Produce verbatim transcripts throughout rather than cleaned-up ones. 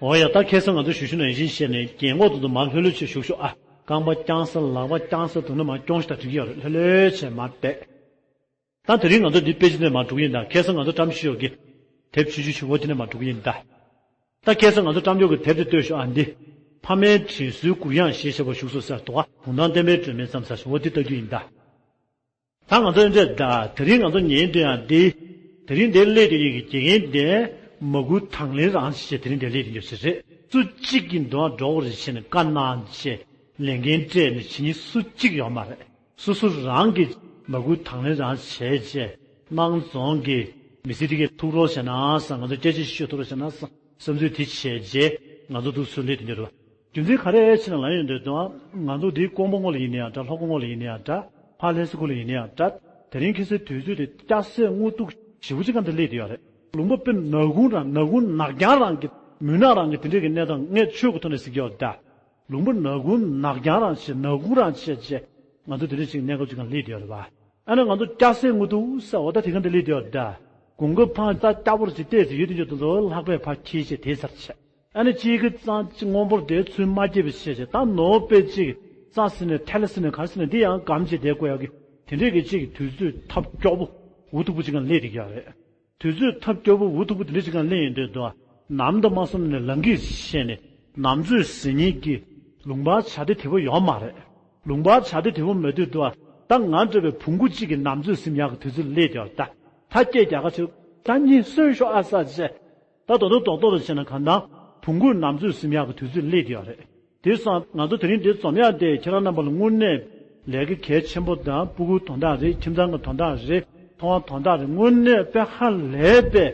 འོ་ཡ། ད་ཁ་སང་ང་ཚོ་ཞུ་ཞུ་ནང་བཞིན་བཤད་ནས་རྒན་གོག་དེ་ཚོ་མར་ལྷོད་ལྷོད་བྱས་བཞུགས་ཤོག་ཨ། རྐང་པ་བརྐྱངས་ས་ལག་པ་བརྐྱངས་ས་དུ་ནས་མར་རྐྱོང་ཤོག་ད་འགྲིག་གི་ཡོད་རེད། ལྷོད་ལྷོད་བྱས་མར་བསྡད། ད་དེ་རིང་ང་ཚོ་འདི་དཔེ་ཆ་ནས་མར་འགྲོ་གི་ཡིན་ད། ཁ་སང་ང་ཚོ་བཀྲམ་ཤིས་ཡོད་ཀྱི་དེབ་ཆུང་ཆུང་ཆུང་བོ་དེ་ནས་མར་འགྲོ་གི་ཡིན་ད། ད་ཁ་སང་ང་ཚོ་བཀྲམ་ཆོག་གི་དེབ་དེ་ལྟོས་ཤོག་ཨ། འདི་ཕ་མའི་དྲིན་གཟོའི་གུ་ཡངས་ཞེས་བྱ་བ་བཞུགས་སོ་ཟེར་འདུག་ཨ། གུང་ཐང་བསྟན་པའི་སྒྲོན་མེས་བརྩམས་ས་ཞིག་འོ་དེ་ལྟ་རྒྱུ་ཡིན་ད། ད་ང་ཚོ་འདྲ་ད་དེ་རིང་ང་ཚོ་ཉན་དུ་ཡང་འདི། དེ་རིང་འདིར་སླེབས་དུས་ཡིན་གྱི་དགེ་རྒན་དེ་མ་གུ་དང་ལེན་རང་ཞེས་དེ་རིང་འདིར་སླེབས་དུ་ཡོད་ཞེས་རེད། སུ་གཅིག་གིས་འདུག་འགྲོ་དགོས་རེད་ཞེས་ནས་བཀའ་གནང་ཞེས་ལས་འགན་སྤྲད་ནས་བྱེད་མཁན་སུ་གཅིག་ཡོད་མ་རེད། སོ་སོ་རང་གིས་མ་གུ་དང་ལེན་རང་བྱས་རྗེས་དམངས་རྫོང་གི་མི་སེར་དེ་གས་ཐུག་རོགས་བྱས་ན་བསམ། ང་ཚོ་སྐད་ཆ་ཤོད་ཐུག་རོགས་བྱས་ན་བསམ། བསམ་ཚུལ་དེ་བྱས་རྗེས་ང་ཚོ་འདུག་སུ་སླེབས་དུ་ཡོད་རེད་བ། རྒྱུ་མཚན་ག་རེ་ཕྱིན་ལ་ཡོང་འདོད་དོན། ང་ཚོ་འདིའི་ཀོང་པོ་ངོས་ལ་ཡིན་ན་ཡང་འདྲ། ལྷོ་ཁ་ངོས་ལ་ཡིན་ན་ཡང་འདྲ། ཕར་ལྷ་ས་ཁུལ་ལ་ཡིན་ན་ཡང་འདྲ། དེ་རིང་ཁ་སང་དུས་ཚོད་དེ་སྐྱ་སེར་དངོས་གཏུག་ཞེ་པོ་ཅིག་གང་དུ་སླེབས་བསྡད་ཡོད་རེད། ལུང་པ་དཔེ་ནག་ཁུང་རང་། ནག་ཁུང་ནག་རྐྱང་རང་གི་མུན་ནག་རང་གི་དེ་འདྲས་ཀྱི་གནས་སྟངས་ངས་ཆོས་ཀྱི་ཐོག་ནས་ཟེར་གྱི་ཡོད་ད། ལུང་པ་ནག་ཁུང་ནག་རྐྱང་རང་བྱས། ནག་ཁུང་རང་བྱས་བྱས་ང་ཚོ་དེ་འདྲས་ཅིག་གནས་སྐབས་ཅིག་གང་སླེབས་བསྡད་ཡོད་རེད་བ། ཨ་ནི་ང་ཚོ་སྐྱ་སེར་དངོས་གཏུག་ཟེར་བ་ད་དེ་གང་དུ་སླེབས་བསྡད་ཡོད་ད། དགུན་ཁ་ཕར་རྩྭ་སྐྱ་བོར་ཅིག་བལྟས་ཚེ་ཡོད་དུས་ཅིག་ཏུ་ལྷག་པའི་ཕར་འཁྱེར་བྱས་དེ་ཚར་བྱས། ཨ་ནི་གཅིག་གི་རྩྭ་གཅིག་སྔོན་པོར་དེ་ཚུར་མ་སྐྱེས་པའི་ཤེས་བྱས། ད་ནོར་དཔེ་གཅིག་རྩྭ་ཟིན་ནས་ཐལ་ཟིན་ནས་གར་ཟིན་ནས་འདི་ཡང་སྒམ་བྱས་བསྡད་དགོས་ཡག་གི་དེ་འདྲས་ཀྱི་གཅིག་གི་དུས་ཚོད་ཐབས་སྐྱོ་པོ་འུ་ཐུག་པོ་ཅིག་གང་སླེབས་བསྡད་ཀྱི་ཡོད་རེད། དུས་ཚོད་ཐབས་སྐྱོ་པོ་འུ་ཐུག་པོ་དེ་འདྲས་ཅིག་གང་སླེབས་ཡོང་དུས་དོ། ནམ་དང་མ་སོང་ནས་ལང་གིས་བཤད་ནས་ནམ་ཚོད་ཟིན་ཉིན་གྱི་ལུང་པ་བྱ་དེ་དེ་པོ་ཡོད་མ་རེད། ལུང་པ་བྱ་དེ་དེ་པོ་མེད་དུས་དོ། ད་ང་འདྲ་བའི་བོང་གུ་གཅིག་གི་ནམ་ཚོད་ཟིན་ཡག་གི་དུས་ཚོད་སླེབས་བསྡད་ཡོད་ད། ད་སྐད་རྒྱག་ག་ཆུ་ད་གཉིད་སོས་ཤོག་ཨ་ས་བྱས། ད་རྡོག་རྡོག་རྡོག་རྡོག་རེ་བྱས་ན་གང་ལྟར་བོང་གུ་ནམ་ཚོད་ཟིན་ཡག་གི་དུས་ཚོད་སླེབས་བསྡད་ཡོད་རེད། དེ་སོང་ང་ཚོ་དེ་རིང་འདིར་འཛོམས་ཡག་དེ་ཁྱེད་རང་རྣམ་པ་ལ་དངོས་གནས་ལས་ཀ་གལ་ཆེན་པོ་དང་། སྤུ་གུ་དོན་དག་རེད། ཁྱིམ་ཚང་གི་དོན་དག་རེད། མཐོང་བ་དོན་དག་རེད། དངོས་གནས་དཔེ་ཧ་ལས་པའི་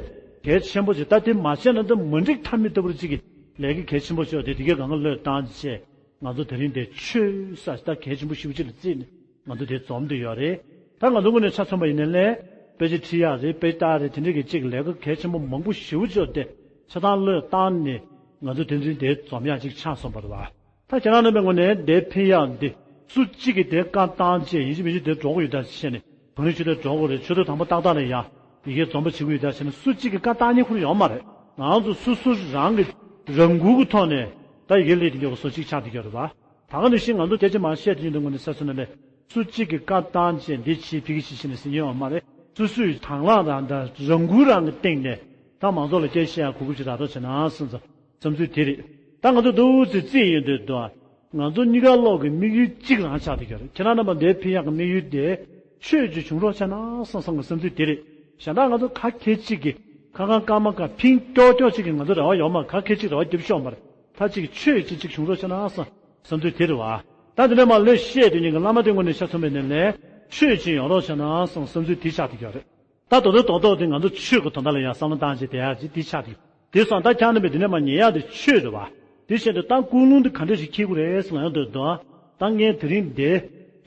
གལ་ཆེན་པོ་ཞིག་ད་དེ་མ་བྱས་ན་ད་མ་འགྲིག་ཐབས་མེད་ལྟ་བུ་ཅིག་གི་ལས་ཀ་གལ་ཆེན་པོ་ཞིག་དེ་དེ་གའི་སྒང་ག་བློས་བཏང་བྱས། ང་ཚོ་དེ་རིང་འདིར་ཆོས་ཟེར་ད་གལ་ཆེན་པོ་ཞེ་པོ་ཅིག་ལ་བརྩིས་ནས་ང་ཚོ་འདིར་འཛོམས་བསྡད་ཡོད་རེད། ད་ང་ཚོ་ངོས་ནས་ཆ་མཚོན་པ་ཡིན་ན་ལས་དཔེ་ཆ་ཁྲིད་ཡག་རེད། དཔེ་ལྟ་རེད། དེ་འདྲ་གི་ཅིག་ལས་ཀ་གལ་ཆེན་པོ་མང་པོ་ཞེ་པོ་ཅིག་དེ་ཆ་ཚང་བློས་བཏང་ནས་ང་ཚོ་དེ་རིང་འདིར་འཛོམས་ཡག་ཅིག་ཆགས་སོང་བ་རེད་བ། ད་ཁྱེད་རང་རྣམ་པའི་ངོས་ནས་འདིར་ཕེབས་ཡག་འདི་སུ་གཅིག་གིས་དེ་བཀའ་བཏང་བྱས་ཡིན་གཅིག་མིན་གཅིག་དེ་འགྲོ་གི་ཡོད་ད་བྱས་ནས། བོད་རིགས་ཆོས་དད་འགྲོ་དགོས་རེད། ཆུ་ཚོད་དང་པོ་ཏག་ཏག་ལ་ཡ་ཡི་གེ་འཛོམས་པ་བྱེད་དགོས་ཡོད་ད་བྱས་ན་སུ་གཅིག་གིས་བཀའ་བཏང་མཁན་ཁུར་ཡོད་མ་རེད། ང་ཚོ་སོ་སོ་རང་གི་རང་འགུལ་གྱི་ཐོག་ནས་ད་ཡི་གེ་སླེབས་དེ་འགྱོ་གི་བཟོ་གཅིག་ཆགས་དེ་འགྱོ་རེད་བ། ད་ག་ནང་བཞིན་ང་ཚོ་སྐད་ཆ་མང་བཤད་དེ་ཡིན་དུས་ངོས་ནས་ས་སུ་ན་ལས་སུ་གཅིག་གིས་བཀའ་བཏང་བྱས་འདི་བྱེད་ཕ་གི་བྱེད་བྱས་ནས་ཟེར་མཁན་ཡོད་མ་རེད། སོ་སོས་དང་བླངས་རང་དང་རང་འགུལ་རང་གི་སྟེང་ནས་ད་མང་ཚོགས་ལ་སྐད་ཆ་བཤད་ཡག་གོ་སྐབས་ཅིག་རག་རོགས་བྱས་ན་བསམ་ཚུལ་དེ་རེད། ད་ང་ཚོ་འདུག་ཙི་ཙི་ཡིན་དུས་དོ། ང་ཚོ་གཉིས་ཀ་ལོག་གི་དམིགས་ཡུལ་གཅིག་རང་ཆགས་བསྡད་ཀྱི་རེད། ཁྱེད་རང་རྣམ་པ་འདིར་ཕེབས་ཡག་གི་དམིགས་ཡུལ་དེ་ཆོས་ཅིག་བྱུང་རོགས་བྱས་ན་བསམ་བསམ་གི་བསམ་ཚུལ་དེ་རེད། གཞན་དག་ང་ཚོ་ག་གེ་གཅིག་གིས་ཁ་ཁ་སྐར་མ་ཁ་ཕིང་ཀྱོག་ཀྱོག་ཅིག་གིས་ང་ཚོ་རེ་བ་ཡོད་མ། ག་གེ་གཅིག་རེ་བ་རྒྱབ་ཤོག་མ་རེད། ད་ཅིག་ཆོས་ཅིག་ཅིག་བྱུང་རོགས་བྱས་ན་བསམ་བསམ་ཚུལ་དེ་རེད་བ། ད་དེ་ནས་མ་ལོས་བཤད་དུས་ཉིན་གྱི་བླ་མ་དེ་ངོས་ནས་ཆ་མཚོན་པའི་ནས་ལས་ཆོས་ཅིག་ཡོང་རོགས་བྱས་ན་བསམ་བསམ་ཚུལ་དེ་ཆགས་བསྡད་ཀྱི་རེད། ད་དོ་དོ་དོ་དོ་དེ་ང་ཚོ་ཆོས་ཀྱི་དོན་དག་ལ་ཡང་བསམ་བློ་བཏང་བྱས་བསྡད་ཡག་ཅིག་དེ་ཆགས་ཀྱི། དེ་སོང་ད་ཁྱེད་རྣམ་པས་འདི་ནས་མར་ཉན་ཡག་དེ་ཆོས་རེད་བ། དེ་བྱས་ཏེ་ད་ཀུན་སློང་དེ་ག་འདྲ་ཞིག་འཁྱེར་དགོས་རེད་ཟེར་ན་ཡང་འདོད་དོ། ད་ངས་དེ་རིང་འདི་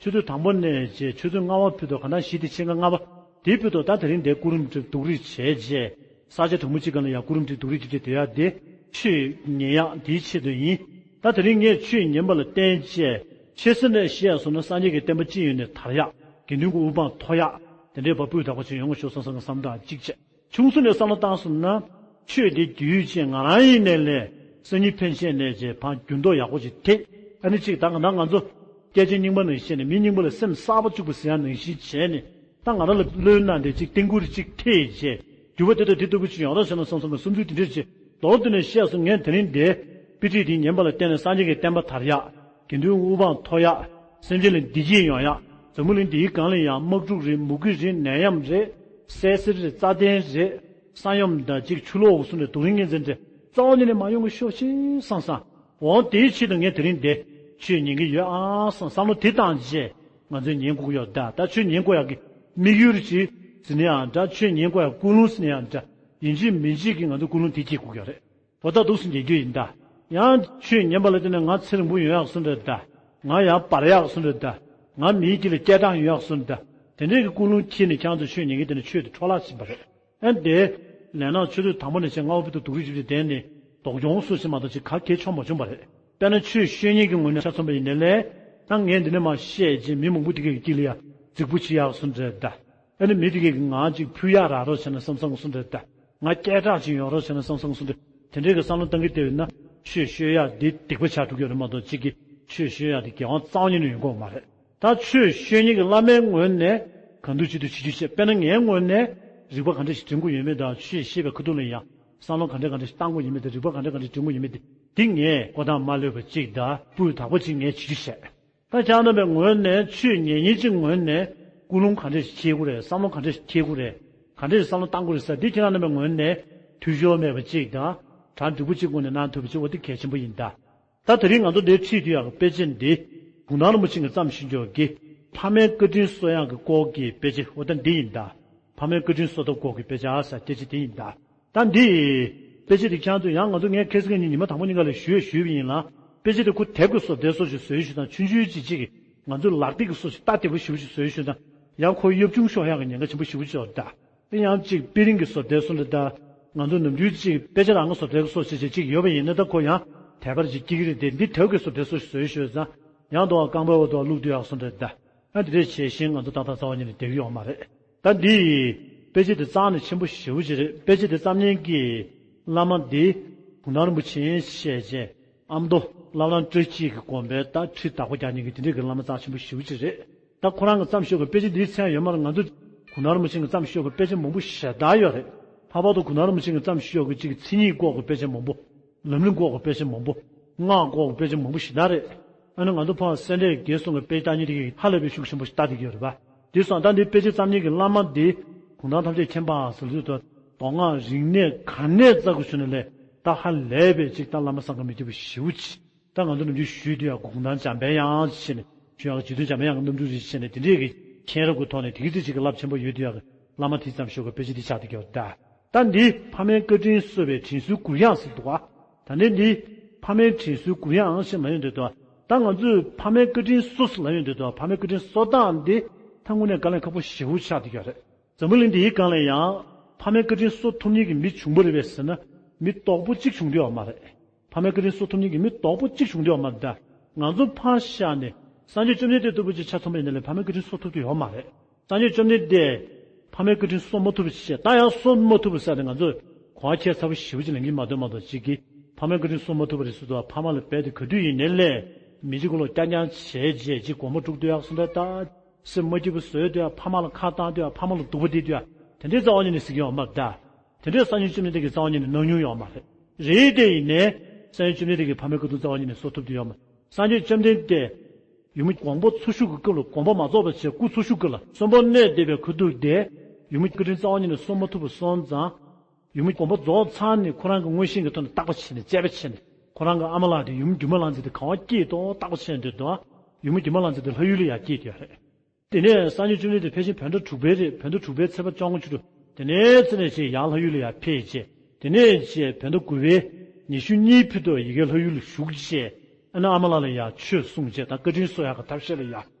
ཆུ་ཚོད་དང་པོ་ནས་བྱས་ཆུ་ཚོད་ལྔ་པ་བར་དུ་ག་ན་བཞི་དེ་ཕྱེད་ཀ་ལྔ་པ་དེ་བར་དུ་ད་དེ་རིང་འདི་སྐུ་རིམ་སྒྲུབ་སྡུག་རུས་བྱས་རྗེས་ས་ཆ་གྲང་མོ་གཅིག་སྒང་ལ་ཡང་སྐུ་རིམ་སྒྲུབ་སྡུག་རུས་བྱས་བསྡད་ཡག་དེ་ཆོས་ཉན་ཡག་དེའི་ཆེད་དུ་ཡིན། ད་དེ་རིང་ངས་ཆོས་ཉན་པ་ལ་བརྟེན་བྱས་ཆེ་ས་ནས་བཤད་སོང་ན་སངས་རྒྱས་ཀྱི་བསྟན་པ་སྤྱི་ཡོངས་ནས་དར་ཡག་དགེ་འདུན་གྱི་དབུ་འཕང་མཐོ་ཡག་དེ་འདྲའི་བ་སྤུས་དག་པ་ཅིག་ཡོང་གི་ཤོག་བསམ་བསམ་གྱི་བསམ་བློ་གཅིག་བྱས། ཆུང་ས་ནས་བསམ་བློ་བཏང་སོང་ན། ཆོས་འདི་རྒྱུས་ཆེ་ང་རང་ཡིན་ནས་ལས་སང་ཉིན་ཕན་ཆད་ནས་བྱས་ཕར་འགྱུར་ལྡོག་ཡག་པོ་ཅིག་ཐེབས། ཨ་ནི་གཅིག་ད་ག་ད་ང་ཚོ་སྐད་ཆ་རྙིང་པ་ནང་བཤད་ནས་མི་རྙིང་པ་ལ་སེམས་གསར་པ་བཅུག་པ་ཟེར་ཡག་ནང་བཞིན་བྱས་ནས་ད་ང་རང་ལ་བློས་གནང་སྟེ་གཅིག་བསྟན་ཁུར་གཅིག་ཐེབས་བྱས་འགྱུར་བ་དེ་དང་དེ་ལྟ་བུ་ཅིག་ཡོང་རོགས་བྱས་ན་བསམ་བསམ་གྱི་བསམ་ཚུལ་དེ་འདྲ་བྱས་མདོར་བསྡུས་ནས་བཤད་སོང་། ངས་དེ་རིང་འདིའི་དཔེ་ཁྲིད་འདི་ཉན་པ་ལ་བརྟེན་ནས་སངས་རྒྱས་ཀྱི་བསྟན་པ་དར་ཡག་དགེ་འདུན་དབུ་འཕང་མཐོ་ཡག་སེམས་ཅན་ལ་བདེ་སྐྱིད་ཡོང་ཡག་འཛམ་བུ་གླིང་འདིའི་སྒང་ལ་ཡང་དམག་འཁྲུག་རེད། མུ་གེ་རེད། ནད་ཡམས་རེད། སད་སེར་རེད། རྩ་ལྟན་རེད། ས་ཡོམ་དང་གཅིག་ཆུ་ལོག་འོག་སོང་ནས་དུག་རིན་ངན་འཛིན་རེད། རྩ་བ་ཉིད་ནས་མ་ཡོང་གི་ཤོག་ཤིག་བསམ་བསམ། འོང་དེའི་ཆེད་དུ་ངས་དེ་རིང་འདི་ཆོས་ཉན་གི་ཡོད་ཨང་བསམ་བསམ་བློ་དེ་བཏང་རྗེས་ང་ཚོས་ཉན་དགོས་ཀྱི་ཡོད། ད་ད་ཆོས་ཉན་དགོས་ཡག་གི་དམིགས་ཡུལ་ཅིག་ཟེར་ན་ཡང་འདྲ། ཆོས་ཉན་དགོས་ཡག་ཀུན་སློང་ཟེར་ན་ཡང་འདྲ། ཡིན་གཅིག་མིན་གཅིག་གིས་ང་ཚོ་ཀུན་སློང་དེ་སྐྱེ་དགོས་ཀྱི་ཡོད་རེད། འོ་ད་འདུག་སེ་ཉན་རྒྱུ་ཡིན་ད། ཡང་ཆོས་ཉན་པ་ལ་བརྟེན་ནས་ང་ཚེ་རིང་པོ་ཡོང་ཡག་བཟོ་འདྲ་ད། ང་ཡང་འབར་ཡག་བཟོ་འདྲ་ད། ང་མིའི་རྒྱུད་ལ་སྐད་གྲགས་ཡོང་ཡག་བཟོ་འདྲ་ད། དེ་འདྲའི་གི་ཀུན་སློང་འཁྱེར་ནས་ཁྱེད་ཚོ་ཆོས་ཉན་མཁན་དེ་ནི་ཆོས་དེ་འཕྲོ་བརླག་ཕྱིན་པ་རེད། ཨ་འདི། ལས་ནག་ཆུ་ཚོད་དང་པོ་ནས་བྱས་ལྔ་པ་བར་དུ་སྡུག་རུས་བྱེད་པའི་དེ་ནི་སྡུག་གྱོང་སུ་ཞིག་མ་གཏོགས་ཅིག་ག་གེ་ཆོག་མ་བྱུང་བ་རེད། དཔེར་ན་ཆོས་ཤོད་མཁན་གྱི་ངོས་ནས་ཆ་མཚོན་པ་ཡིན་ནའི་ལས། ད་ངས་འདི་ནས་མར་བཤད་རྗེས་མི་མང་པོ་དེ་གའི་དཀྱིལ་ལ་ཡ་རྫིག་པོ་བྱེད་ཡག་བཟོ་འདྲ་ད། ཨ་ནི་མི་དེ་གས་ཀྱིས་ང་ཅིག་ཕུལ་ཡག་རག་རོགས་བྱས་ན་བསམ་བསམ་བཟོ་འདྲ་ད། ང་སྐད་གྲགས་ཅིག་ཡོང་རོགས་བྱས་ན་བསམ་བསམ་བཟོ་འདྲ། དེ་འདྲའི་གི་བསམ་བློ་བཏང་གི་བསྡད་ཡོད་ན་ཆོས་ཤོད་ཡག་འདི་སྡིག་པ་ཆགས་འགྲོ་གི་ཡོད་རེད་མ་གཏོགས་གཅིག་གི་ཆོས་ཤོད་ཡག་འདི་དགེ་བ་རྩ་བ་ཉིད་ནས་ཡོང་གི་ཡོད་མ་རེད། ད་ཆོས་ཤོད་མཁན་གྱི་བླ་མའི་ངོས་ནས་གང་ཐུབ་ཅི་ཐུབ་བྱེད་རྒྱུ་བྱས། དཔེར་ན་ངའི་ངོས་ནས་རིག་པ་ག་འདྲ་ཞིག་འདོན་དགོས་ཡོད་མེད་དང་ཆོས་ཤེས་པའི་ཁ་ཐུག་ལ་ཡང་བསམ་བློ་ག་འདྲ་ག་འདྲ་ཞིག་བཏང་དགོས་ཡོད་མེད་དང་རིག་པ་ག་འདྲ་ག་འདྲ་འདོན་དགོས་ཡོད་མེད་དེ་འདི་ངས་བཀོད་སྟངས་མ་ལྷོད་པ་གཅིག་དང་སྤུས་དག་པོ་གཅིག་ངས་བྱེད་རྒྱུ་བྱས། ད་ཁྱེད་རྣམ་པའི་ངོས་ནས་ཆོས་ཉན་མཁན་གྱི་ངོས་ནས་ཀུན་སློང་ག་འདྲ་ཞིག་འཁྱེར་དགོས་རེད། བསམ་བློ་ག་འདྲ་ཞིག་འཁྱེར་དགོས་རེད། ག་འདྲ་ཞིག་བསམ་བློ་བཏང་དགོས་རེད་ཟེར་འདི་ཁྱེད་རྣམ་པའི་ངོས་ནས་འཐུས་ཤོར་མེད་པ་གཅིག་དང་གྲ་འགྲིག་པོ་གཅིག་ངོས་ནས་གནང་ཐུབ་པ་གཅིག་འོ་འདི་གལ་ཆེན་པོ་ཡིན་ད། ད་དེ་རིང་ང་ཚོ་འདིར་ཁྲིད་དུ་ཡག་གི་དཔེ་ཆ་འདི་གུང་ཐང་རིན་པོ་ཆེ་གིས་བརྩམས་བཞག་ཡོད་ཀྱི་ཕ་མའི་བཀའ་དྲིན་གསོ་ཡག་གི་སྐོར་གྱི་དཔེ་ཆ་འོ་ད་འདི་ཡིན་ད། ཕ་མའི་བཀའ་དྲིན་གསོ་ཐབས་སྐོར་གྱི་དཔེ་ཆ་ཟེར་དེ་ཆ་འདི་ཡིན་ད། ད་འདི་དཔེ་ཆ་འདི་ཁྱེད་ཚོ་ཡང་ང་ཚོ་ངས་ཁ་སང་ཉིན་ཉི་མ་དང་པོ་ཉིན་ག་ལ་ཞུས་ཞུས་པ་ཡིན་ལ་དཔེ་ཆ་འདི་ཁོ་དེབ་ཀྱི་བཟོ་ལྟའི་སོགས་ཤིག་བཟོས་ཞུས་དང་ཆུང་ཆུང་ཅིག་ཅིག་ང་ཚོ་ལག་དེབ་ཀྱི་སོགས་ཤིག་ལྟ་བདེ་པོ་ཞེ་པོ་ཅིག་བཟོས་ཞུས་དང་ཡང་ཁོ་གཡབ་ཆུང་ཤོར་ཡག་གི་ཉེན་ཁ་ཆེན་པོ་ཞེ་པོ་ཅིག་ཡོད་ད། དེ་ཡང་གཅིག་དཔེ་རིང་གི་བཟོ་ལྟའི་སོགས་འདྲ་དང་། ང་ཚོ་ནམ་རྒྱུན་གཅིག་དཔེ་ཆ་རང་གི་བཟོ་ལྟའི་སོགས་ཅིག་ཅིག་གཅིག་ཡོད་པ་ཡིན་ན་ད་ཁོ་ཡང་དད་པར་ཅིག་སྐྱེ་གི་རེད་དེ་འདི་དེབ་ཀྱི་བཟོ་ལྟའི་སོགས་ཤིག་བཟོས་ཞུས་ཙང་ཡང་དུ་བ་རྐང་པའི་འོག་ཏུ་བླུགས་དུས་ཡག་སོང་འདྲ་ད། ཨ་འདི་འདྲས་བྱས་ཤིང་ང་ཚོ་ཏག་ཏག་རྩ་བ་ཉིད་ནས་བསྡད་ཀྱི་ཡོད་མ་རེད། ད་འདི་དཔེ་ཆ་འདི་རྩ་ནས་ཆེན་པོ་ཞེ་པོ་ཅིག་རེད། དཔེ་ཆ་འདི་བརྩམས་མཁན་གྱི་བླ་མ་འདི་གུང་ཐང་རིན་པོ་ཆེ་ཡིན་ཞེས་བྱས། ཨ་མདོ་བླ་བྲང་བཀྲ་ཤིས་ཀྱི་དགོན་པའི་ད་ཁྲི་བདག་པོ་རྒྱག་མཁན་གྱི་དེ་འདྲའི་གི་བླ་མ་རྩ་ཆེན་པོ་ཞེ་པོ་ཅིག་རེད། ད་ཁོ་རང་གི་བརྩམས་ཤོག་གི་དཔེ་ཆ་འདིའི་མཚན་ཡོད་མ་རེད། ང་ཚོ་གུང་ཐང་རིན་པོ་ཆེ་གི་བརྩམས་ཤོག་གི་དཔེ་ཆ་མང་པོ་ཞེ་དྲག་ཡོད་རེད། ལྷག་པར་དུ་གུང་ཐང་རིན་པོ་ཆེ་གི་བརྩམས་ཤོག་གི་གཅིག་གི་མཚན་ཉིད་སྐོར་གྱི་དཔེ་ཆ་མང་པོ། ལམ་རིམ་སྐོར་གྱི་དཔེ་ཆ་མང་པོ། སྔགས་སྐོར་གྱི་དཔེ་ཆ་མང་པོ་ཞེ་དྲག་རེད། ཨ་ནི་ང་ཚོ་ཕ་སེ་འབྲས་དགེ་གསུམ་གྱི་དཔེ་ཆ་ལྟ་མཁན་དེ་གིས་ཧ་ལས་པའི་ཤུགས་ཆེན་པོ་ཞིག་ལྟ་བསྡད་ཀྱི་ཡོད་རེད་པ། དེ་སོང་ཙང་འདི་དཔེ་ཆ་བརྩམས་མཁན་གྱི་བླ་མ་འདི་གུང་ཐང་ཐམས་ཅད་མཁྱེན་པ་ཟེར་དུས་དོ་མདོ་སྔགས་རིག་གནས་ག་ནས་བཙལ་དགོས་ཞུ་ནས་ལས་ད་ཧ་ལས་པའི་ཅིག་ད་བླ་མ་བསམ་གྱིས་མི་ཁྱབ་པ་ཞེ་པོ་ཅིག་ད་ང་ཚོ་ནམ་རྒྱུན་ཞུས་དུས་ཡང་གུང་ཐང་འཇམ་དཔལ་དབྱངས་ཞེས་ནས་ཞུ་ཡག་རྗེ་བཙུན་འཇམ་དཔལ་དབྱངས་ཀྱི་རྣམ་སྤྲུལ་རེད་ཞེས་ནས་དེ་འདྲས་ཀྱི་མཁྱེན་རབ་ཀྱི་ཐོག་ནས་དེ་གི་ཚེ་ཅིག་གི་རླབས་ཆེན་པོ་ཡོད་དུས་ཡང་བླ་མ་དེས་བརྩམས་ཤོག་གི་དཔེ་ཆ་འདི་ཆགས་བསྡད་ཀྱི་ཡོད་རེད་ད། ད་འདི་ཕ་མའི་བཀའ་དྲིན་གསོ་བའི་དྲིན་གསོའི་གུ་ཡངས་ཟེར་འདུག་ག་ད་ནི་འདི་ཕ་མའི་དྲིན་གསོའི་གུ་ཡངས་ཞེས་ལབ་ཡོང་དུས་དོ། ད་ང་ཚོས་ཕ་མའི་བཀའ་དྲིན་གསོ་ཟེར་ལབ་ཡོང་དུས་དོ་ཕ་མའི་བཀའ་དྲིན་གསོ་སྟངས་འདི་ད་དངོས་གནས་དཀའ་ལས་ཁག་པོ་ཞེ་པོ་ཆགས་བསྡད་ཀྱི་ཡོད་རེད། འཛམ་བུ་གླིང་འདིའི་སྒང་ལ་ཡང་ཕ་མའི་བཀའ་དྲིན་གསོ་ཐུབ་མཁན་གྱི་མི་བྱུང་པ་རེད་པས་ཟེར་ན་མི་རྡོག་པོ་གཅིག་བྱུང་བསྡད་ཡོད་མ་རེད། ཕ་མའི་བཀའ་དྲིན་གསོ་ཐུབ་མཁན་གྱི་མི་རྡོག་པོ་གཅིག་བྱུང་བསྡད་ཡོད་མ་རེད་ད། ང་ཚོ་ཕར་བཞག་ནས་སངས་རྒྱས་བཅོམ་ལྡན་འདས་ལྟ་བུ་ཅིག་ཆ་མཚོན་པ་ཡིན་ན་ལས་ཕ་མའི་བཀའ་དྲིན་གསོ་ཐུབ་ཀྱི་ཡོད་མ་རེད། སངས་རྒྱས་བཅོམ་ལྡན་འདས་ཕ་མའི་བཀའ་དྲིན་གསོ་མ་ཐུབ་པ་ཞིག་བཤད་ད་ཡང་གསོ་མ་ཐུབ་པ་ཟེར་ནས་ང་ཚོས་གོ་བ་ཁྱད་མཚར་པོ་ཞེ་པོ་ཅིག་ལེན་གྱིན་མ་འདུག་མ་གཏོགས་གཅིག་གིས་ཕ་མའི་བཀའ་དྲིན་གསོ་མ་ཐུབ་པ་རེད་ཟེར་དུས་ཕ་མ་ལ་རྦད་དེ་ག་དུས་ཡིན་ནའི་ལས་མི་གཅིག་གོ་ལོག་རྐྱང་རྐྱང་བྱས་རྗེས་གཅིག་དགོངས་པ་དཀྲུག་སྡོད་ཡག་སོང་ད་ད་སེམས་མ་སྐྱིད་པོ་བཟོས་སྡོད་ཡག་ཕ་མ་ལ་ཁ་བཏང་སྡོད་ཡག་ཕ་མ་ལ་སྡུག་པོ་སྟེར་སྡོད་ཡག་དེ་འདྲའི་རྩ་བ་ཉིད་ནས་ཟེར་གྱི་ཡོད་མ་རེད་ད། དེ་འདྲའི་སངས་རྒྱས་བཅོམ་ལྡན་འདས་ཀྱིས་རྩ་བ་ཉིད་ནས་གནང་མྱོང་ཡོད་མ་རེད། རེད་དེ་ཡིན་ནའི་སངས་རྒྱས་བཅོམ་ལྡན་འདས་ཀྱིས་ཕ་མའི་བཀའ་དྲིན་རྩ་བ་ཉིད་ནས་གསོ་ཐུབ་ཀྱི་ཡོད་མ་རེད། སངས་རྒྱས་བཅོམ་ལྡན་འདས་ཡུམ་དགོངས་པ་འཚོ་བཞུགས་ཀྱི་སྐབས་ལ་དགོངས་པ་མ་རྫོགས་པ་བྱས་སྐུ་འཚོ་བཞུགས་སྐབས་ལ་གསོན་པོར་གནས་བསྡད་པའི་ཁ་ཐུག་དེ་ཡུམ་བཀའ་དྲིན་རྩ་བ་ཉིད་ནས་གསོ་མ་ཐུབ་པ་སོང་ཙང་། ཡུམ་དགོངས་པ་རྫོགས་ཚར་ནས་ཁོ་རང་གི་མངོན་ཤེས་ཀྱི་ཐོག་ནས་བརྟག་པ་བྱས་ནས་དཔྱད་པ་བྱས་ནས་ཁོ་རང་གི་ཨ་མ་ལགས་དེ་ཡུམ་སྒྱུ་མ་ལྷ་མཛེས་དེ་ག་པར་སྐྱེས་འདུག་བརྟག་པ་བྱས་འདུག་དང་། ཡུམ་སྒྱུ་མ་ལྷ་མཛེས་དེ་ལྷ་ཡུལ་ལ་ཡར་སྐྱེས་ཡོད་རེད། དེ་ནས་སངས་རྒྱས་བཅོམ་ལྡན་འདས་ཕལ་ཆེར་བོད་ཟླ་དྲུག་པའི་རེད། བོད་ཟླ་དྲུག་པའི་ཚེས་པ་བཅོ་ལྔ་བཅུ་དྲུག་དེ་ནས་ཚེ་ནས་ཅིག་ཡར་ལྷ་ཡུལ་ལ་ཡར་ཕེབས་རྗེས། དེ་ནས་ཅིག་བོད་ཟླ་དགུ་པའི་ཉི་ཤུ་གཉིས་ཕུད་དུ་ཡ་གིའི་ལྷ་ཡུལ་ལ་བཞུགས་རྗེས། ཨ་ནི་ཨ་མ་ལགས་ལ་ཡར་ཆོས་གསུངས་རྗེས་དང་བཀའ་དྲིན་གསོ་ཡག་གི་ཐབས་ཤེས་ལ་ཡར།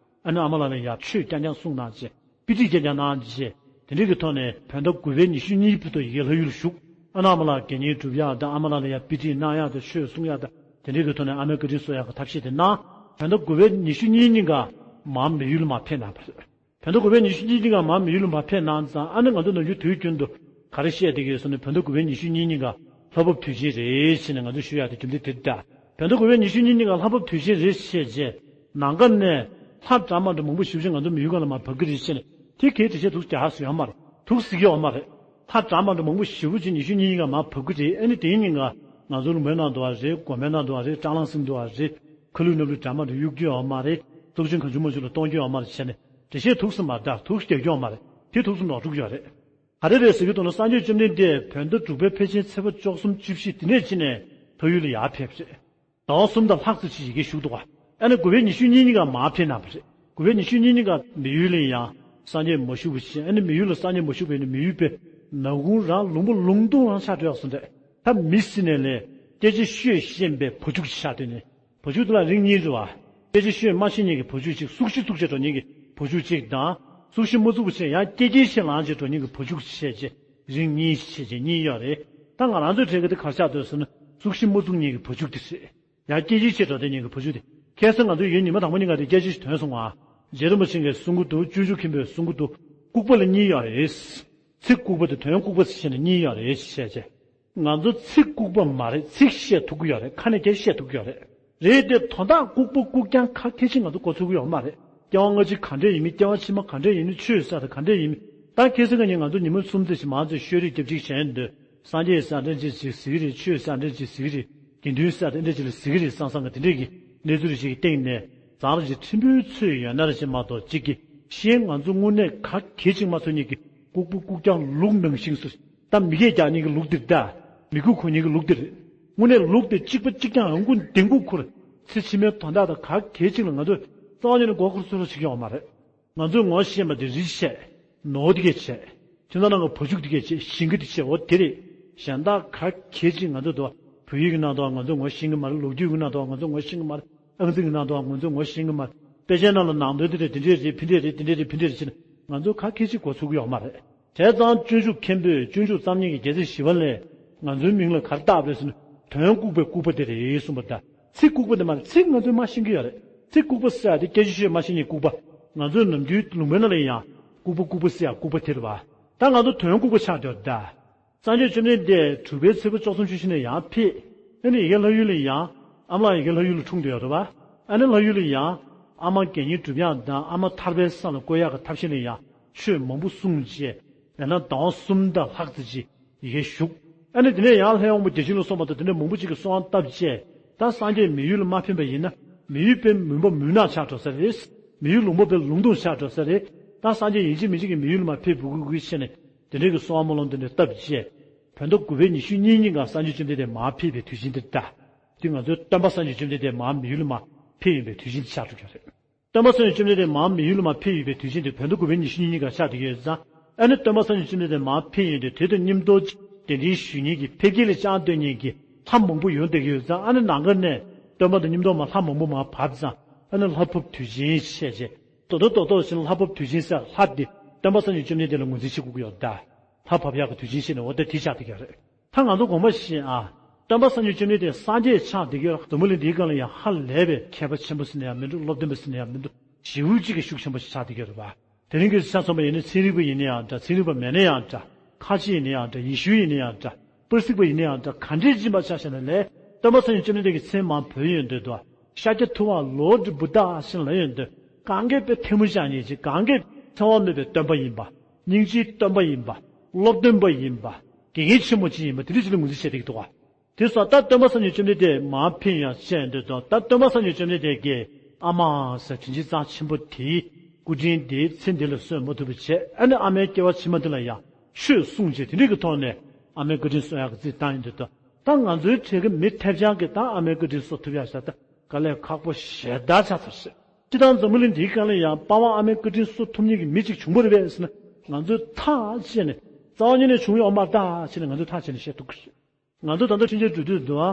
ཨ་ནི་ཨ་མ་ལགས་ལ་ཡར་ཆོས་རྐྱང་རྐྱང་གསུངས་གནང་རྗེས། དཔེ་ཁྲིད་རྐྱང་རྐྱང་གནང་རྗེས། དེ་འདྲའི་གི་ཐོག་ནས་བོད་ཟླ་དགུ་པའི་ཉི་ཤུ་གཉིས་ཕུད་དུ་ཡ་གིའི་ལྷ་ཡུལ་ལ་བཞུགས། ཨ་ནི་ཨ་མ་ལགས་དགེ་བསྙེན་སྒྲུབ་ཡག་དང་ཨ་མ་ལགས་ལ་ཡར་དཔེ་ཁྲིད་གནང་ཡག་དང་ཆོས་གསུང་ཡག་དང་དེ་འདྲའི་གི་ཐོག་ནས་ཨ་མའི་བཀའ་དྲིན་གསོ་ཡག་གི་ཐབས་ཤེས་དེ་གནང་། བོད་ཟླ་དགུ་པའི་ཉི་ཤུ་གཉིས་ཉིན་ཀ་མར་མི་ཡུལ་ལ་མར་ཕེབས་གནང་བ་རེད། བོད་ཟླ་དགུ་པའི་ཉི་ཤུ་གཉིས་ཉིན་ཀ་མར་མི་ཡུལ་ལ་མར་ཕེབས་གནང་ཙང་ཨ་ནི་ང་ཚོ་ནམ་རྒྱུན་དུས་རྒྱུན་དུ་ག་རེ་བཤད་བསྡད་ཀྱི་ཡོད་ཟེར་ན་བོད་ཟླ་དགུ་པའི་ཉི་ཤུ་གཉིས་ཉིན་ཀ་ལྷ་བབས་དུས་ཆེན་རེད་ཟེར་ནས་ང་ཚོ་ཞུ་ཡག་དེ་རྒྱུ་མཚན་དེ་རེད་ད། བོད་ཟླ་དགུ་པའི་ཉི་ཤུ་གཉིས་ཉིན་ཀ་ལྷ་བབས་དུས་ཆེན་རེད་བཤད་རྗེས། ནམ་མཁའ་ནས་ལྷ་འདྲ་མི་འདྲ་མང་པོ་ཞེ་པོ་ཅིག་ང་ཚོ་མི་ཡུལ་སྒང་ལ་མར་བབས་ཀྱི་རེད་ཟེར་ནས་དེ་གའི་འགྲེལ་བཤད་འདུག་རྒྱག་ཧ་སུ་ཡོད་མ་རེད། འདུག་ཟེར་གྱི་ཡོད་མ་རེད། ལྷ་འདྲ་མི་འདྲ་མང་པོ་ཞེ་པོ་ཅིག་ཉི་ཤུ་གཉིས་ཉིན་ཀ་མར་བབས་ཀྱི་རེད། ཨ་ནི་དེའི་ཉིན་ཀ་ང་ཚོ་ལུང་པའི་ནང་དུ་བ་རེད། དགོན་པའི་ནང་དུ་བ་རེད། སྲང་ལམ་སེང་དུ་བ་རེད། ཁ་ལུད་སྣབས་ལུད་འདྲ་མི་འདྲ་གཡུག་རྒྱུ་ཡོད་མ་རེད། ཚོགས་ཆེན་གང་བྱུང་མང་བྱུང་ལ་གཏོང་རྒྱུ་ཡོད་མ་རེད་ཟེར་ནས་འགྲེལ་བཤད་འདུག་ཟེར་མ་རེད། འདུག་ཟེར་རྒྱག་རྒྱུ་ཡོད་མ་རེད། དེ་འདུག་ཟེར་ལོག་འགྲོ་གི་ཡོད་རེད། ག་རེ་རེད་ཟེར་གྱི་འདུག་ན་སངས་རྒྱས་བཅོམ་ལྡན་འདས་བོད་ཟླ་དྲུག་པའི་ཕལ་ཆེར་ཚེས་པ་བཅུ་གསུམ་བཅུ་བཞི་དེ་ནས་ཕྱིན་ནས་ལྷ་ཡུལ་ལ་ཡར་ཕེབས་རེད། ཟླ་བ་གསུམ་དང་ལྷག་ཙམ་ཞིག་ཡ་གིར་བཞུགས་འདུག་ག་ཨ་ནི་དགུ་པའི་ཉི་ཤུ་གཉིས་ཉིན་ཀ་མར་ཕེབས་གནང་བ་རེད། དགུ་པའི་ཉི་ཤུ་གཉིས་ཉིན་ཀ་མི་ཡུལ་ལ་ཡང་སངས་རྒྱས་མ་བཞུགས་པ་བཞིན། ཨ་ནི་མི་ཡུལ་ལ་སངས་རྒྱས་མ་བཞུགས་པ་ཡིན་ན་མི་ཡུལ་པའི་ནག་ཁུང་རང་ལུང་པ་ལུང་སྟོང་རང་ཆགས་འགྲོ་ཡག་བཟོ་འདྲ། ད་མི་ཟེར་ནས་ལས་སྐད་ཆ་ཤོད་ཤེས་པའི་བུ་ཕྲུག་ཅིག་ཆགས་བསྡད་ནས། བུ་ཕྲུག་དེ་ལ་རིགས་གཉིས་རེད་བ། སྐད་ཆ་ཤོད་མ་ཤེས་མཁན་གྱི་བུ་ཕྲུག་ཅིག་སུག་ཤི་སུག་ཤི་འགྲོ་མཁན་གྱི་བུ་ཕྲུག་ཅིག་དང་། སུག་ཤི་མ་ཚུགས་པ་བྱས་ཡང་སྐད་ཆ་ཤེས་ལངས་བྱས་འགྲོ་མཁན་གྱི་བུ་ཕྲུག་བྱས་རྗེས་རིགས་གཉིས་བྱས་རྗེས་གཉིས་ཡོད་རེད། ད་ང་རང་ཚོའི་གྲས་ཀྱི་དེ་ག་རེ་ཆགས་འདུག་ཟེར་ན་སུག་ཤི་མ་ཚུགས་མཁན་གྱི་བུ་ཕྲུག་དེ་རེད། ཡང་སྐད་ཆ་ཤེས་འགྲོ་བསྡད་མཁན་གྱི་བུ་ཕྲུག་དེ། ཁ་སང་ང་ཚོ་ཡོད་ཉི་མ་དང་པོ་ཉིན་ག་དེ་སྐད་ཆ་ཞིག་ཐོན་སོང་ང་། རྗེ་རིན་པོ་ཆེ་གིས་གསུང་གི་འདུག་སྤྱོད་འཇུག་མཁན་པོས་གསུང་གི་འདུག་ལྐུགས་པ་ལ་གཉིས་ཡོད་རེད། ཚིག་ལྐུགས་པ་དང་དོན་ལྐུགས་པ་ཟེར་ནས་གཉིས་ཡོད་རེད་བཤད་བྱས། ང་ཚོ་ཚིག་ལྐུགས་པ་མ་རེད། ཚིག་བཤད་ཐུབ་ཀྱི་ཡོད་རེད། ཁ་ནས་སྐད་བཤད་ཐུབ་ཀྱི་ཡོད་རེད། རེད་དེ་དོན་དག་ལྐུགས་པ་ལྐུགས་རྐྱང་ག་གལ་ཆེ་ང་ཚོ་གོ་ཚོད་ཀྱི་ཡོད་མ་རེད། སྐྱེ་བ་སྔ་ཕྱི་ག་འདྲས་ཡིན་མིན། སྐྱེ་བ་ཕྱི་མ་ག་འདྲས་ཡིན་མིན། ཆོས་ཟེར་ཡ་དེ་ག་འདྲས་ཡིན་མིན། ད་ཁ་སང་ཁ་ཉིན་ང་ཚོ་ཉིན་མོ་གསུམ་ཙམ་ཞིག་མང་ཙམ་ཤོད་རེས་རྒྱབ་ཅིག་བྱས་འདོད། སངས་རྒྱས་ཟེར་ཡ་འདྲ་ཅིག་ཟེར་གྱི་རེད། ཆོས་ཟེར་ཡ་འདྲ་ཅིག་ཟེར་གྱི་རེད། དགེ་འདུན་ཟེར་ཡ་འདྲ་ཅིག་ལ་ཟེར་གྱི་རེད་བསམ་བསམ་གི་དེ་འདྲས་ཀྱི་གནས་ཚུལ་ཞིག་གི་སྟེང་ནས་ཙམ་ཞིག་ཕྲན་བུའི་ཚོད་ཡོད་ན་རེ་ཞིག་མ་གཏོགས། གཅིག་གི་གཞན་ང་ཚོ་དངོས་གནས་ག་གལ་ཆེ་མ་ཚོར་མཁན་གྱི་ལྐུགས་པ་ལྐུགས་རྐྱང་ལུག་ནང་བཞིན་སུ། ད་མི་སྐད་རྒྱག་མཁན་གྱི་ལུག་འདིར། ད་མི་རྒོད་གོ་མཁན་གྱི་ལུག་འདིར། དངོས་གནས་ལུག་དེ་གཅིག་པ་གཅིག་རྐྱང་ཡང་ཀུན་ལྡན་ཀུ་ཁུར། ཚེ་ཕྱི་མའི་དོན་དག་དང་ག་གལ་ཆེ་ལ་ང་ཚོས་རྩ་བ་ཉིད་ནས་མགོ་འཁོར་ཚུར་རོགས་བྱེད་ཀྱི་ཡོད་མ་རེད། ང་ཚོས་ངོ་ཤེས་པ་དེ་རིགས་བྱས། ནོར་དེ་གས་བྱས། ཁྱིམ་ཚང་ནང་གི་བུ་ཕྲུག་དེ་གས་བྱས། ཞིང་ཁ་དེ་བྱས། འོ་དེ་རེད། གཞན་དག་ག་གལ་ཆེ་ང་ཚོ་དོ། བོད་ཡིག་གི་ནང་དུ་ང་ཚོ་ངོ་ཤེས་ཀྱི་མ་རེད། ལོ་རྒྱུས་ཀྱི་ནང་དུ་ང་ཚོ་ངོ་ཤེས་ཀྱི་མ་རེད། ཨང་རྩིས་ཀྱི་ནང་དུ་ང་ཚོ་ངོ་ཤེས་ཀྱི་མ་རེད། དཔེ་ཆའི་ནང་ལ་ནང་དོན་དེ་འདྲས་དེ་འདྲས་རེད། ཕི་འདྲས་རེད། དེ་འདྲས་རེད། ཕི་འདྲས་རེད་ཟེར་ནས་ང་ཚོ་ག་གལ་ཆེ་གོ་ཚོད་ཀྱི་ཡོད་མ་རེད། བྱས་ཙང་སྤྱོད་འཇུག་མཁན་པོས། སྤྱོད་འཇུག་རྩོམ་མཁན་གྱི་རྒྱལ་སྲས་ཞི་བ་ལྷས་ང་ཚོའི་མིང་ལ་ག་རེ་བཏགས་པ་རེད་ཟེར་ན། དོན་ལྐུགས་པའི་ལྐུགས་པ་དེ་རེད་གསུངས་པ་དང་། ཚིག་ལྐུགས་པ་དེ་མ་རེད། ཚིག་ང་ཚོས་མ་ཤེས་ཀྱི་ཡོད་རེད། ཚིག་ལྐུགས་པ་ཟེར་ཡ་དེ་སྐད་ཆ་ཤོད་མ་ཤེས་མཁན་ལྐུགས་པ། ང་ཚོའི་ནམ་རྒྱུན་ལུང་པའི་ནང་ལ་ཡང་ལྐུགས་པ་ལྐུགས་པ་ཟེར་ཡ་ལྐུགས་པ་དེ་རེད་པ། ད་ང་ཚོ་དོན་ལྐུགས་པ་ཆགས་བསྡད་ཡོད་རེད་ད། སངས་རྒྱས་བཅོམ་ལྡན་འདས་གྲུབ་པའི་ཚེ་འཕོས་བཅུ་གསུམ་ཆུ་བཞི་ནས་ཡར་ཕེབས། ཨ་ནི་ཡི་གེ་ལྷ་ཡུལ་ལ་ཡང་། ཨ་མ་ལགས་ཡི་གེ་ལྷ་ཡུལ་ལ་འཁྲུངས་བསྡད་ཡོད་རེད་པ། ཨ་ནི་ལྷ་ཡུལ་ལ་ཡང་། ཨ་མ་དགེ་བསྙེན་སྒྲུབ་ཡག་དང་ཨ་མ་ཐར་པའི་ས་ལ་བཀོད་ཡག་གི་ཐབས་ཤེས་ལ་ཡང་ཆོས་མང་པོ་གསུངས་བྱས། ཡང་ན་ཟླ་བ་གསུམ་དང་ལྷག་ཙམ་ཅིག་ཡི་གེ་བཞུགས། ཨ་ནི་དེ་ནས་ཡང་ལྷའི་དབང་པོ་བརྒྱ་བྱིན་ལ་སོགས་པ་དང་དེ་འདྲ་མང་པོ་ཅིག་གིས་གསོལ་བ་བཏབ་བྱས། ད་སངས་རྒྱས་མི་ཡུལ་ལ་མ་ཕེབས་པ་ཡིན་ན། མི་ཡུལ་དཔེ་མུན་པ་མུན་ནག་ཆགས་འགྲོ་ས་རེད། མི་ཡུལ་ལུང་པ་དཔེ་ལུང་སྟོང་ཆགས་འགྲོ་ས་རེད། ད་སངས་རྒྱས་ཡིན་གཅིག་མིན་གཅིག་གིས་མི་ཡུལ་ལ་མར་ཕེབས་དགོས་དགོས་བྱས་ནས། དེ་འདྲའི་གི་གསོལ་བ་སྨོན་ལམ་དེ་འདྲ་བཏབ་བྱས། བོད་ཟླ་དགུ་པའི་ཉི་ཤུ་གཉིས་ཉིན་ག་སངས་རྒྱས་བཅོམ་ལྡན་འདས་མར་ཕེབས་པའི་དུས་ཆེན་དེ་རེད་ད། དེ་ང་ཚོའི་སྟོན་པ་སངས་རྒྱས་བཅོམ་ལྡན་འདས་མར་མི་ཡུལ་ལ་མར་ཕེབས་ཡོང་པའི་དུས་ཆེན་དེ་ཆགས་འགྲོ་གི་རེད། སྟོན་པ་སངས་རྒྱས་བཅོམ་ལྡན་འདས་མར་མི་ཡུལ་ལ་མར་ཕེབས་ཡོད་པའི་དུས་ཆེན་དེ་བོད་ཟླ་དགུ་པའི་ཉི་ཤུ་གཉིས་ཉིན་ག་ཆགས་བསྡད་ཀྱི་ཡོད་ཙང་། ཨ་ནི་སྟོན་པ་སངས་རྒྱས་བཅོམ་ལྡན་འདས་མར་ཕེབས་ཡོང་དུས་དེ་དང་མཉམ་དུ་གདན་འདྲེན་ཞུ་མཁན་གྱི་ཕེབས་སྐྱེལ་ལ་བཅར་འདོད་མཁན་གྱི་ལྷ་མང་པོ་ཡོང་བསྡད་ཀྱི་ཡོད་ཙང་། ཨ་ནི་ནམ་མཁའ་ནས་སྟོན་པ་དང་མཉམ་དུ་མར་ལྷ་མང་པོ་མར་བབས་ཙང་། ཨ་ནི་ལྷ་ཕབ་དུས་ཆེན་བྱས་རྗེས། རྡོག་རྡོག་རྡོག་རྡོག་བྱས་ནས་ལྷ་ཕབ་དུས་ཆེན་ཟེར། ལྷ་དེ་སྟོན་པ་སངས་རྒྱས་བཅོམ་ལྡན་འདས་ལ་ངོས་འཛིན་བྱེད་དགོས་ཀྱི་ཡོད་ད། ལྷ་ཕབ་ཡག་གི་དུས་ཆེན་བྱས་ནས། འོ་ད་དེ་ཆགས་བསྡད་ཀྱི་ཡོད་རེད། ད་ང་ཚོ་དགོངས་པ་བཞེས་ཨ། སྟོན་པ་སངས་རྒྱས་བཅོམ་ལྡན་འདས་སངས་རྒྱས་ཆགས་བསྡད་ཀྱི་ཡོད་རེད། འཛམ་བུ་གླིང་འདིའི་སྒང་ལ་ཡང་ཧ་ལས་པའི་མཁས་པ་ཆེན་པོ་ཟེར་ན་ཡང་མི་འདུག། སློབ་སྟོན་པ་ཟེར་ན་ཡང་མི་འདུག། ཞེ་པོ་ཅིག་གི་ཤུགས་ཆེན་པོ་ཞིག་ཆགས་བསྡད་ཀྱི་ཡོད་རེད་པ། དེ་རིང་གི་ཆ་མཚོན་པ་ཡིན་ན་ཚན་རིག་པ་ཡིན་ན་ཡང་འདྲ། ཚན་རིག་པ་མེད་ན་ཡང་འདྲ། ཁ་ཆེ་ཡིན་ན་ཡང་འདྲ། ཡེ་ཤུ་ཡིན་ན་ཡང་འདྲ། པར་སིག་པ་ཡིན་ན་ཡང་འདྲ། ག་འདྲས་ཡིན་པ་ཆ་བཞག་ན་ལས། སྟོན་པ་སངས་རྒྱས་བཅོམ་ལྡན་འདས་ཀྱི་མཚན་མར་བོས་ཡོང་དུས་དོ། ཤཱཀྱ་ཐུབ་པ་ལོ་དྲི་བུ་དག་ཞེས་ལབ་ཡོང་དུས། གང་གས་དཔེ་ཐལ་མོ་སྦྱར་མཁན་ཅིག། གང་གས་འཚེ་བ་མེད་པའི་སྟོན་པ་ཡིན་པ། སྙིང་རྗེའི་སྟོན་པ་ཡིན་པ། སློབ་སྟོན་པ་ཡིན་པ། དགེ་རྒན་ཆེན་མོ་ཅིག་ཡིན་པ། དེ་འདྲ་ཅིག་ལ་ངོས་འཛིན་བྱས་བསྡད་ཀྱི་འདུག་ག། དེ་སོང་ཙང་ད་སྟོན་པ་སངས་རྒྱས་བཅོམ་ལྡན་འདས་མར་ཕེབས་ཡོང་བཤད་ཡོང་དུས་དོ། ད་སྟོན་པ་སངས་རྒྱས་བཅོམ་ལྡན་འདས་ཀྱིས་ཨ་མ་ཟེར་དྲིན་ཅན་གཙང་ཆེན་པོ་དེའི་སྐུ་དྲིན་དེའི་མཚན་དེ་ལ་གསོན་མ་ཐུབ་པ་བྱས། ཨ་ནི་ཨ་མའི་སྐྱེ་བ་ཕྱི་མ་དེ་ལ་ཡང་ཆོས་གསུངས་བྱས། དེ་འདྲའི་གི་ཐོག་ནས་ཨ་མའི་བཀའ་དྲིན་གསོ་ཡག་གི་རྩིས་བཏང་ཡོང་དུས་དོ། ད་ང་ཚོའི་གྲས་ཀྱི་མི་ཐེབས་ཆག་གིས་ད་ཨ་མའི་བཀའ་དྲིན་གསོ་ཐུབ་ཡག་ཟེར་ད་དཀའ་ལས་ཁག་པོ་ཞེ་དྲག་ཆགས་ཚར་ཟེར། སྤྱིར་བཏང་འཛམ་བུ་གླིང་འདིའི་སྒང་ལ་ཡང་པ་ཕ་ཨ་མའི་བཀའ་དྲིན་གསོ་ཐུབ་མཁན་གྱི་མི་གཅིག་བྱུང་བ་རེད་པས་ཟེར་ན། ང་ཚོས་ཐག་བཅད་ནས། རྩ་བ་ཉིད་ནས་བྱུང་ཡོད་མ་རེད་ད་ཟེར་ནས་ང་ཚོས་ཐག་བཅད་ནས་བཤད་ཐུབ་ཀྱི་རེད། ང་ཚོ་ད་ལྟ་འཕྲིན་ཆེན་འགྲོ་དུས་འདུག་ཨ།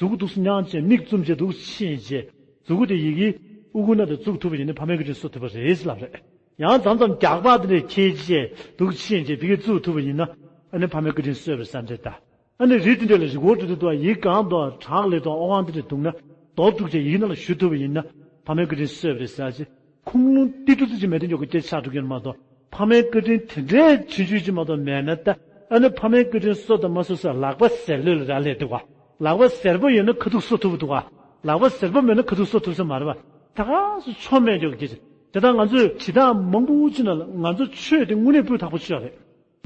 མཛུ་གུ་འདུག་སེ་མཉམ་བྱས། མིག་བཙུམ་བྱས། འདུག་ཕྱིན་བྱས། མཛུ་གུ་དེ་ཡི་གེ་དབུ་གུར་ནང་དུ་བཙུགས་ཐུབ་པ་ཡིན་ན་ཕ་མའི་བཀའ་དྲིན་གསོ་ཐུབ་པ་རེད་ཟེར་ལབ་རེད། ཡང་མཚམས་མཚམས་རྒྱགས་པ་དེ་འདྲ་འཁྱེར་བྱས། འདུག་ཕྱིན་བྱས་ཕ་གིར་བཙུགས་ཐུབ་པ་ཡིན་ན། ཨ་ནི་ཕ་མའི་བཀའ་དྲིན་གསོས་པའི་བསམ་འདྲ་ད། ཨ་ནི་རི་དེ་འདྲ་ལ་རི་སྐོར་འགྲོ་དུས་འདུག་ཨ། ཡིག་གང་འདུག་ཨ། བྲག་ལ་འདུག་ཨ། ཨོ་ཁང་དེ་འདྲ་འདུག་ན། རྡོ་བཙུགས་བྱས་ཡིག་ནང་ལ་བཞུ་ཐུབ་པ་ཡིན་ན། ཕ་མའི་བཀའ་དྲིན་གསོས་པ་རེད་ཟེར་ཅིག། ཁུངས་ལུང་ཏིལ་འབྲུ་ཙམ་ཅིག་མེད་དུས་འཇོག་གི་སྐད་ཆ་ཆགས་འགྲོ་གི་ཡོད་མ་གཏོགས། ཕ་མའི་བཀའ་དྲིན་དེ་འདྲའི་ཆུང་ཆུང་ཅིག་མ་གཏོགས་མེད་ན་ད། ཨ་ནི་ཕ་མའི་བཀའ་དྲིན་གསོ་དང་མ་གསོ་ཟེར་ལག་པ་གཟེར་ལོས་ལ་རག་ལས་འདུག་ག། ལག་པ་གཟེར་པོ་ཡོད་ན་ཁ་ཐུག་གསོ་ཐུབ་འདུག་ག། ལག་པ་གཟེར་པོ་མེད་ན་ཁ་ཐུག་གསོ་ཐུབ་ས་མ་རེད་པ། ད་ག་སུ་ཆོ་མེད་འཇོག་གི་སྐད་ཆ། དེ་ལྟར་ང་ཚོས་བྱེད་སྟངས་མང་པོ་ཅིག་ནང་ལ་ང་ཚོ་ཆོས་དེ་དངོས་གནས་སྤུས་དག་པོ་ཆོས་རེད།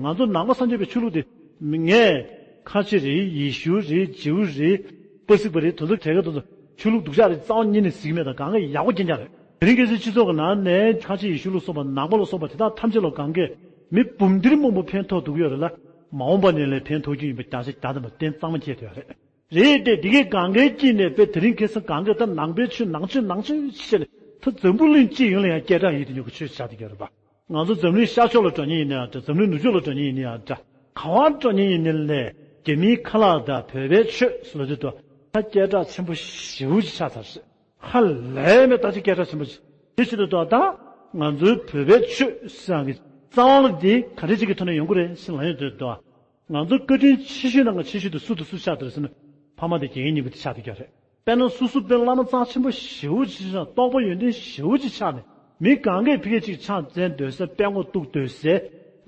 ང་ཚོ་ནང་པ་སངས་རྒྱས་པའི་ཆོས་ལུགས་དེ་ངས་ཁ་ཆེ་རེད། ཡེ་ཤུ་རེད། ཇིའུ་རེད། པ་སིག་པ་རེད། དེ་ཚོ་གྲས་ཀ་དེ་ཚོ་ཆོས་ལུགས་སྡུག་ཅག་རེད། རྩ་བ་ཉིད་ནས་ཟེར་གྱི་མེད། ད་གང་ག་ཡག་པོ་རྐྱང་རྐྱང་རེད། དེ་རིང་ཁ་སང་སྤྱི་ཚོགས་ཀྱི་ནང་ནས་ཁ་ཆེ་ཡེ་ཤུ་ལ་སོགས་པ། ནང་པ་ལ་སོགས་པ། དེ་དག་ཐམས་ཅད་ལ་གང་གས་མི་འབུམ་སྡེར་མང་པོ་ཕན་ཐོགས་ཐུབ་ཀྱི་ཡོད་རེད་ལ། མ་འོངས་པ་ནས་ལས་ཕན་ཐོགས་རྒྱུ་ཡིན་པ་བརྒྱ་ཆ་བརྒྱ་ཐམ་པ་གཏན་གཙང་མ་ཁྱེར་ཐུབ་ཡོད་རེད། རེད་དེ། དེ་གས་གང་གའི་དཀྱིལ་ནས་དཔེ་དེ་རིང་ཁ་སང་གང་གས་ད་ནང་པའི་ཆོས་ནང་ཆོས་ནང་ཆོས་བྱས་ནས། ད་འཛམ་བུ་གླིང་སྤྱི་ཡོངས་ལ་ཡང་སྐད་གྲགས་ཡོད་དེ་ཉོ་གི་ཆོས་ཆགས་བསྡད་ཀྱི་ཡོད་རེད་པ། ང་ཚོ་འཛམ་གླིང་ཤར་ཕྱོགས་ལ་འགྲོ་མཁན་ཡིན་ན་ཡང་འདྲ། འཛམ་གླིང་ནུབ་ཕྱོགས་ལ་འགྲོ་མཁན་ཡིན་ན་ཡང་འདྲ། ག་བར་འགྲོ་མཁན་ཡིན་ནའི་ལས། རྒྱ་མིའི་ཁ་ལག་དང་བོད་པའི་ཆོས་ཟེར་ལབ་དུས་དོ། ད་སྐད་གྲགས་ཆེན་པོ་ཞེ་པོ་ཅིག་ཆགས་ཚར་ཟེར། ཧ་ལས་མེད། ད་ཅིག་སྐད་གྲགས་ཆེན་པོ་ཅིག། དེ་བྱེད་དུས་དོ། ད་ང་ཚོའི་བོད་པའི་ཆོས་ཟེར་ཡག་གི་རྩ་བ་ལ་དེ་ག་འདྲ་ཅིག་གི་ཐོག་ནས་ཡོང་གི་རེད་ཟེར་ལབ་ཡོང་དུས་དོ། ང་ཚོ་བཀའ་དྲིན་ཆེ་ཤོས་ནང་གི་ཆེ་ཤོས་དེ་སུ་དང་སུ་ཆགས་བསྡད་རེད་ཟེར་ན། ཕ་མ་དང་དགེ་རྒན་གཉིས་པོ་དེ་ཆགས་བསྡད་ཀྱི་རེད། དཔེར་ན་སོ་སོ་དཔེ་བླ་མ་རྩ་ཆེན་པོ་ཞེ་པོ་ཅིག་ཆགས། རྟོགས་པ་ཡོན་ཏན་ཞེ་པོ་ཅིག་ཆགས་ནས། མི་གང་གས་ཕ་གིར་ཅིག་ཕྱག་འཚལ་སྡོད་ས། དཔེ་ངོ་གཏུགས་སྡོད་སའི་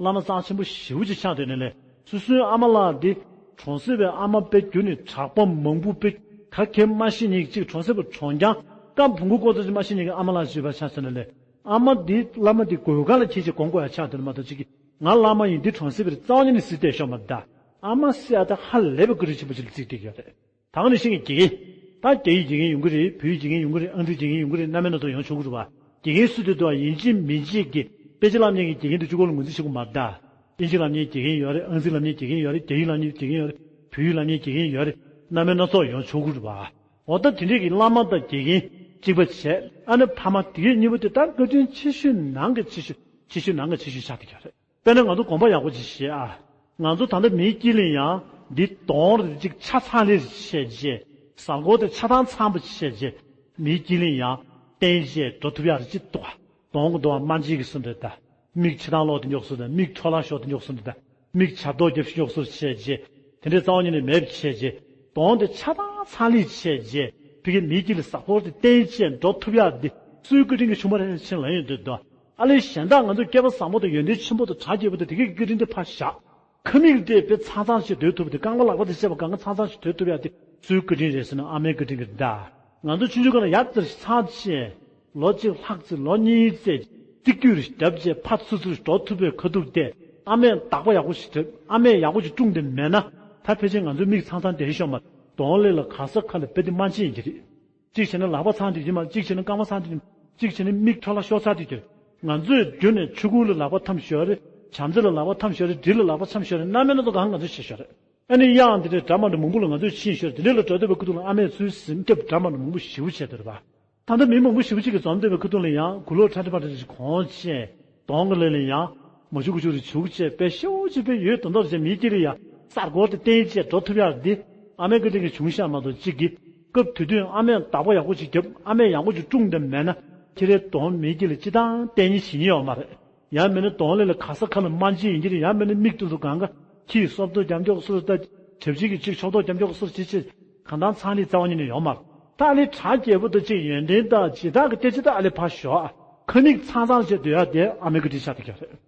བླ་མ་རྩ་ཆེན་པོ་ཞེ་པོ་ཅིག་ཆགས་སྡོད་ནས་ལས། སོ་སོའི་ཨ་མ་ལགས་འདི་ གྲོང་གསེབ་པའི་ཨ་མ་དཔེ་རྒྱུ་ནི་གྲགས་པ་མང་པོ་དཔེ་ག་གེ་མ་ཤེས་ཉིག་ཅིག་གྲོང་གསེབ་པ་གྲོང་རྐྱང་ཀ་བོང་གུ་ཀོ་ཙོ་ཅིག་མ་ཤེས་ཉིག་གི་ཨ་མ་ལགས་ཞུས་པ་ཆ་ཟེར་ན་ལས། ཨ་མ་འདི་བླ་མ་འདི་གོས་གང་ལ་ཁྱེད་ཅིག་གོང་གོ་ཡ་ཆགས་དོན་མ་གཏོགས་ཅིག་གི་ང་བླ་མ་ཡིན་འདི་གྲོང་གསེབ་པའི་རྩ་བ་ཉིད་ནས་སྲིད་དེ་ཤོག་མ་གདའ། ཨ་མ་སྲིད་ཨ་ད་ཧ་ལས་པའི་བཀའ་དྲིན་ཆེན་པོ་ཅིག་ལ་བརྩིས་བསྡད་ཀྱི་ཡོད་རེད། ད་ག་ནང་བཞིན་གྱི་དགེ་རྒན། ད་རྒྱ་ཡིག་དགེ་རྒན་ཡོང་གི་རེད། བོད་ཡིག་དགེ་རྒན་ཡོང་གི་རེད། ཨང་རྩིས་དགེ་རྒན་ཡོང་གི་རེད། རྣམ་པ་སྣ་ཚོགས་ཡོང་ཆོག་གི་རེད་བ། དགེ་རྒན་སུ་དེ་དུ་ཡིན་གཅིག་མིན་གཅིག་གི་དཔེ་ཆ་བསླབ་མཁན་གྱི་དགེ་རྒན་དེ་གཅིག་པོ་ལ་ངོས་འཛིན་བྱེད་དགོས་མ་རེད་ད། ཨིན་ཇི་བསླབ་མཁན་དགེ་རྒན་ཡོད་རེད། ཨང་རྩིས་བསླབ་མཁན་དགེ་རྒན་ཡོད་རེད། རྒྱ་ཡིག་བསླབ་མཁན་དགེ་རྒན་ཡོད་རེད། བོད་ཡིག་བསླབ་མཁན་དགེ་རྒན་ཡོད་རེད། རྣམ་པ་སྣ་ཚོགས་ཡོང་ཆོག་གི་རེད་བ། འོ་ད་དེ་འདྲས་ཀྱི་བླ་མ་དང་དགེ་རྒན་གཅིག་པ་བྱས། ཨ་ནི་ཕ་མ་དེ་གཉིས་པོ་དེ་ད་བཀའ་དྲིན་ཆེ་ཤོས་ནང་གི་ཆེ་ཤོས། ཆེ་ཤོས་ནང་གི་ཆེ་ཤོས་ཆགས་བསྡད་ཀྱི་རེད། དཔེར་ན་ང་ཚོ་དགོངས་པ་ཡག་པོ་ཅིག་བཞེས་ཨ། ང་ཚོ་ད་ལྟ་མིའི་དཀྱིལ་ལ་ཡང་འདི་གདོང་རེ་ཅིག་ཆ་ཚང་ལེ་བྱས་རྗེས། གཟའ་སྐོར་དེ་ཆ་ཚང་ཚང་པོ་བྱས་རྗེས། མིའི་དཀྱིལ་ལ་ཡང་བསྟན་བྱས་འགྲོ་ཐུབ་ཡག་རེ་ཅིག་འདུག་ཨ། གདོང་གི་འདུག་ཨ། སྨན་དཔྱད་ཀྱི་སུ་འདྲ་ད། མིག་ཕྱི་ཐང་ལོག་དེ་མགྱོགས་སུ་དང་། མིག་འཕྲོ་བརླག་ཤོག་དེ་མགྱོགས་སུ་དང་། མིག་བྱབ་རྡོག་རྒྱབ་ཤོག་སུ་བྱས་རྗེས། དེ་འདྲའི་རྩ་བ་ཉིད་ནས་མེད་པ་བྱས་རྗེས། གདོང་དེ་ཆ་ཚང་ཚང་ལེ་བྱས་རྗེས། ཕ་གི་མིའི་དཀྱིལ་ལ་གཟའ་སྐོར་དེ་བསྟན་བྱས་འགྲོ་ཐུབ་ཡག་འདི་སུའི་བཀའ་དྲིན་གྱི་ཆུང་མ་རེད་ཕྱིན་ལ་ཡོང་དུས་དོ། ཨ་ལས་གཞན་དག་ང་ཚོ་སྐལ་བ་བཟང་པོ་དང་ཡོན་ཏན་ཆེན་པོ་དང་གྲགས་རྒྱས་པོ་དང་དེ་གའི་བཀའ་དྲིན་དེ་ཕར་བཞག་ཁ་མིག་དེ་དཔེ་ཚང་ཚང་ཞིག་སྡོད་ཐུབ་པ་དེ། རྐང་པ་ལག་པ་དེ་བཤད་པ་གང་ག་ཚང་ཚང་ཞིག་སྡོད་ཐུབ་ཡག་དེ་སུའི་བཀའ་དྲིན་རེད་ཟེར་ན་ཨ་མའི་བཀའ་དྲིན་གྱི་རེད་ད། ང་ཚོ་ཆུང་ཆུང་སྒང་ལ་ཡག་ཙམ་ཞིག་ཚང་བྱས། ལོ་གཅིག་ལྷག་ཙམ་ལོ་གཉིས་ཙམ་རྩིག་རྒྱུ་རེ་བརྒྱབ་བྱས་ཕར་ཚུར་ཚུར་འགྲོ་ཐུབ་པའི་ཁ་ཐུག་དེ་ཨ་མས་བདག་པོ་ཡག་པོ་ཞིག་བྲབ། ཨ་མས་ཡག་པོ་ཞིག་བཀྲུངས་ཏེ་མེད་ན། ད་ཕལ་ཆེར་ང་ཚོའི་མིག་ཚང་ཚང་བསྡད་ཤོག་མ། གདོང་ལེ་ལ་ག་ས་ག་ལ་དཔེ་དེ་མ་ཕྱིན་གྱི་རེད། གཅིག་བྱས་ན་ལག་པ་ཚང་དུས་ཀྱི་མ། གཅིག་བྱས་ན་རྐང་པ་ཚང་དུས་ཀྱི་མ། གཅིག་བྱས་ན་མིག་འཕྲོ་བརླག་ཤོར་ཚར་དུས་ཀྱི། ང་ཚོས་རྒྱུན་ནས་ཆུ་ཁུག་ལ་ལག་པ་འཐམ་ཤོར་རེད། བྱམས་བརྩེ་ལ་ལག་པ་འཐམ་ཤོར་རེད། འབྲི་ལ་ལག་པ་འཐམ་ཤོར་རེད། རྣམ་པ་སྣ་ཚོགས་གང་ང་ཚོས་བྱེད་ཤོར་རེད། ཨ་ནི་གཡང་འདི་འདྲའི་འདྲ་མ་འདྲ་མང་པོ་ལ་ང་ཚོས་ཕྱིན་ཤོར་རེད། དེ་འདྲ་ལ་འགྲོ་བསྡད་པའི་ཁུ་ཐུག་ལ་ཨ་མས་ཚུར་ཟིན་སྐྱབས་འདྲ་མ་འདྲ་མང་པོ་ཞེ་པོ་བྱས་འདུག་རེད་པ། ད་ལྟ་མི་མང་པོ་ཞེ་པོ་ཅིག་གིས་འཛོམས་བསྡད་པའི་ཁུ་ཐུག་ལ་ཡང་གུ་ལོག་ཁྲ་ཁྲ་པ་ཁྲ་ཞིག་གོན་བྱས། གདོང་གི་ལེ་ལ་ཡང་མ་བྱུག་གུ་བྱུག་རེ་བྱུག་བྱས། དཔེ་ཤོག་ཅིག་དཔེ་ཡོད་དོན་དག་བྱས། མིའི་དཀྱིལ་ལ་ཡང་གཟའ་སྐོར་དེ་བསྟན་བྱས་འགྲོ་ཐུབ་ཡག་འདི་ཨ་མའི་བཀའ་དྲིན་གྱིས་བྱུང་ཤག་མ་གཏོགས། གཅིག་གིས་སྐབས་དེ་དུས་ཨ་མས་བདག་པོ་ཡག་པོ་ཅིག་བརྒྱབ། ཨ་མས་ཡག་པོ་ཅིག་བཀྲུངས་ཏེ་མེད་ན། ཁྱེད་རའི་གདོང་མིའི་དཀྱིལ་ལ་སྤྱིར་བཏང་བསྟན་ཉིན་ཞིག་ཡོད་མ་རེད། ཡང་མིན་ན་གདོང་ལེ་ལ་ག་ས་ག་ལ་སྨན་དཔྱད་ཡིན་གྱི་རེད། ཡང་མིན་ན་མིག་ཏུ་ཏུ་གང་ག་ཁྱིས་སོབ་ཏོ་རྒྱབ་མགྱོགས་སོར་ད། གྲབས་ཅིག་གིས་གཅིག་ཕྱོགས་ཏོ་རྒྱབ་མགྱོགས་སོར་བྱེད་ཅེས་གང་ལྟར་ཚང་ལི་རྩ་བ་ཉིད་ནས་ཡོད་མ་རེད། ད་ཨ་ལི་གྲགས་རྒྱས་པོ་དང་གཅིག་ཡོན་ཏན་དང་བྱེ་བྲག་གི་སྐད་ཆ་ད་ཨ་ལི་ཕར་ཞོག་ཨ། ཁ་མིག་ཚང་ཚང་བྱས་སྡོད་ཡག་དེ་ཨ་མའི་བཀའ་དྲིན་ཆགས་བསྡད་ཀྱི་རེད།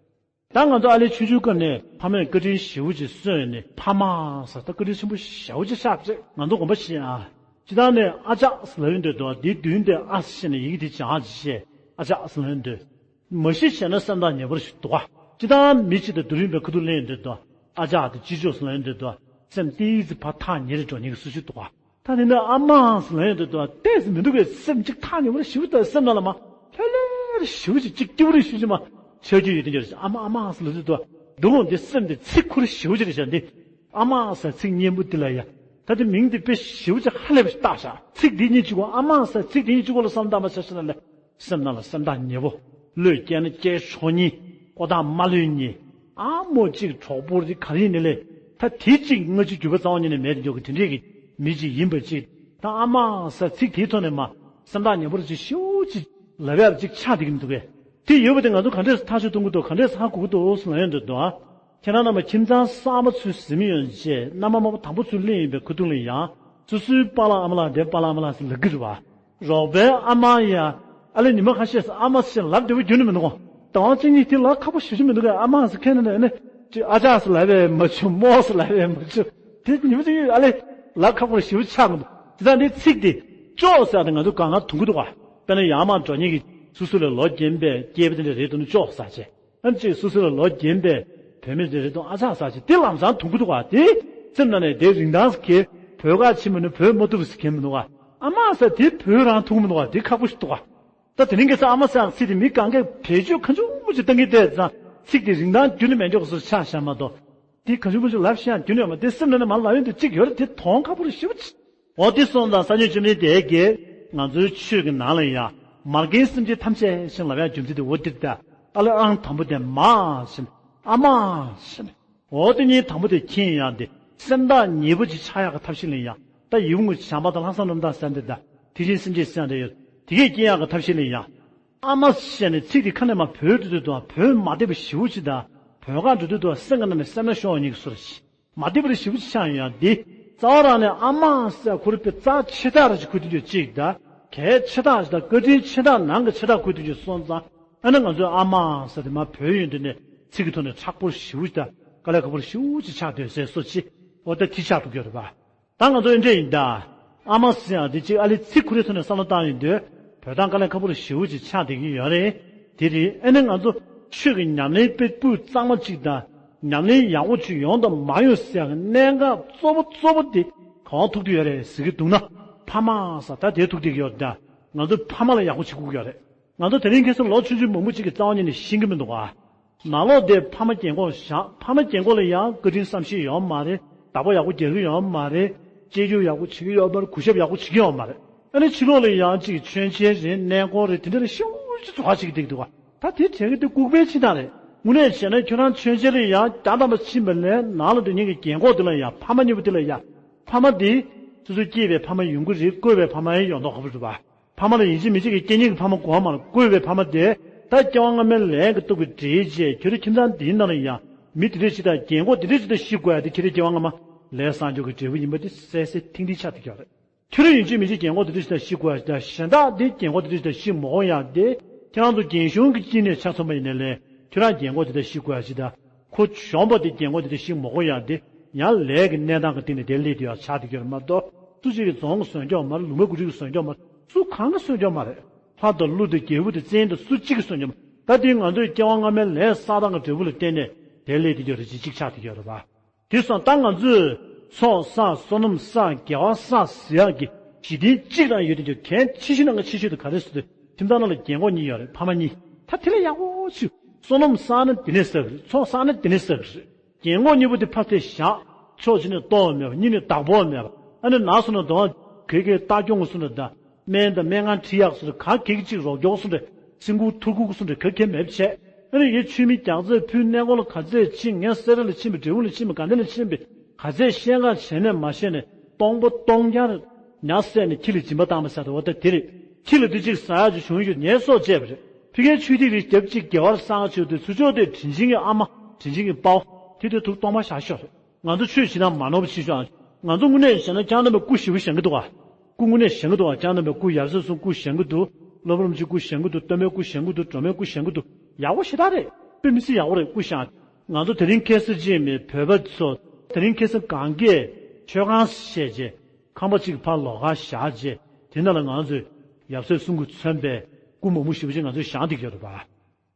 ད་ང་ཚོ་ཨ་ལི་ཆུང་ཆུང་སྐབས་ནས་ཕ་མས་བཀའ་དྲིན་ཞེ་པོ་ཅིག་གསོས་ནས་ཕ་མ་ཟེར་ད་བཀའ་དྲིན་ཆེན་པོ་ཞེ་པོ་ཅིག་ཆགས་རེད། ང་ཚོ་དགོངས་པ་བཞེས་ཨ། སྤྱིར་བཏང་ནས་ཨ་ཅག་ཟེར་ལབ་ཡོང་དུས་དོ། དེའི་མདུན་དེ་ཨ་ཟེར་བྱས་ནས་ཡི་གེ་དེ་སྦྱངས་བྱས། ཨ་ཅག་ཟེར་ལབ་ཡོང་དུས། མ་གཞི་བྱས་ན་སེམས་ཐག་ཉེ་པོ་ཞིག་འདུག་ག། སྤྱིར་བཏང་མི་གཅིག་དང་སྡུག་རུས་པའི་ཁ་ཐུག་ལེན་ཡོང་དུས་དོ། ཨ་ཅག་དང་ཅི་ཅོག་ཟེར་ལབ་ཡོང་དུས་དོ། སེམས་ཏོག་ཙམ་ཕར་ཐག་ཉེ་རུ་འགྲོ་ཉེ་གི་སུ་ཞིག་འདུག་ག། ད་དེ་ནས་ཨ་མ་ཟེར་ལབ་ཡོང་དུས་དོ། ཏོག་ཙམ་མི་འདུག་གས། སེམས་གཅིག་ཐག་ཉེ་པོ་རེ་ཞེ་པོ་ཅིག་སེམས་ནང་ལ་མ་ལྷོད་ལྷོད་རེ་ཞེ་པོ་ཅིག་གཅིག་སྐྱིད་པོ་རེ་ཞེ་པོ་ཅིག་མ་ཆགས་རྒྱུ་ཡོད་དེ་འདྲ་རེད། ཨ་མ་ཨ་མ་ཟེར་ལབ་དུས་དོ། འདུག་འོང་དེ་སེམས་དེ་ཚིག་ཁུ་རེ་ཞེ་པོ་ཅིག་རེད་ཤག་འདི། ཨ་མ་ཟེར་ཚིག་སྙན་པོ་འདི་ལ་ཡ། ད་དེ་མིང་འདི་དཔེ་ཞེ་པོ་ཅིག་ཧ་ལས་པ་ཞིག་བཏགས་ཤག། ཚིག་འདི་གཉིས་གཅིག་གོ། ཨ་མ་ཟེར་ཚིག་འདི་གཉིས་གཅིག་གོ་ལ་བསམ་བཏང་པ་ཆ་བཞག་ན་ལས། སེམས་ནང་ལ་སེམས་ཐག་ཉེ་པོ། བློས་བཀལ་ན་བཀལ་ཆོག་ཉེ། ཀོ་ཐག་མ་ལྷོད་ཉེ། ཨ་མོ་གཅིག་གྲོགས་པོ་རེ་ག་རེ་ཡིན་ནའི་ལས། ད་དེ་གཅིག་སྔ་ཕྱི་འགྱུར་བ་རྩ་བ་ཉིད་ནས་མེད་དེ་འཇོག་གི་དེ་འདྲས་ཀྱི་མི་གཅིག་ཡིན་པ་གཅིག། ད་ཨ་མ་ཟེར་ཚིག་དེའི་ཐོག་ནས་མ་སེམས་ཐག་ཉེ་པོ་རེ་གཅིག་ཤོག་ཅིག་ལབ་ཡག་གཅིག་ཆགས་བསྡད་ཀྱི་མི་འདུག་གས། དེ་ཡོད་པ་དེ་ང་ཚོ་ག་འདྲས་སེ་ཐག་གཅོད་གཏོང་གི་འདུག། ག་འདྲས་སེ་ཧ་གོ་གི་འདུག་ཟེར་ལབ་ཡོང་དུས་དོ། ཨ། ཁྱེད་རང་རྣམ་པ་ཁྱིམ་ཚང་གསར་པ་ཚུར་གཟིམ་ཡོང་རྗེས། མནའ་མ་རྨོ་མོ་དང་པོ་ཚུར་སླེབས་ཡིན་པའི་ཁ་ཐུག་ལ་ཡང་། སོ་སོའི་པཱ་ལགས་ཨ་མ་ལགས་དེ་པཱ་ལགས་ཨ་མ་ལགས་ཟེར་ལབ་ཀྱི་རེད་བ། རོགས་པའི་ཨ་མ་ཡ། ཨ་ལས་ཉི་མ་ཁ་ཤས་སུ་ཨ་མ་ཟེར་ལབ་བདེ་པོ་རྒྱུན་ནས་མི་འདུག་གོ། ཟླ་བ་གཅིག་གཉིས་དེ་ལབ་ཁག་པོ་ཞེ་པོ་ཅིག་མི་འདུག་ག། ཨ་མ་ཟེར་མཁན་ནི་ནི་ཅིག་ཨ་ཅག་ཟེར་ལབ་པས་མ་བྱུང་། རྨོ་ཟེར་ལབ་པས་མ་བྱུང་། དེ་ཉི་མ་གཅིག་ཨ་ལས་ལབ་ཁག་པོ་ཞེ་པོ་ཆགས་མི་འདུག། དེ་དག་འདི་ཚིག་དེ་ཅོག་ཟེར་ཡག་དེ་ང་ཚོ་གང་ག་འཐུང་གི་འདུག་ག། དཔེར་ན་ཡར་མར་འགྲོ་མཁན་གྱི་སོ་སོ་ལས་ལོ་རྒན་པའི་སྐྱེས་པ་དེ་འདྲ་རེད་འདུག་ན་ཅོག་ཟེར་བྱས། ཨ་ནི་ཅིག་སོ་སོ་ལས་ལོ་རྒན་པའི་བུད་མེད་དེ་རེད་འདུག་ཨ་ཅག་ཟེར་བྱས། དེ་ལམ་སང་འཐུང་གི་འདུག་ག། དེ་སེམས་ནང་ནས་དེ་རིན་ཐང་ཟེར་མཁན་བོད་ཁ་ཕྱིན་མིན་ན་བོད་མ་ཐུབ་ཟེར་མཁན་མི་འདུག་ག། ཨ་མ་ཟེར་དེ་བོད་རང་ཐུག་མི་འདུག་ག། དེ་ཁག་པོ་ཞིག་འདུག་ག། ད་དེ་རིང་ཁ་སང་ཨ་མ་ཟེར་ཡག་ཚིག་དེ་མི་གང་གས་བེད་སྤྱོད་གང་བྱུང་མང་བྱུང་བཏང་གི་བསྡད་ཙང་། ཚིག་དེ་རིན་ཐང་རྒྱུན་ནས་མེད་མགྱོགས་སུ་ཆགས་བཞག་མ་གཏོགས། དེ་གང་བྱུང་མང་བྱུང་ལབ་ཤེས་ཡག་རྒྱུན་ནས་ཡོད་མ་རེད། དེ་སེམས་ནང་ནས་མར་ལབ་ཡོང་དུས་གཅིག་ཡོད་རེད། དེ་གདོང་ཁ་པོ་རེ་ཞེ་པོ་ཅིག། འོ་དེ་སོང་ཙང་སངས་རྒྱས་བཅོམ་ལྡན་འདས་ཀྱིས་ང་ཚོའི་ཆོས་ཀྱི་ནང་ལ་ཡང་མ་རྒན་སེམས་ཅན་ཐམས་ཅད་ཞེས་ལབ་ཡག་རྒྱུ་མཚན་དེ་འོ་འདིར་གདའ། ཨ་ལས་ཨང་དང་པོ་དེ་མ་ཞེས་ཨ་མ་ཞེས། འོ་དེ་གཉིས་དང་པོ་དེ་མཁྱེན་ཡག་དེ་སེམས་ཐག་ཉེ་པོ་ཅིག་ཆགས་ཡག་གི་ཐབས་ཤེས་ལ་ཡང་། ད་ཡིད་འོང་གི་བྱམས་པ་དང་ལྷག་བསམ་རྣམ་དག་ཟེར་འདི་དང་དེ་བཞིན་སེམས་ཅན་སེམས་དེ་ཡོད། དེ་གས་སྐྱེ་ཡག་གི་ཐབས་ཤེས་ལ་ཡང་། ཨ་མ་ཞེས་ནས་ཚིག་དེ་ཁ་ནས་མར་བོད་དུ་དུ་དང་བོད་མ་བདེ་བ་ཞེ་པོ་ཅིག་དང་། བོད་ཁ་འགྲོ་དུས་དུ་སེམས་ཀྱི་ནང་ནས་སེམས་ན་ཤོར་ཉེ་གི་སུ་རེད། མ་བདེ་བ་རེ་ཞེ་པོ་ཅིག་ཆགས་ཡོང་ཡག་འདི། རྩ་བ་རང་ནས་ཨ་མ་ཟེར་ཁོ་རང་དཔེ་རྩ་ཆེ་དྲགས་རེ་ཅིག་ཁུར་དུ་འཇུག་གཅིག་དང་། གལ་ཆེ་དྲགས་ཤིག་དང་བཀའ་དྲིན་ཆེ་དྲགས་ནང་གི་ཆེ་དྲགས་ཁུར་དུ་འཇུག་སོང་ཙང་། ཨ་ནི་ང་ཚོའི་ཨ་མ་ཟེར་དེ་མར་བོད་ཡོང་དུས་ནས་ཚིག་གི་ཐོག་ནས་མཁྲེགས་པོ་ཞེ་པོ་ཅིག་དང་དཀའ་ལས་ཁག་པོ་ཞེ་པོ་ཅིག་ཆགས་སྡོད་སའི་སོ་ཅི། འོ་ད་དེ་ཆགས་འགྲོ་གི་ཡོད་རེད་པ། ད་ང་ཚོ་འདི་འདྲ་ཡིན་ད། ཨ་མ་ཟེར་ཡག་དེ་གཅིག་ཨ་ལི་ཚིག་ཁུ་རེ་ཐོག་ནས་བསམ་བློ་བཏང་ཡོང་དུས་བོད་གདངས་དཀའ་ལས་ཁག་པོ་ཞེ་པོ་ཅིག་ཆགས་བསྡད་ཀྱི་ཡོད་རེད། དེ་རེད། ཨ་ནི་ང་ཚོ་ཆོས་ཀྱི་ཉམས་ལེན་དཔེ་སྤུས་གཙང་མ་ཅིག་དང་། ཉམས་ལེན་ཡག་པོ་ཅིག་ཡོང་དང་མ་ཡོང་ཟེར་ཡག་གི་གནད་འགག་གཙོ་བོ་གཙོ་བོ་དེ་གང་ཐུག་གི་ཡོད་རེད་ཟེར་གྱི་འདུག་ན། ཕ་མ་ཟེར་ད་དེ་ཐུག་བསྡད་ཀྱི་ཡོད་རེད་ད། ང་ཚོ་ཕ་མ་ལ་ཡག་པོ་བྱེད་དགོས་ཀྱི་ཡོད་རེད། ང་ཚོ་དེ་རིང་ཁ་སང་ལོ་ཆུང་ཆུང་མང་པོ་ཅིག་གིས་རྩ་བ་ཉིད་ནས་ཤེས་ཀྱི་མི་འདུག་ག། ནང་ལོགས་དེ་ཕ་མ་རྒན་གོག་བཞག་ཕ་མ་རྒན་གོག་ལ་ཡང་བཀའ་དྲིན་བསམ་ཤེས་ཡོད་མ་རེད། བདག་པོ་ཡག་པོ་རྒྱག་གི་ཡོད་མ་རེད། གཅེས་སྐྱོང་ཡག་པོ་བྱེད་ཀྱི་ཡོད་མ་རེད། གུས་ཞབས་ཡག་པོ་བྱེད་ཀྱི་ཡོད་མ་རེད། ཨ་ནི་ཕྱི་ལོགས་ལ་ཡང་ཅིག་མཆོད་མཇལ་རེད། གནས་སྐོར་རེད། དེ་འདྲ་ལ་ཤུགས་ཅིག་འཛུལ་ཁ་བྱེད་ཀྱི་བསྡད་འདུག་ག། ད་དེ་དྲན་གྱི་དེ་ལྐུགས་པའི་ཕྱིར་བཏང་རེད། དངོས་གནས་བྱས་ན་ཁྱོད་རང་མཆོད་མཇལ་ལ་ཡང་བརྒྱ་ཐམ་པ་ཕྱིན་པ་ལས་ནང་ལ་སྡོད་མཁན་གྱི་རྒན་གོག་དེ་ལ་ཡང་ཕ་མ་གཉིས་པོ་དེ་ལ་ཡང་། ཕ་མ་དེ་སོ་སོ་སྐྱེས་པའི་ཕ་མ་ཡོང་གི་རེད། བསྐོས་པའི་ཕ་མ་ཡང་ཡོང་མདོག་ཁ་པོ་འདུག་པ། ཕ་མ་ལ་ཡིན་གཅིག་མིན་གཅིག་གི་སྐྱེ་གཉིས་ཀྱི་ཕ་མ་དགོས་མ་རེད། བསྐོས་པའི་ཕ་མ་དེ་ད་སྐྱེ་བ་སྔ་མའི་ལས་ཀྱི་སྟོབས་ཀྱིས་འདྲེས་བྱས་ཁྱོད་རང་ཁྱིམ་ཚང་འདིའི་ནང་ལ་ཡང་མི་དེ་འདྲས་ཞིག་དང་རྒན་གོག་དེ་འདྲས་ཞིག་དང་ཤི་དགོས་ཡ་དེ་ཁྱེད་རང་སྐྱེ་བ་སྔ་མ་ལས་བསགས་འཇོག་གི་འབྲས་བུ་ཡིན་པ་དེ་གསལ་གསལ་ཐིང་ཐིང་ཆགས་བསྡད་ཀྱི་ཡོད་རེད། ཁྱོད་རང་ཡིན་གཅིག་མིན་གཅིག་རྒན་གོག་དེ་འདྲས་ཞིག་དང་ཤི་དགོས་ཡ་དང་གཞན་དག་དེ་རྒན་གོག་དེ་འདྲས་ཞིག་དང་ཤི་མ་དགོས་ཡ་དེ་ཁྱེད་རང་ཚོ་རྒན་གཞོན་གྱི་དཀྱིལ་ནས་ཆ་མཚོན་པ་ཡིན་ནའི་ལས་ཁྱོད་རང་རྒན་གོག་དེ་འདྲས་ཤི་དགོས་ཡ་ཅིག་དང་། ཁོ་གཞོན་པ་དེ་རྒན་གོག་དེ་འདྲ་ཞིག་མ་དགོས་ཡ་དེ་ཡང་ལས་ཀྱི་གནས་སྟངས་ཀྱི་སྟེང་ནས་དེ་སླེབས་དེ་ཡང་ཆགས་བསྡད་ཀྱི་ཡོད་རེད་མ་གཏོགས། སུ་གཅིག་གིས་རྫོང་གི་བཟོ་འཇོག་མ་རེད། ལུང་པ་དགུ་ཁྲི་གི་བཟོ་འཇོག་མ་རེད། སུ་གང་གིས་བཟོ་འཇོག་མ་རེད། ལྷ་དང་ཀླུ་དང་རྒྱལ་པོ་དང་བཙན་དང་སུ་གཅིག་གིས་བཟོ་འཇོག་མ་རེད། ད་དེ་ང་ཚོའི་སྐྱེ་བ་སྔ་མའི་ལས་བསགས་སྟངས་ཀྱི་འབྲས་བུ་ལ་བརྟེན་ནས་དེ་སླེབས་བསྡད་ཀྱི་ཡོད་རེད། གཅིག་གཅིག་ཆགས་བསྡད་ཀྱི་ཡོད་རེད་པ། དེ་སོང་ཙང་ང་ཚོས་ཚོགས་བསགས། བསོད་ནམས་བསགས། དགེ་བ་བསགས་ཟེར་ཡག་གི་གཞི་རྟེན་གཅིག་རང་ཡོད་དེ་ཀྱང་གལ་ཆེ་ཤོས་ནང་གི་ཆེ་ཤོས་དེ་ག་རེ་ཟེར་དུས་ཁྱིམ་ཚང་ནང་ལ་རྒན་གོག་གཉིས་ཡོད་རེད། ཕ་མ་གཉིས། ད་དེ་ལས་ཡག་པོ་ཞིག་བསོད་ནམས་བསགས་ན་དེ་ནས་བསགས་གི་རེད། ཚོགས་བསགས་ན་དེ་ནས་བསགས་གི་རེད། རྒན་གོག་གཉིས་པོ་དེ་ཕར་དེ་བཞག་ཕྱོགས་གཅིག་ནས་གཏོང་བ་མེད་པ། གཉིས་ནས་བདག་པོ་བ་མེད་པ། ཨ་ནི་ན་སོང་ན་དོ་ག་གེ་གེ་ལྟ་སྐྱོང་གི་སུ་འདྲ་དང་། སྨན་དང་སྨན་ཁང་ཁྲིད་ཡག་སུ་འདྲ་ག་གེ་གེ་གཅིག་རོགས་སྐྱོར་སུ་འདྲ། སེམས་ཁུར་ཐུགས་ཁུར་སུ་འདྲ་ག་གེ་མེད་པ་བྱས། ཨ་ནི་ཡེ་མཆོད་མེ་རྒྱག་ཚད་ཕུལ། གནས་སྐོར་ལ་ག་ཚད་ཕྱིན། ངས་སེ་ར་ལ་ཕྱིན་པ། འབྲས་སྤུངས་ལ་ཕྱིན་པ། དགའ་ལྡན་ལ་ཕྱིན་པ། ག་ཚད་བཤད་ག་བྱས་ནས་མ་བཤད་ནས་སྟོང་པ་སྟོང་རྐྱང་ཉ་བསད་ནས་ཁྱི་ལ་སྦྱིན་པ་བཏང་པ་ཟེར་དུས་འོ་ད་དེ་རེད། ཁྱི་ལ་དེ་གཅིག་ཟ་ཡག་ཅིག་བྱུང་ཡོད། ངས་སྲོག་བཅད་པ་རེད། ཕ་གིའི་ཆུ་ཐིགས་རེ་རྒྱབ་གཅིག་དགེ་བར་བསགས་ཆོག་དེ་ཚུར་ཕྱོགས་དེ་དྲིན་ཆེན་གྱི་ཨ་མ། དྲིན་ཆེན་གྱི་དཔའ་བོ། དེ་དེ་ཐུགས་སྟོང་པ་བཞག་ཤོག་རེད། ང་ཚོ་ཆོས་བྱེད་སྟངས་མ་ནོར་བ་བྱེད་ཤོག་ང་ཚོ་དངོས་གནས་བྱས་ན་ཁྱེད་རྣམ་པས་སྐུ་ཞེ་པོ་བཞེངས་ཀྱི་འདུག་ག། སྐུ་དངོས་གནས་བཞེངས་ཀྱི་འདུག་ག། ཁྱེད་རྣམ་པས་སྐུ། ཡབ་སྲས་གསུམ་སྐུ་བཞེངས་ཀྱི་འདུག། སློབ་དཔོན་རིན་པོ་ཆེའི་སྐུ་བཞེངས་ཀྱི་འདུག། སྟོན་པའི་སྐུ་བཞེངས་ཀྱི་འདུག། སྒྲོལ་མའི་སྐུ་བཞེངས་ཀྱི་འདུག། ཡག་པོ་ཞེ་དྲག་རེད། དཔེ་མི་སྲིད་ཡག་པོ་རེད། སྐུ་བཞེངས། ང་ཚོ་དེ་རིང་ཁ་སང་ཅིག་མེད་བོད་པ་ཚོ། དེ་རིང་ཁ་སང་གང་གས་མཆོད་ཁང་བཤད་རྗེས། ཁང་པ་གཅིག་ཕར་ལོགས་ཀ་བཞག་རྗེས། དེ་ནང་ལ་ང་ཚོས་ཡབ་སྲས་གསུམ་གྱི་མཚོན་པའི་སྐུ་མང་པོ་ཞེ་པོ་ཅིག་ང་ཚོས་བཞེངས་བསྡད་ཀྱི་ཡོད་རེད་པ།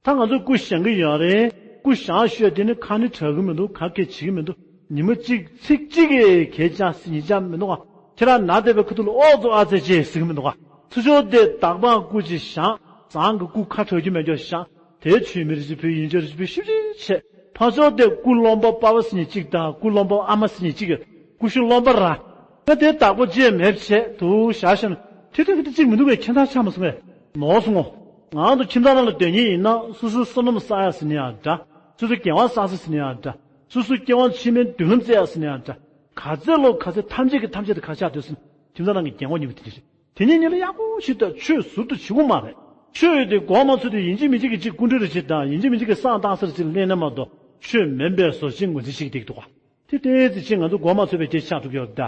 ད་ང་ཚོས་སྐུ་བཞེངས་ཀྱི་ཡོད་རེད། སྐུ་བཞེངས་ཤོས་དེ་ནི་ཁ་ནི་གྲག་གི་མི་འདུག། ག་གེ་བྱེད་ཀྱི་མི་འདུག། ཉི་མ་གཅིག་ཚིག་གཅིག་གིས་གད་རྒྱག་ཉེས་རྒྱག་མི་འདུག་ག། ཁྱེད་རང་ན་བསྡད་པའི་ཁ་ཐུག་ལ་ཨོ་ཙོ་ཨ་ཙེ་ཅེས་ཟེར་གྱི་མི་འདུག་ག། ཚུར་ཕྱོགས་དེ་བདག་པ་སྐུ་ཅིག་བཞེངས། བཟང་གི་སྐུ་ཁ་གྲག་རྒྱུ་མེད་རྒྱུ་བཞེངས། དེའི་ཆོས་མི་རིགས་ཅིག་བོད་ཡིན་ཆོས་རིགས་ཅིག་བོད་ཤིབ་ཤིབ་བྱས། ཕར་ཕྱོགས་དེ་སྐུ་རློན་པ་པ་ཕ་ཟེར་མཁན་གཅིག་དང་སྐུ་རློན་པ་ཨ་མ་ཟེར་མཁན་གཅིག་གི་སྐུ་ཞབས་རློན་པ་རང་། ད་དེ་བདག་པོ་བྱས་མེད་བྱས་དུ་བཞག་བཞག་ན་དེ་དུས་དེ་གཅིག་མི་འདུག་པས། ཁྱད་མཚར་ཆགས་མ་སོང་ངས། ནོར་སོང་ངོ་། ང་ཚོ་ཁྱིམ་ཚང་ནང་ལ་སྡོད་མཁན་ཡིན་ན་སོ་སོའི་བསོད་ནམས་བསགས་ཡག་ཟེར་ན་ཡང་འདྲ། སོ་སོའི་དགེ་བ་བསགས་ས་ཟེར་ན་ཡང་འདྲ། སོ་སོའི་སྐྱེ་བ་ཕྱི་མའི་མདུན་ལམ་བཙལ་ཡག་ཟེར་ན་ཡང་འདྲ། ག་ཚད་ལོ་ག་ཚད་ཐམས་ཅད་ཀྱི་ཐམས་ཅད་དེ་ག་ཆགས་སྡོད་ཟེར་ན་ཁྱིམ་ཚང་ནང་གི་རྒན་གོག་གཉིས་པོ་དེ་འདྲ་རེད། དེ་གཉིས་གཉིས་ལ་ཡག་པོ་ཞིག་དང་ཆོས་ཟུར་དུ་བྱེད་དགོས་མ་རེད། ཆོས་དེ་མགོ་མ་ཚོས་དེ་ཡིན་གཅིག་མིན་གཅིག་གི་གཅིག་སྐུ་མགྲོན་རེ་བྱེད་དང་ཡིན་གཅིག་མིན་གཅིག་གི་བསང་བཏང་ས་རེ་བྱེད་ལེན་ན་མ་གཏོགས་ཆོས་མིན་པའི་བཟོ་ཅིག་ངོས་འཛིན་བྱེད་ཀྱི་འདུག་ག། དེ་ལྟའི་ཚེ་ཅིག་ང་ཚོ་མགོ་མ་ཚོས་པའི་སྐད་ཆ་འགྲོ་གི་ཡོད་ད།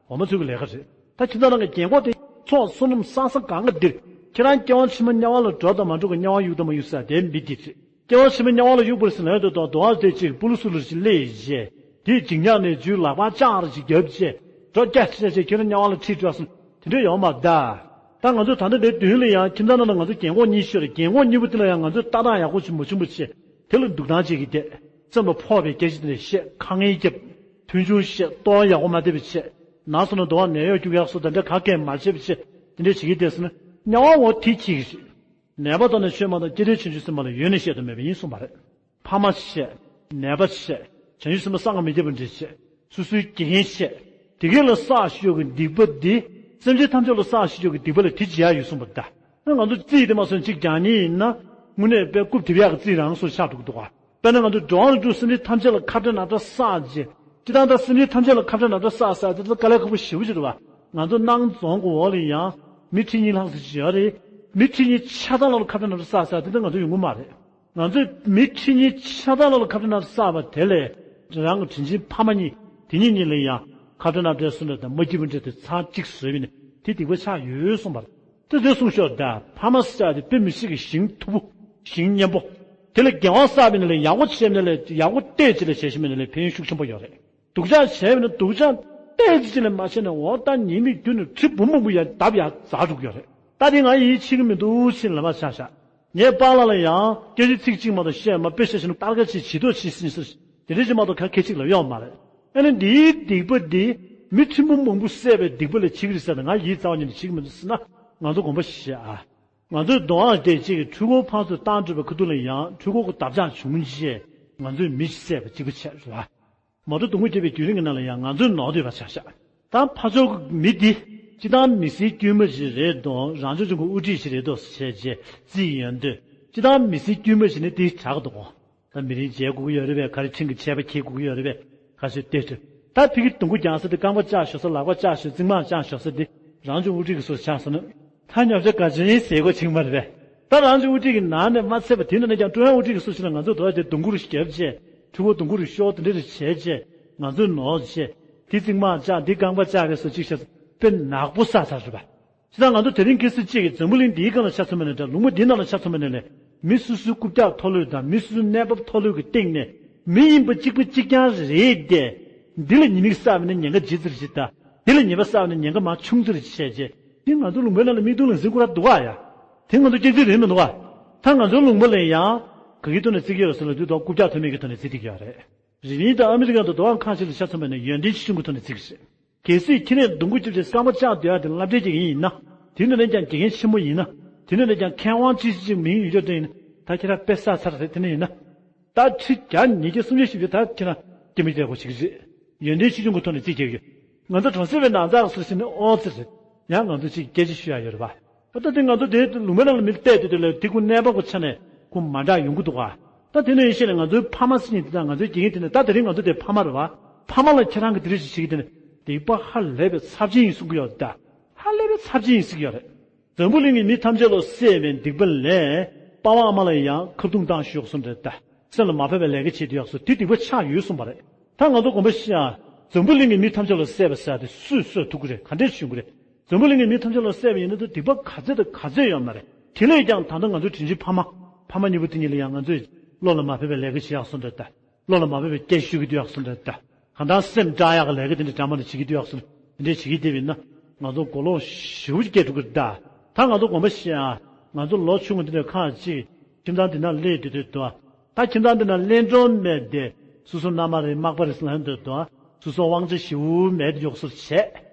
འོ་མ་ཚོས་ཀྱི་ལས་ཀ་རེད། ད་ཁྱིམ་ཚང་ནང་གི་རྒན་གོག་དེ་ཚོགས་བསོད་ནམས་བསགས་ས་གང་ག་འདིར་ཁྱེད་རང་སྐྱེ་བ་ཕྱི་མ་དམྱལ་བ་ལ་འགྲོ་དང་མ་འགྲོ་གི་དམྱལ་བ་གཡུག་དང་མ་གཡུག་ས་དེ་མི་འདི་རེད། སྐྱེ་བ་ཕྱི་མ་དམྱལ་བ་ལ་གཡུག་པར་ཟིན་ལན་དུ་དང་དུ་བ་དེ་ཅིག་སྤུ་ལུ་སུ་ལུ་ཅིག་སླེབས་བྱས། དེ་འཇིགས་ཉག་ནས་རྒྱུའི་ལག་པ་ལྕགས་རེ་ཅིག་རྒྱབ་བྱས། འགྲོ་སྐྱ་ཆེ་ཆེ་ཁྱོད་རང་དམྱལ་བ་ལ་ཁྲིད་འགྲོ་སོང་དེ་འདྲ་ཡོང་མ་གདའ། ད་ང་ཚོས་ད་ལྟ་འདིའི་མདུན་ལ་ཡང་ཁྱིམ་ཚང་ནང་ལ་ང་ཚོ་རྒན་གོག་གཉིས་ཤོད་རེད། རྒན་གོག་གཉིས་པོ་དེ་ལ་ཡང་ང་ཚོས་ལྟ་སྟངས་ཡག་པོ་ཅིག་མ་བྱུང་བ་བྱས། དེ་ལ་འདུག་སྟངས་ཅིག་གིས་བལྟས། བཙན་པོ་ཕོག་པའི་སྐད་ཆ་དེ་འདྲ་བཤད། ཁ་ངན་རྒྱབ། མཐོང་ཆུང་བཤད། ལྟོ་ཡག་པོ་མ་བསྡད་པ་བྱས། ན་སོང་ན་དུ་བ་ནད་གཡོག་རྒྱུག་ཡག་སོགས་དེ་འདྲ་ག་གེ་མ་བྱས་པ་བྱས། དེ་འདྲ་བྱེད་ཀྱི་བསྡད་སོང་ན་དམྱལ་བ་འོ་དེ་ཁྱེད་ཀྱི་རེད། ནད་པ་དང་ནི་ཆོས་མ་དང་། སྐྱེ་ཕྲན་ཆུང་ཆུང་སེམས་པ་ལ་ཡོད་ནི་བཤད་དུ་མེད་པ་ཡིན་གསུངས་པ་རེད། ཕ་མ་བཤད། ནད་པ་བཤད། བྱང་ཆུབ་སེམས་དཔའ་སངས་མི་རྒྱས་པ་འདྲ་བཤད། སོ་སོའི་དགེ་རྒན་བཤད། དེ་གས་ལ་བསགས་ཤོས་ཀྱི་སྡིག་པ་འདི། སེམས་ཅན་ཐམས་ཅད་ལ་བསགས་ཤོས་ཀྱི་སྡིག་པ་ལ་དེ་བྱེད་ཡག་ཡོད་གསུངས་པ་ད། ང་ཚོ་རྩིས་དེ་མ་སོན་གཅིག་རྒྱག་མཁན་ཡིན་ན། དངོས་གནས་དཔེ་རྐུབ་རྡིབ་ཡག་གི་རྩིས་རང་སོར་ཆགས་འགྲོ་གི་འདུག་ག། དཔེར་ན་ང་ཚོ་འགྲོ་བ་རིགས་དྲུག་སེམས་ཅན་ཐམས་ཅད་ལ་ཁ་བྲལ་ནག་བྲལ་བསགས་རྗེས། སྤྱིར་བཏང་ད་སེམས་ཅན་ཐམས་ཅད་ལ་ཁ་བྲལ་ནག་བྲལ་བསགས་ཟེར་དེ་ཚོ་དཀའ་ལས་ཁག་པོ་ཞེ་པོ་ཅིག་རེད་བ། ང་ཚོ་སྣང་རྫོང་གི་འོག་ལ་ཡང་མི་ཁྲི་གཉིས་ལྷག་ཙམ་ཅིག་ཡོད་རེད། མི་ཁྲི་གཉིས་ཆ་ཚང་ལ་ཁ་བྲལ་ནག་བྲལ་བསགས་ཟེར་དེ་ཚོ་ང་ཚོ་ཡོང་གི་མ་རེད། ང་ཚོས་མི་ཁྲི་གཉིས་ཆ་ཚང་ལ་ཁ་བྲལ་ནག་བྲལ་བསགས་པ་དེ་ལས་རང་གི་དྲིན་ཆེན་ཕ་མ་གཉིས་དེ་གཉིས་གཉིས་ལ་ཡང་ཁ་བྲལ་ནག་བྲལ་སུ་འདྲ་དང་མ་སྐྱིད་པོ་འདྲ་དེ་ཚར་གཅིག་བཟོས་པ་ཡིན་ན་དེ་སྡིག་པ་ཆགས་ཡོད་གསུངས་པ་རེད། དེ་དེ་གསུངས་ཤོག་ད། ཕ་མ་བསགས་དེ་དཔེ་མི་སྲིད་ཀྱི་ཞིང་མཐུ་པོ། ཞིང་མཉེན་པོ། དེ་ལ་དགེ་བ་བསགས་པ་ཡིན་ན་ལས་ཡག་པོ་བྱས་པ་ཡིན་ན་ལས་ཡག་པོ་བལྟས་བྱས་ལས་བྱས་ཤེས་པ་ཡིན་ན་ལས་ཕན་ཡོན་ཤུགས་ཆེན་པོ་ཡོད་རེད། སྡུག་ཅག་བྱས་པ་ན་སྡུག་ཅག་ཏོག་ཙམ་ཅིག་ལས་མ་བྱས་ན་འོ་ད་ཉིན་མིག་བརྒྱུད་ནས་ཁྲི་འབུམ་མང་པོ་ཡར་ལྡབ་ཡར་འཛེགས་འགྲོ་གི་ཡོད་རེད། ད་དེ་ང་ཡིད་ཆེས་ཀྱི་མི་འདུག་ཕྱིན་ལབ་པ་ཆགས་ཤག་ངས་པཱ་ལགས་ལ་ཡང་སྐད་ཆ་ཚིག་གཅིག་མ་གཏོགས་བཤད་མ། དཔེ་བཤད་བཞིན་ན་ལྟར་ཁ་ཅིག་བྱི་དོར་བྱེད་ཟིན་ཟེར། དེ་འདྲ་ཅིག་མ་གཏོགས་ཁ་སྐད་ཅིག་ལབ་ཡོད་མ་རེད། ཨ་ནི་འདིའི་སྡིག་པ་འདི་མི་ཁྲི་འབུམ་མང་པོ་བསད་པའི་སྡིག་པ་ལས་བྱེད་ཀྱི་རེད་ཟེར་ན་ང་ཡིད་རྩ་བ་ཉིད་ནས་བྱེད་ཀྱི་མི་འདུག་ཟེར་ན། ང་ཚོ་དགོངས་པ་བཞེས་ཨ། ང་ཚོའི་གདོང་ཨ་དེ་གཅིག་གིས་འཁྲུལ་འཁོར་ཕར་ཚུར་བཏང་སྤྲོད་པའི་ཁ་ཐུག་ལ་ཡང་འཁྲུལ་འཁོར་གྱི་བརྡབ་ཆག་བྱུང་རྗེས་ང་ཚོས་མི་ཞིག་བསད་པ་གཅིག་པ་བྱས་རེད་བ། མ་གཏོགས་སྡུག་བསྔལ་བརྒྱབ་པའི་བརྒྱུད་རིམ་གྱི་ནང་ལ་ཡང་ང་ཚོས་ནོར་འདོད་པ་ཆགས་ཤག་ད་ཕར་ཕྱོགས་ཀྱི་མི་འདི་སྤྱིར་བཏང་མི་སེར་དཀྱུས་མ་ཞིག་རེད་དོ། རང་ཕྱོགས་ཀྱི་དབུ་ཁྲིད་ཞིག་རེད་དོ་བྱས་རྗེས་རྩིས་ཡོང་དུས་སྤྱིར་བཏང་མི་སེར་དཀྱུས་མ་ཞིག་ནི་དེ་དྲག་འདུག་གོ། ད་མི་རིང་མཇལ་དགོས་ཀྱི་ཡོད་རེད་པས། ག་རེ་འཕྲིན་གྱི་ཆད་པ་འཁེལ་དགོས་ཀྱི་ཡོད་རེད་པས། ག་ཚོད་བལྟས་ཐུབ། ད་ཕ་གི་སྡོང་པོ་རྒྱག་ས་དེ། རྐང་པ་བཅག་ཞོག་ས། ལག་པ་བཅག་ཞོག་ས། རྫིང་མ་བཅག་ཞོག་ས་དེ་རང་བྱུང་དབུ་ཁྲིད་ཀྱི་སོ་ཆགས་སོང་ན། ད་ཉོ་ཆ་ག་ཚོད་ཡིན་ཟེར་དགོས་ཆེ་གི་མ་རེད་པས། ད་རང་བྱུང་དབུ་ཁྲིད་ཀྱི་ནང་ནས་མ་ཚད་པ་དེ་ནང་ནས་ཀྱང་ཀྲུང་དབྱང་དབུ་ཁྲིད་ཀྱི་སོ་ཆགས་ན་ང་ཚོ་དོ་དེ་སྡོང་པོ་རུ་བརྒྱབ་བྱས། ཕྲུ་གུ་སྡོང་པོ་རུ་ཤོར་དེ་འདྲ་རུ་བྱས་བྱས་ང་ཚོས་ནོར་བྱས། དེ་རྫིང་མ་བཅག་འདི་རྐང་པ་བཅག་རེད་སོ་གཅིག་བྱས་ས་དཔེ་ནག་པོ་བསགས་ཚར་རེད་པ། བྱས་ཙང་ང་ཚོ་དེ་རིང་ཁ་སང་གཅིག་གིས་འཛམ་བུ་གླིང་འདིའི་སྒང་ལ་ཆ་མཚོན་པ་ནས་འདྲ། ལུང་པ་འདིའི་ནང་ལ་ཆ་མཚོན་པ་ནས་ལས། མི་སོ་སོའི་རྐུབ་བཀྱག་མཐོ་ལོས་དང་མི་སོ་སོའི་གནས་བབ་མཐོ་ལོས་ཀྱི་སྟེང་ནས་མི་ཡིན་པ་གཅིག་པ་གཅིག་རྐྱང་རེད་དེ། འདི་ལ་ཉེས་དམིགས་བསགས་པ་ན་ཉེན་ཁ་ཇི་ཙམ་ཞིག་དང་། འདི་ལ་ཉེས་པ་བསགས་པ་ན་ཉེན་ཁ་མང་ཆུང་ཙམ་ཞིག་བྱས་རྗེས། དེ་ང་ཚོ་ལུང་པའི་ནང་ལ་མིག་མཐོང་ལག་ཟིན་ཁོ་ར་འདུག་ག་ཡ། དེ་ང་ཚོ་སྐྱག་རྫུན་རེད་མི་འདུག་ག་ད་ང་ཚོའི་ལུང་པ་ལ་ཡང་ག་གི་ཐོག་ནས་བརྩི་གི་ཡོད་ཟེར་ལབ་དུས་དོ་རྐུབ་བཀྱག་མཐོ་དམན་གྱི་ཐོག་ནས་བརྩི་བསྡད་ཀྱི་ཡོད་རེད། རི་ནི་དང་ཨ་མི་རི་ཀ་དང་དོ་དབང་ཁག་ཅིག་ལ་ཆ་མཚོན་པ་ནས་ཡོན་ཏན་ཆེ་ཆུང་གི་ཐོག་ནས་བརྩི་གི་རེད། གལ་སྲིད་ཁྱེད་རང་སྡོང་པོ་རྐྱབ་བྱས་རྐང་པ་བཅག་སྡོད་ཡ་དེ་སློབ་གྲྭའི་དགེ་རྒན་ཡིན་ན། དེ་ནས་ནས་ཀྱང་དགེ་རྒན་ཆེན་མོ་ཡིན་ན། དེ་ནས་ནས་ཀྱང་མཁས་དབང་ཅི་ཞིག་ཅིག་མིང་ཡོད་ཀྱོག་དེ་ཡིན་ན། ད་ཁྱེད་རང་དཔེ་བསགས་ཚར་རེད། དེ་ནས་ཡིན་ན། ད་ཁྲི་བརྒྱ་ཉིས་བརྒྱ་སུམ་བརྒྱ་བཞི་བརྒྱ་ད་ཁྱེད་རང་སྐྱེ་མི་སྐྱེ་གོ་ཞིག་རེད། ཡོན་ཏན་ཆེ་ཆུང་གི་ཐོག་ནས་རྩིས་རྒྱག་ཡོད། ང་ཚོ་གྲོང་གསེབ་པའི་ནང་ཚགས་སུ་ཕྱིན་ནས་ཨོ་ཙི་རེད། ཡང་ང་ཚོ་ཅིག་སྐད་ཆ་ཞུ་ཡ་ཡོད་རེད་པ། ད་ལྟ་དེ་ང་ཚོ་དེ་ལུང་པའི་ནང་ལ་མི་བལྟས་དུས་དེ་ལ་དེ་ཁོ་གནས་བབ་ཀྱི་ཆ་ནས་ཁོ་མ་འདྲ་ཡོང་གི་འདུག་ག་ད་དེ་ནས་ཡིན་ཤེས་ནས་ང་ཚོའི་ཕ་མ་ཟེར་མཁན་དེ་དང་ང་ཚོའི་དགེ་རྒན་དེ་ནས། ད་དེ་རིང་ང་ཚོ་དེ་ཕ་མ་རེད་པ། ཕ་མ་ལ་ཁྱེད་རང་གིས་དེ་རིགས་ཞིག་བྱེད་ཀྱི་དེ་ནས་སྡིག་པ་ཧ་ལས་པའི་ཚབས་ཆེན་ཡིན་གསུང་གི་ཡོད་ད། ཧ་ལས་པའི་ཚབས་ཆེན་ཡིན་ཟེར་གྱི་ཡོད་རེད། འཛམ་བུ་གླིང་གི་མི་ཐམས་ཅད་ལ་བསད་པའི་སྡིག་པ་ལས་པ་ཕ་ཨ་མ་ལ་ཡང་ཁ་རྡུང་བཏང་ཞུ་གསུངས་རེད་ད། སེམས་ལ་མ་ཕོད་པའི་ལས་ཀ་བྱེད་དུས་ཡག་སོ་དེ་སྡིག་པ་ཆགས་ཡོད་གསུངས་པ་རེད། ད་ང་ཚོ་དགོངས་པ་བཞེས་ཨ། འཛམ་བུ་གླིང་གི་མི་ཐམས་ཅད་ལ་བསད་པ་ཟེར་ཡ་དེ་སུས་གསོད་ཐུབ་ཀྱི་རེད། ག་འདྲས་བྱུང་གི་རེད། འཛམ་བུ་གླིང་གི་མི་ཐམས་ཅད་ལ་བསད་པ་ཡིན་ན་ད་སྡིག་པ་ག་ཚད་དང་ག་ཚད་ཡོད་མ་རེད། དེ་ལས་ཀྱང་ད་ལྟ་ང་ཚོའི་དྲིན་ཆེན་ཕ་མ། ཕ་མ་གཉིས་པོ་དེ་གཉིས་ལ་ཡང་ང་ཚོས་བློ་ལ་མ་ཕོད་པའི་ལས་ཀ་བྱེད་ཡག་སོ་འདྲ་ད། བློ་ལ་མ་ཕོད་པའི་སྐད་ཞུ་གི་འདུག་ཡག་སོ་འདྲ་ད། གང་ལྟར་སེམས་བཀྲ་ཡག་གི་ལས་ཀ་དེ་འདྲ་འདྲ་མ་འདྲ་བྱེད་ཀྱི་འདུག་ཡག་སོ་འདྲ། དེ་འདྲས་བྱེད་ཀྱི་བསྡད་པ་ཡིན་ན་ང་ཚོ་གོ་ལོག་ཞེ་པོ་ཅིག་སྐྱེ་འགྲོ་གི་རེད་ད། ད་ང་ཚོ་དགོངས་པ་བཞེས་ཨ། ང་ཚོ་ལོ་ཆུང་ངུ་འདི་འདྲ་ཁག་ཅིག་ཁྱིམ་ཚང་འདི་ན་སླེབས་དུས་དུས་དུ། ད་ཁྱིམ་ཚང་འདི་ན་གླེང་སྒྲོན་མེད་དེ། སོ་སོ་མནའ་མ་རེད་མག་པ་རེད་ཟེར་ལབ་དུས་དུ། སོ་སོ་དབང་ཆ་ཞེ་པོ་མེད་དེ་ཡོག་སོ་བྱས།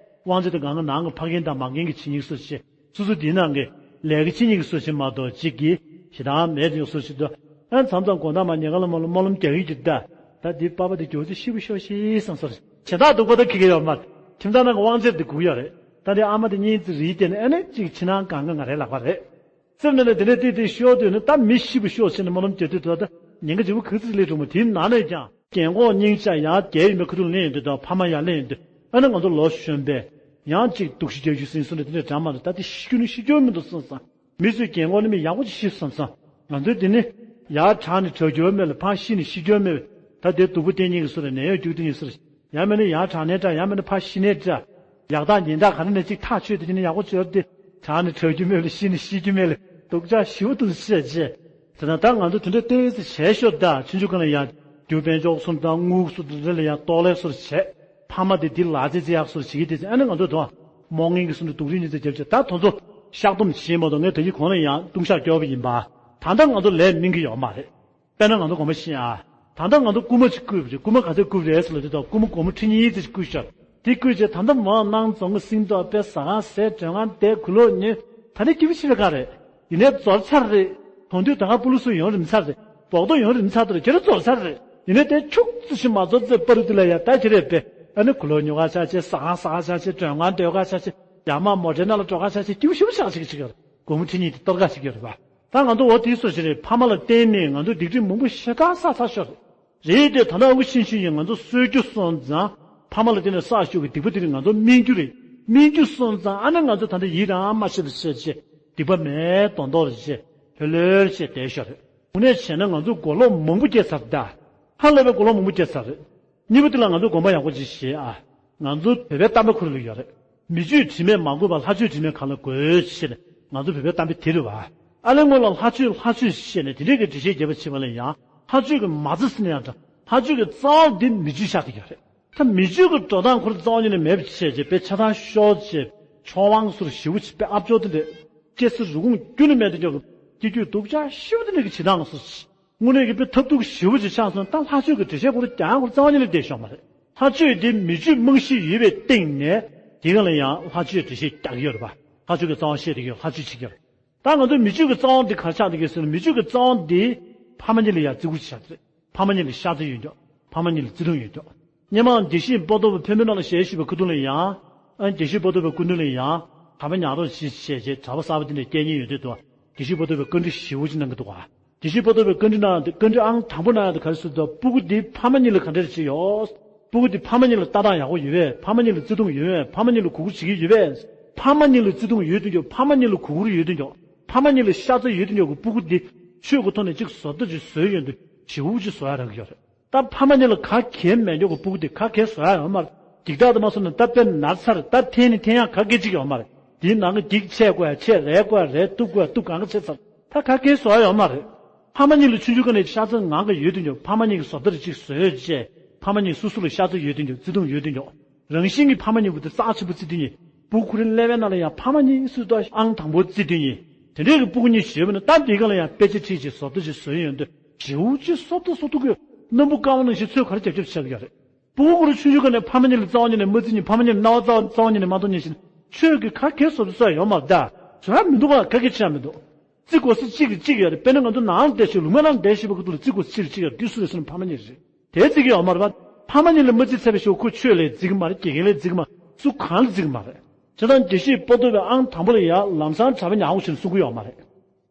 དབང་ཆ་དེ་གང་གི་ནང་གི་ཕ་རྒན་དང་མ་རྒན་གྱི་བྱེད་ཉེས་སོ་བྱས། སོ་སོ་དེའི་ནང་གི་ལས་ཀ་བྱེད་ཉེས་ཀྱི་སོ་བྱེད་མ་གཏོགས་གཅིག་གིས་ཞེ་དྲག་མེད་དེ་ཡོག་སོ་བྱེད་དུ། ཨ་མཚམས་མཚམས་དགོང་དག་མ་ཉལ་ཁང་ལ་མ་ལ་སྨོན་ལམ་རྒྱག་གི་ཡོད་ཀྱི་ད། ད་འདི་པ་ཕ་དེ་མགྱོགས་ཚད་ཤི་བོ་ཤོག་ཤི་བསམ་སོ་རེད། བྱེ་བྲག་སྡུག་པ་ད་ཁི་གི་ཡོད་མ་རེད། ཁྱིམ་ཚང་ནང་གི་དབང་ཆ་དེ་སྒུག་ཡོད་རེད། ད་དེ་ཨ་མ་དེ་གཉིས་ཙི་རིའི་སྟེང་ནས་ཨ་ནི་གཅིག་ཕྱི་ནང་གང་ག་ང་རེ་ལག་པ་རེད། སེམས་ནང་ནས་དེ་ནས་ཏིག་ཏིག་ཤོར་དུས་ནི་ད་མི་ཤི་བོ་ཤོག་ཟེར་ནས་སྨོན་ལམ་རྒྱག་དུས་ད་ད་ཉེན་ཁ་ཆེ་བོ་ག་ཚོད་སླེབས་འགྲོ་མོ། དེའི་ནང་ནས་ཀྱང་རྒན་གོག་སྙིང་རྗེ་ཡང་རྒྱལ་ཡིན་པའི་ཁ་ཐུག་ལེན་ཡོང་དུས་དང་ཕ་མ་ཡར་ལེན་ཡོང་དུས་ཨ་ནི་ང་ཚོ་ལོ་གཞོན་པས་ཡང་གཅིག་སྡུག་ཤི་རྒྱག་རྒྱུ་ཟིན་སོང་ནས་དེ་འདྲ་འདྲ་མ་རེད། ད་དེ་ཤི་རྒྱུ་ནི་ཤི་རྒྱུ་མི་འདུག་བསམ་བསམ། མི་ཚོས་རྒན་གོག་ནི་མི་ཡག་པོ་ཅིག་ཤི་བསམ་བསམ། ང་ཚོས་དེ་ནི་ཡར་དྲག་ནས་དྲག་རྒྱུ་མེད་ལ་ཕར་ཤི་ནས་ཤི་རྒྱུ་མེད། ད་དེ་སྡུག་པོ་བསྟེན་ཉེན་གྱི་སུ་རེད། ནད་གཡོག་རྒྱུག་བསྟེན་ཉེན་སུ་རེད། ཡང་མིན་ན་ཡར་དྲག་ནས་དྲག་ཡང་མིན་ན་ཕར་ཤི་ནས་དྲག་ཡག་དང་ཉེས་དང་ག་རེ་ནས་ཅིག་ཐག་ཆོད་དེ་ཅི་ནས་ཡག་པོ་ཅིག་ཡོད་དེ། དྲག་ནས་དྲག་རྒྱུ་མེད་ལ་ཤི་ནས་ཤི་རྒྱུ་མེད་ལ་སྡུག་ཅག་ཞེ་པོ་འདུག་བཤད་རྗེས། དེ་ན་ད་ང་ཚོ་དེ་འདྲ་ཏོག་ཙམ་བྱས་ཤོག་ད་ཆུང་ཆུང་སྒང་ལ་ཡང་རྒྱུ་དཔལ་འབྱོར་སོང་དང་དངུལ་སོང་དེ་འདྲ་ལ་ཡང་གཏོར་ལེན་སོར་བྱས། ཕ་མ་དེ་འདི་ལག་རྩེད་རྩེ་ཡག་སོར་བྱེད་ཀྱི་དེ་ཚེ་ཨ་ནི་ང་ཚོ་དང་རྨོངས་ངན་གྱི་སོང་དུ་སྡུག་རུས་ཉིན་ཚེ་རྒྱབ་བྱས་ད་དོ་ཚོ་བཤགས་སྡོམ་བྱེད་མ་གཏོགས་ངས་ད་གིན་གོང་ལ་ཡང་ལྟུང་བཤགས་སྐྱོར་བ་ཡིན་པ། ད་ལྟ་ང་ཚོ་ལས་སྨིན་གྱི་ཡོད་མ་རེད། དཔེར་ན་ང་ཚོ་དགོངས་པ་བཞེས་ཨ། ད་ལྟ་ང་ཚོ་རྐུན་མ་ཅིག་བརྐུས་པ་རེད། རྐུན་མ་ག་ཚོད་བརྐུས་པ་རེད་ཟེར་ལབ་དུས་ད་རྐུན་མ་སྒོར་མོ་ཁྲི་གཉིས་ཙམ་ཞིག་བརྐུས་ཤག་དེ་བརྐུས་རྗེས་ད་ལྟ་མོ་ནང་རྫོང་གི་སེང་ཏོག་དཔེ་ཟ་ཁང་ཟས་མགྲོན་ཁང་བསྡད་གུ་ལོག་ཉོས། ད་ནི་སྐྱིད་པོ་ཆེ་བའི་ཁ་རེད། ཡིན་ནའི་རྫོགས་ཚར་རེད། དོན་དུས་ད་ག་སྤུ་ལུ་སུ་ཡོང་རིམ་ཚར་རེད། བོག་ཏོ་ཡོང་རིམ་ཚར་དུ་རེད། ཁྱེད་རང་རྫོགས་ཚར་རེད། ཡིན་ནའི་དེ་ཁྱུག་ཙི་ཞིག་མ་རྫོགས་ཚེ་པ་རུ་དེ་ལ་ཡ་ད་ཁྱེད་རེད་པས། ཨ་ནི་གུ་ལོག་ཉོ་ག་ཆ་ཆེ། ཟ་ཁང་ཟ་ག་ཆ་ཆེ། མགྲོན་ཁང་སྡོད་ག་ཆ་ཆེ། ཡར་མར་མོ་ཊའི་ནང་ལ་འགྲོ་ག་ཆ་ཆེ། སྐྱིད་པོ་ཞེ་པོ་ཆགས་ཤིག་ཅིག་ཡོད་རེད། སྒོར་མོ་ཁྲི་གཉིས་དེ་གཏོར་ག་ཞིག་ཡོད་རེད་པ། ད་ང་ཚོ་འོ་དེའི་སོ་ཞིག་རེད། ཕ་མ་ལ་བརྟེན་ནས་ང་ཚོ་སྡིག་སྒྲིབ་མང་པོ་ཞེ་དྲག་བསགས་ཚར་ཤོག་རེད། རེད་དེ་ད་ལྟ་ཨ་ཁུ་ཤིན་ཤུན་ཡིན། ང་ཚོ་གསོད་རྒྱུ་སོང་ཙང་ཕ་མ་ལ་བརྟེན་ནས་བསགས་ཤོག་གི་སྡིག་པ་དེ་རིགས་ང་ཚོ་སྨིན་རྒྱུ་རེད། སྨིན་རྒྱུ་སོང་ཙང་ཨ་ནི་ང་ཚོ་ད་ལྟ་ཡིད་རང་མ་ཆེས་པ་བྱས་བྱས་སྡིག་པ་མེད་མདོག་མདོག་རེ་བྱས་ལྷོད་ལྷོད་བྱས་བསྡད་ཤོག་རེད། དངོས་གནས་བྱས་ན་ང་ཚོ་གོ་ལོག་མང་པོ་སྐྱེས་ཚར་ད། ཧ་ལས་པའི་གོ་ལོག་མང་པོ་སྐྱེས་ཚར་རེད། གཉིས་པ་དེ་ལ་ང་ཚོ་དགོངས་པ་ཡག་པོ་ཅིག་བཞེས་ཨ། ང་ཚོ་བོད་པའི་གཏམ་དཔེ་ཁུར་ལ་ཡོད་རེད། མི་རྒྱུད་དྲི་མས་མ་གོས་པར་ལྷ་ཆོས་དྲི་མས་གང་ལ་གོས་ཞེས་ནས་ང་ཚོ་བོད་པའི་གཏམ་དཔེ་དེ་རེད་བ། ཨ་ལས་སྔོན་ལ་ལྷ་ཆོས་ལྷ་ཆོས་ཞེས་ནས་དེ་འདྲའི་གི་འགྲེལ་བཤད་རྒྱབ་པ་བྱེད་པ་ལ་ཡང་ལྷ་ཆོས་ཀྱི་མ་རྩ་ཟིན་ན་ཡང་འདྲ། ལྷ་ཆོས་ཀྱི་རྩ་བ་འདི་མི་རྒྱུད་ཆགས་བསྡད་ཡོད་རེད། ད་མི་ཆོས་ཀྱི་འགྲོ་སྟངས་ཁོ་རང་རྩ་བ་ཉིད་ནས་མེད་པ་བྱས་རྗེས་དཔེ་ཆ་ཚང་ཤོར་རྗེས་ཆོས་དབང་ཟུར་ཞེ་པོ་ཅིག་དཔེ་ཨབ་ཅོག་དེ་འདྲས་སྐྱེ་ས་རུ་ཁུངས་ཁྱོན་ནས་མེད་དེ་འཇོག་གི་སྐྱེ་རྒྱུད་སྡུག་ཅག་ཞེ་པོ་དེ་འདྲས་ཀྱི་བྱེད་སྟངས་སུ་དངོས་གནས་ཀྱི་དཔེ་ཐབས་སྡུག་ཞེ་པོ་ཅིག་ཆགས་སོང་། ད་ལྷ་ཆོས་ཀྱི་འགྲེལ་བཤད་ཁོ་རང་རྒྱག་ཡག་ཁོ་རང་རྩ་བ་ཉིད་ནས་བསྡད་ཤོག་མ་རེད། ལྷ་ཆོས་དེ་མི་ཆོས་རྨང་གཞི་ཡོད་པའི་སྟེང་ནས་དེ་ག་ལ་ཡང་ལྷ་ཆོས་འགྲེལ་བཤད་རྒྱག་གི་ཡོད་རེད་པ། ལྷ་ཆོས་ཀྱི་རྩ་བ་བཤད་བསྡད་ཀྱི་ཡོད། ལྷ་ཆོས་བྱེད་ཀྱི་ཡོད་རེད། ད་ང་ཚོ་མི་ཆོས་ཀྱི་རྩ་བ་འདི་ག་རེ་ཆགས་བསྡད་ཀྱི་ཟེར་ན། མི་ཆོས་ཀྱི་རྩ་བ་འདི་ཕ་མ་གཉིས་ལ་ཡང་བརྩི་བཀུར་ཆགས་བསྡད་རེད། ཕ་མ་གཉིས་ལ་ཤ་ཚ་ཡོད་མདོག་ཕ་མ་གཉིས་ལ་བརྩེ་དུང་ཡོད་མདོག་སྔོན་མ་དགེ་བཤེས་པོ་ཏོ་བ་ཕེབས་མི་ནང་ལ་ཞལ་བཞུགས་པའི་ཁ་ཐུག་ལ་ཡང་། ཨ། དགེ་བཤེས་པོ་ཏོ་བའི་སྐུ་མདུན་ལ་ཡང་གྲྭ་པ་ཉག་རོ་ཞིག་བྱས་རྗེས་གྲྭ་པ་གསར་པ་དེ་འདྲ་སྐྱེལ་མཁན་ཡོད་དུས་དུ། དགེ་བཤེས་པོ་ཏོ་བས་བཀའ་འདྲི་ཞེ་པོ་ཅིག་གནང་གི་འདུག་ག་དགེ་བཤེས་པོ་ཏོ་བས་བཀའ་འདྲི་གནང་ཡག་དེ། བཀའ་འདྲི་ཨང་དང་པོ་གནང་ཡག་དེ་ག་རེ་ཟེར་དུས། སྤུ་གུ་འདི་ཕ་མ་གཉིས་ལ་ག་འདྲ་ཞིག་ཡོད། སྤུ་གུ་འདི་ཕ་མ་གཉིས་ལ་ལྟ་སྟངས་ཡག་པོ་ཡོད་པས། ཕ་མ་གཉིས་ལ་བརྩེ་དུང་ཡོད་པས། ཕ་མ་གཉིས་ལ་གུས་བཀུར་བྱེད་ཀྱི་ཡོད་པས། ཕ་མ་གཉིས་ལ་བརྩེ་དུང་ཡོད་དུས་ཀྱང་། ཕ་མ་གཉིས་ལ་གུས་བཀུར་ཡོད་དུས་ཀྱང་། ཕ་མ་གཉིས་ལ་ཤ་ཚ་ཡོད་དུས་ཀྱང་གི་སྤུ་གུ་འདི་ཆོས་ཀྱི་ཐོག་ནས་ཅིག་བཟོ་ལྟ་ཅིག་བཟོས་ཡོང་དུས་ཞེ་པོ་ཅིག་བཟོ་ཡག་རག་གི་ཡོད་རེད། ད་ཕ་མ་གཉིས་ལ་ག་གེ་མེད་ཀྱང་གི་སྤུ་གུ་འདི་ག་གེ་བཟོ་ཡག་ཡོད་མ་རེད། འགྱིག་ཐག་དུ་མ་སོང་ན་ད་དཔེ་ན་ཚར། ད་འཐེན་ནི་འཐེན་ཡག་ག་གེ་ཅིག་ཡོད་མ་རེད། དེའི་ནང་གི་འགྱིག་ཆད་དགོས་ཡག་ཆད། རལ་དགོས་ཡག་རལ། གཏུབ་དགོས་ཡག་གཏུབ། གང་ག་བྱས་ཚར། ད་ག་གེ་བཟོ་ཡག་ཡོད་མ་རེད། ཕ་མ་གཉིས་ལ་ཆུང་ཆུང་སྒང་ནས་ཤ་ཚ་ངང་གིས་ཡོད་དུས་ཀྱང་། ཕ་མ་གཉིས་ཀྱིས་བཟོ་ལྟ་རེ་ཅིག་བཟོས་བྱས། ཕ་མ་གཉིས་སོ་སོ་ལ་ཤ་ཚ་ཡོད་དུས་ཀྱང་། བརྩེ་དུང་ཡོད་དུས་ཀྱང་། རང་བཞིན་གྱིས་ཕ་མ་གཉིས་པོ་དེ་རྩ་ཆེན་པོ་བརྩི་དུས་ནས། སྤུ་གུ་ཁོ་རའི་ཀླད་པའི་ནང་ལ་ཡང་ཕ་མ་གཉིས་སུ་དང་ཨང་དང་པོ་བརྩི་དུས་ནས། དེ་འདྲའི་གི་སྤུ་གུ་གཉིས་བྱས་པ་ན། ད་འདི་ག་ལ་ཡང་དཔེ་ཆ་ཁྲིད་བྱས་བཟོ་ལྟ་ཅིག་བཟོས་ཡོང་དུས་ཞེ་པོ་ཅིག་བཟོ་ལྟ་བཟོ་ཐུབ་ཀྱི་ཡོད། སྣམ་བུ་སྐམ་པ་ནང་བཞིན་ཚོས་ག་རེ་རྒྱབ་རྒྱབ་བྱེད་ཀྱི་ཡོད་རེད། སྤུ་གུ་ཁོ་རང་ཆུང་ཆུང་སྒང་ནས་ཕ་མ་གཉིས་ལ་རྩ་བ་ཉིད་ནས་མ་བརྩི་མཁན། ཕ་མ་གཉིས་ལ་རྣ་བ་རྩ་རྩ་བ་ཉིད་ནས་མ་གཏོང་མཁན་ཞིག་ན། ཆོས་ཀྱི་ག་གེ་བཟོ་ཐུབ་ས་ཡོད་མ་རེད། ད་བཟོ་ཡག་མི་འདུག་ག་ག་གེ་བྱེད་ཡག་མི་འདུག་བརྩི་དགོས་ས་གཅིག་གིས་གཅིག་ཡོད་རེད། དཔེར་ན་ང་ཚོ་ནང་ལ་བསྡད་བཞིན། ལུང་པའི་ནང་ལ་བསྡད་བཞིན་པའི་ཁ་ཐུག་ལ་བརྩི་དགོས་ས་གཅིག་གིས་གཅིག་ཡོད་རེད། འདི་སུ་རེད་ཟེར་ན་ཕ་མ་གཉིས་རེད། དེ་བརྩི་གི་ཡོད་མ་རེད་པ། ཕ་མ་གཉིས་ལ་མ་བརྩིས་ཚར་བའི་ཤོག་ཁོ་ཆོས་ལ་བརྩི་གི་མ་རེད། དགེ་རྒན་ལ་བརྩི་གི་མ་རེད། སུ་གང་ལ་བརྩི་གི་མ་རེད། བྱས་ཙང་དགེ་བཤེས་པོ་ཏོ་བས་ཨང་དང་པོ་ལ་ཡང་ལམ་སང་གྲྭ་པ་ཉག་རོ་ཞིག་ལ་གསུང་གི་ཡོད་མ་རེད།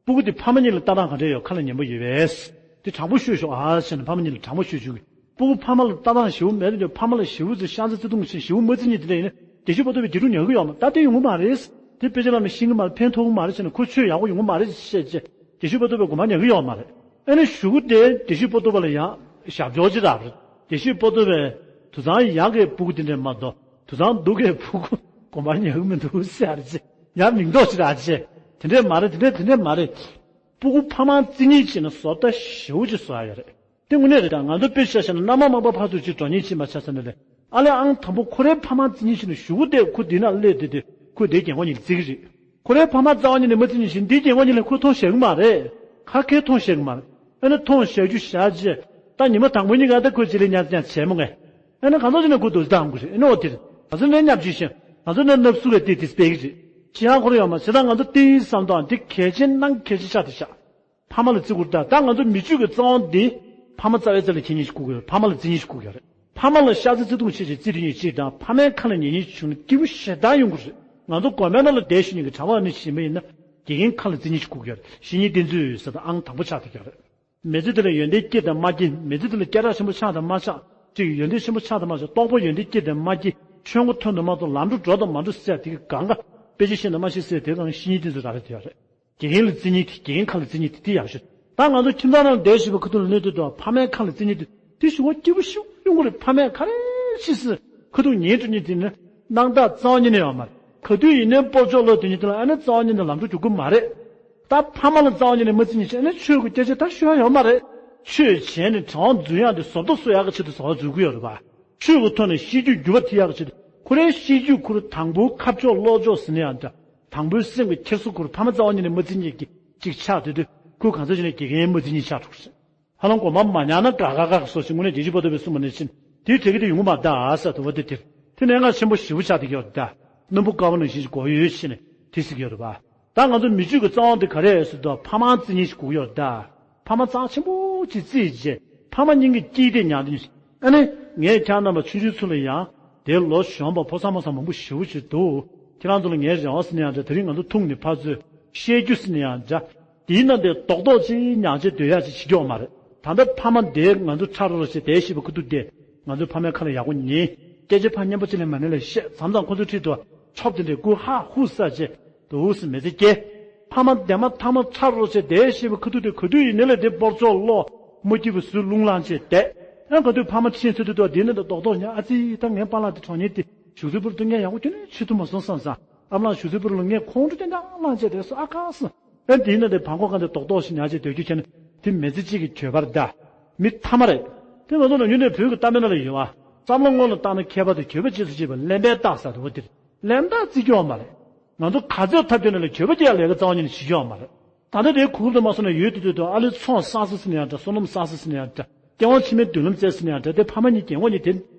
སྤུ་གུ་དེ་ཕ་མ་གཉིས་ལ་ལྟ་སྟངས་ག་འདྲ་ཡོད། ཁ་ལ་ཉན་པོ་ཡོད་པས། དེ་དྲང་པོ་ཤོད་ཤོག་ཨ་ཟེར་ནས་ཕ་མ་གཉིས་ལ་དྲང་པོ་ཤོད་བཅུག་གི། སྤུ་གུ་ཕ་མ་ལ་ལྟ་སྟངས་ཞེ་པོ་མེད་དུས་ཀྱང་། ཕ་མ་ལ་ཞེ་པོ་ཅིག་ཤ་ཚ་བརྩེ་དུང་ཞེ་པོ་མ་བརྩི་མཁན་དེ་འདྲ་ཡིན་ན། དགེ་བཤེས་པོ་ཏོ་བས་དགེ་ཕྲུག་ཉར་གི་ཡོད་མ་རེད། ད་དེ་ཡོང་གི་མ་རེད། དེ་དཔེ་ཆ་ནང་ནས་ཤེས་ཀྱི་མ་རེད། ཕན་ཐོགས་ཀྱི་མ་རེད་ཟེར་ནས། ཁོ་ཆོས་ཡག་པོ་ཡོང་གི་མ་རེད་བཤད་རྗེས། དགེ་བཤེས་པོ་ཏོ་བས་དགོངས་པ་ཉར་གི་ཡོད་མ་རེད། ཨ་ནི་གཞུག་གུ་དེ་དགེ་བཤེས་པོ་ཏོ་བ་ལ་ཡང་ཞབས་ཕྱོགས་ཅིག་རག་རེད། དགེ་བཤེས་པོ་ཏོ་བས་དུད་ཚང་ཡག་གི་སྤུ་གུ་དེ་འདྲ་མ་གཏོགས། དུད་ཚང་སྡུག་གི་སྤུ་གུ་དགོངས་པ་ཉར་གི་མི་འདུག་ཟེར་རེད། ཡང་མིང་འདོགས་ཅིག་རག་རྗེས། དེ་འདྲ་མ་རེད། དེ་འདྲ་དེ་འདྲ་མ་རེད། སྤུ་གུ་ཕ་མ་བརྩི་མཁན་བྱས་ན་བཟོ་ལྟ་ཞེ་པོ་ཅིག་བཟོ་ཡག་ཡོད་རེད། དེ་དངོས་གནས་རེད། ད་ང་ཚོ་དཔེ་ཆ་བཞག་ན། མནའ་མ་མ་པ་ཕར་ཚུར་ཅིག་འགྲོ་མཁན་ཅིག་མ་ཆགས་ས་ན་ལས། ཨ་ལས་ཨང་དང་པོ་ཁོ་རའི་ཕ་མ་བརྩི་མཁན་ཞིག་ནས་གཞུག་གུ་དེ་ཁོ་འདི་ན་སླེབས་དུས་དེ་ཁོས་འདིའི་རྒན་གོག་གཉིས་ལ་བརྩི་གི་རེད། ཁོ་རའི་ཕ་མ་རྩ་བ་ཉིད་ནས་མ་བརྩི་མཁན་ཞིག་འདིའི་རྒན་གོག་གཉིས་ལ་ཁོས་མཐོང་ཤེས་ཀྱི་མ་རེད། ག་གེ་མཐོང་ཤེས་ཀྱི་མ་རེད། ཨ་ནི་མཐོང་ཤེས་རྒྱུ་བཞག་རྗེས། ད་ཉི་མ་དང་པོ་གཉིས་ཀ་ད་ཁོས་བྱེད་ལས་ཉར་ཉར་བྱས་མོ་ངས། ཨ་ནི་གང་ཚོགས་ཅིག་ན་ཁོ་རྡོ་རྗེ་བཏང་དགོས་རེད། ཨ་ནི་འོ་དེ་རེད། ང་ཚོ་ནས་བརྙས་བཅོས་ཤིང་། ང་ཚོ་ནས་བརྣབ་གསུག་གི་དེ་དེ་སྤེལ་གི་རེད། ཅི་ཡང་ཁོ་རང་ཡོད་མ་རེད། བྱས་ཙང་ང་ཚོ་དེའི་བསམ་སྟངས་དེ་གལ་ཆེན་ནང་གལ་ཆེ་ཆགས་བསྡད་ཤག་ཕ་མ་ལ་བརྩི་བཀུར། ད་ད་ང་ཚོ་མི་ཆོས་ཀྱི་རྩ་བ་འདི་ཕ་མ་རྩ་བའི་རྩ་ལ་འཁྱེར་མཁན་ཞིག་དགོས་ཀྱི་ཡོད། ཕ་མ་ལ་བརྩི་མཁན་ཞིག་དགོས་ཀྱི་ཡོད་རེད། ཕ་མ་ལ་ཤ་ཚ་བརྩེ་དུང་བྱེད་ཀྱི་བརྩི་སྡོད་མཁན་གཅིག་དང་། ཕ་མའི་ཁ་ལ་ཉན་མཁན་ཞིག་བྱུང་ན་སྐྱིད་པོ་ཞེ་དྲག་ཡོང་གི་རེད། ང་ཚོ་དགོན་པའི་ནང་ལ་བསྡད་བཞིན་པའི་གྲྭ་པ་ནི་བྱེད་མི་ཡིན་ན། དགེ་རྒན་ཁ་ལ་བརྩི་མཁན་ཞིག་དགོས་ཀྱི་ཡོད་རེད། བཤེས་གཉེན་བསྟེན་ཚུལ་ཟེར་དང་ཨང་དང་པོ་ཆགས་བསྡད་ཀྱི་ཡོད་རེད། མི་ཚེ་འདི་ལ་ཡོན་ཏན་སྐྱེ་དང་མ་སྐྱེ། མི་ཚེ་འདི་ལ་སྐད་གྲགས་ཆེན་པོ་ཆགས་དང་མ་ཆགས། ཅིག་ཡོན་ཏན་ཆེན་པོ་ཆགས་དང་མ་ཆགས། རྟོགས་པ་ཡོན་ཏན་སྐྱེ་དང་མ་སྐྱེ། ཆོས་མགོ་ཐོན་དང་མ་ཐོན། ལམ་འགྲོ་འགྲོ་དང་མ་འགྲོ་ཟེར་དེ་གི་གང་ག་དཔེ་ཆ་ཤེས་དང་མ་ཤེས་ཟེར་དེ་གང་བཤེས་གཉེན་བསྟེན་ཚུལ་རག་རེད། དེ་ཡོད་རེད། དགེ་རྒན་ལ་བརྩི་མཁན་དེ། དགེ་རྒན་ཁ་ལ་བརྩི་མཁན་དེ་དེ་ཡག་ཤོས། ད་ང་ཚོ་ཁྱིམ་ཚང་ནང་ལ་བསྡད་བཞིན་པའི་ཁ་ཐུག་ལ་གནས་དུས་དང་། ཕ་མའི་ཁ་ལ་བརྩི་མཁན་དེ་དེ་ཞེ་པོ་སྐྱིད་པོ་ཞེ་པོ་ཡོང་གི་རེད། ཕ་མས་ག་རེ་བྱས་ཟེར་ཁ་ཐུག་ཉན་སྤྲོ་མཁན་དེ་ནི་སྣང་དག་རྩ་བ་ཉིད་ནས་ཡོད་མ་རེད། ག་དུས་ཡིན་ནའི་སྤོ་ཆོག་ལོག་དེ་ཉིད་དེ་ལ་ཨ་ནི་རྩ་བ་ཉིད་ནས་ལམ་འགྲོ་རྒྱུག་གི་མ་རེད། ད་ཕ་མ་ལ་རྩ་བ་ཉིད་ནས་མ་བརྩི་མཁན་ཞིག་ཨ་ནི་ཆོས་ཀྱི་སྐད་ཆ་ད་ཤོད་ཡག་ཡོད་མ་རེད། ཆོས་བྱས་ནས་གྲྭ་པ་འཛུལ་ཡག་དེ་བཟོ་ལྟ་བཟོ་ཡག་གི་ཆེད་དུ་བཟོ་བ་འཛུལ་གྱི་ཡོད་རེད་པ། ཆོས་ཀྱི་ཐོག་ནས་ཤེས་རྒྱུད་འགྱུར་བ་ཐེབས་ཡག་གི་ཆེད་དུ། ཁོ་རའི་ཤེས་རྒྱུད་ཁོ་རང་དང་པོའི་ཁ་ཕྱོགས་ལྷོ་ཕྱོགས་ཟེར་ན་ཡང་འདྲ། དང་པོའི་སེམས་ཀྱི་འཁྱེར་སོ་ཁོ་རང་ཕ་མ་རྩ་བ་ཉིད་ནས་མ་བརྩི་མཁན་གྱི་ཅིག་ཆགས་སྡོད་དུས། ཁོས་གང་ཟག་ཅིག་ནས་དགེ་རྒན་མ་བརྩི་མཁན་ཆགས་འགྲོ་གི་རེད། ཧ་ལམ་དགོངས་པ་མ་ཉར་ན་དགའ་དགའ་དགའ་སོགས་ཤིག་དངོས་གནས་དགེ་བཤེས་པོ་ཏོ་བས་གསུངས་པ་ནང་བཞིན་དེའི་གྲས་ཀྱི་དེ་ཡོང་གི་མ་གདའ་ཟེར་དུ་བ་དེ་དེར་དེ་གནད་འགག་ཆེན་པོ་ཞེ་པོ་ཆགས་བསྡད་ཀྱི་ཡོད་རེད་ད། སྣམ་བུ་ཀ་བ་ནང་བཞིན་གྱི་མགོ་ཡོལ་བྱས་ནས་དེ་ཟེར་གྱི་ཡོད་རེད་པ། ད་ང་ཚོ་མི་ཆོས་ཀྱི་རྩ་བ་དེ་ག་རེ་རེད་ཟེར་དུས། ཕ་མ་བརྩི་མཁན་ཞིག་དགོས་ཀྱི་ཡོད་རེད་ད། ཕ་མ་རྩ་ཆེན་པོ་ཅིག་བརྩིས་རྗེས་ཕ་མ་སྙིང་གི་དཀྱིལ་དེ་ཉར་དུས། ཨ་ནི་ངས་ཁྱེད་རྣམ་པ་ཆུང་ཆུང་ཚོ་ལ་ཡང་དེ་ལོ་གཞོན་པ་ཕོ་གསར་མོ་གསར་མང་པོ་ཞེ་པོ་ཅིག་འདུག་ཁྱེད་རང་ཚོ་ལ་ངའི་རེ་བ་ཟེར་ན་ཡང་འདྲ། དེ་རིང་ང་ཚོ་ཐུག་ནས་ཕར་ཚུར་བཤད་རྒྱུ་ཟེར་ན་ཡང་འདྲ། དེའི་ནང་དེ་རྡོག་རྡོག་ཅིག་ཉར་བྱས་སྡོད་ཡག་ཅིག་བྱེད་ཀྱི་ཡོད་མ་རེད། ད་ལྟ་ཕ་མ་དེ་ང་ཚོ་ཁྲ་རོ་རོ་བྱས་བསྡད་བཞིན་པའི་ཁ་ཐུག་དེ་ང་ཚོའི་ཕ་མའི་ཁ་ལ་ཡག་པོ་ཉན། སྐད་ཆ་ཕར་སྙན་པོ་ཅིག་ལས་མ་ནས་ལས་བཤད། མཚམས་མཚམས་ཁོ་ཚོའི་འཁྲིས་དུ་ཆོབ་དེ་འདྲའི་ཀུ་ཧ་ཧུ་ཟེར་བྱས་འདུག་སེ་མི་ཚེ་སྐྱེལ། ཕ་མ་དེ་མ་ཐ་མ་ཁྲ་རོ་རོ་བྱས་བསྡད་བཞིན་པའི་ཁ་ཐུག་དེ་ག་དུས་ཡིན་ནའི་ལས་དེ་སྤོ་ཆོག་ལོག་མ་སྐྱིད་པའི་ཟུར་རླུང་ལངས་བྱས་བསྡད། ཡང་ག་དུས་ཕ་མ་ཕྱིན་ཚུལ་དུ་དུ་དེ་ནས་འདི་རྡོག་རྡོག་ཉར། ཨ་ཙི། ད་ངའི་པཱ་ལགས་དེ་གྲོངས་ཉེན་དེ་བཞུགས་ཚེ་པུར་དུ་ངས་ཡག་པོ་ཁྱོན་ནས་བྱེད་ཐུབ་མ་སོང་བསམ་བསམ། ཨ་མ་ལགས་བཞུགས་ཚེ་པུར་ལ་ངས་ཁོང་ཁྲོ་ཏན་ཏན་ལངས་བྱས་བསྡད་སོང་ཨ་ཁ་སང་། ཨ་དེ་ཡིན་ན་དེ་བང་ཁོག་གང་དེ་རྡོག་རྡོག་ཞིག་ཉར་བྱས་སྡོད་རྒྱུ་བྱས་ན་དེ་མི་ཚེ་གཅིག་གི་གྱོད་པ་རེད་ད། མི་ཐ་མ་རེད། དེ་ང་ཚོ་ནམ་རྒྱུན་ནས་བོད་ཀྱི་གཏམ་དཔེ་ནང་ལ་ཡོད་པ། བསམ་བློ་སྔོན་ལ་བཏང་ན་མཁས་པ་དང་གྱོད་པ་རྗེས་སུ་བྱེད་པ་གླེན་པའི་རྟགས་ཟེར་དུས་འོ་དེ་རེད། གླེན་རྟགས་བརྩི་རྒྱུ་ཡོད་མ་རེད། ང་ཚོ་ག་ཚོད་ཐབས་སྐྱོ་ན་ལ་གྱོད་པ་རྒྱག་ལས་ཀ་རྩ་བ་ཉིད་ནས་བྱེད་རྒྱུ་ཡོད་མ་རེད། ད་ལྟ་དེའི་གོ་སྐབས་དུ་མ་སོང་ན་ཡོད་དུ་དུ་དུ་ཨ་ལེ་ཚོང་བསགས་ས་ཟིན་ཡང་འདྲ། བསོད་ནམས་བསགས་ས་ཟིན་ཡང་འདྲ། སྟེས་དབང་ཆེན་མོའི་མདུན་ལམ་བཙལ་ས་ཡང་འདྲ། དེ་ཕ་མ་གཉིས་རྒན་གོག་གཉིས་དེ་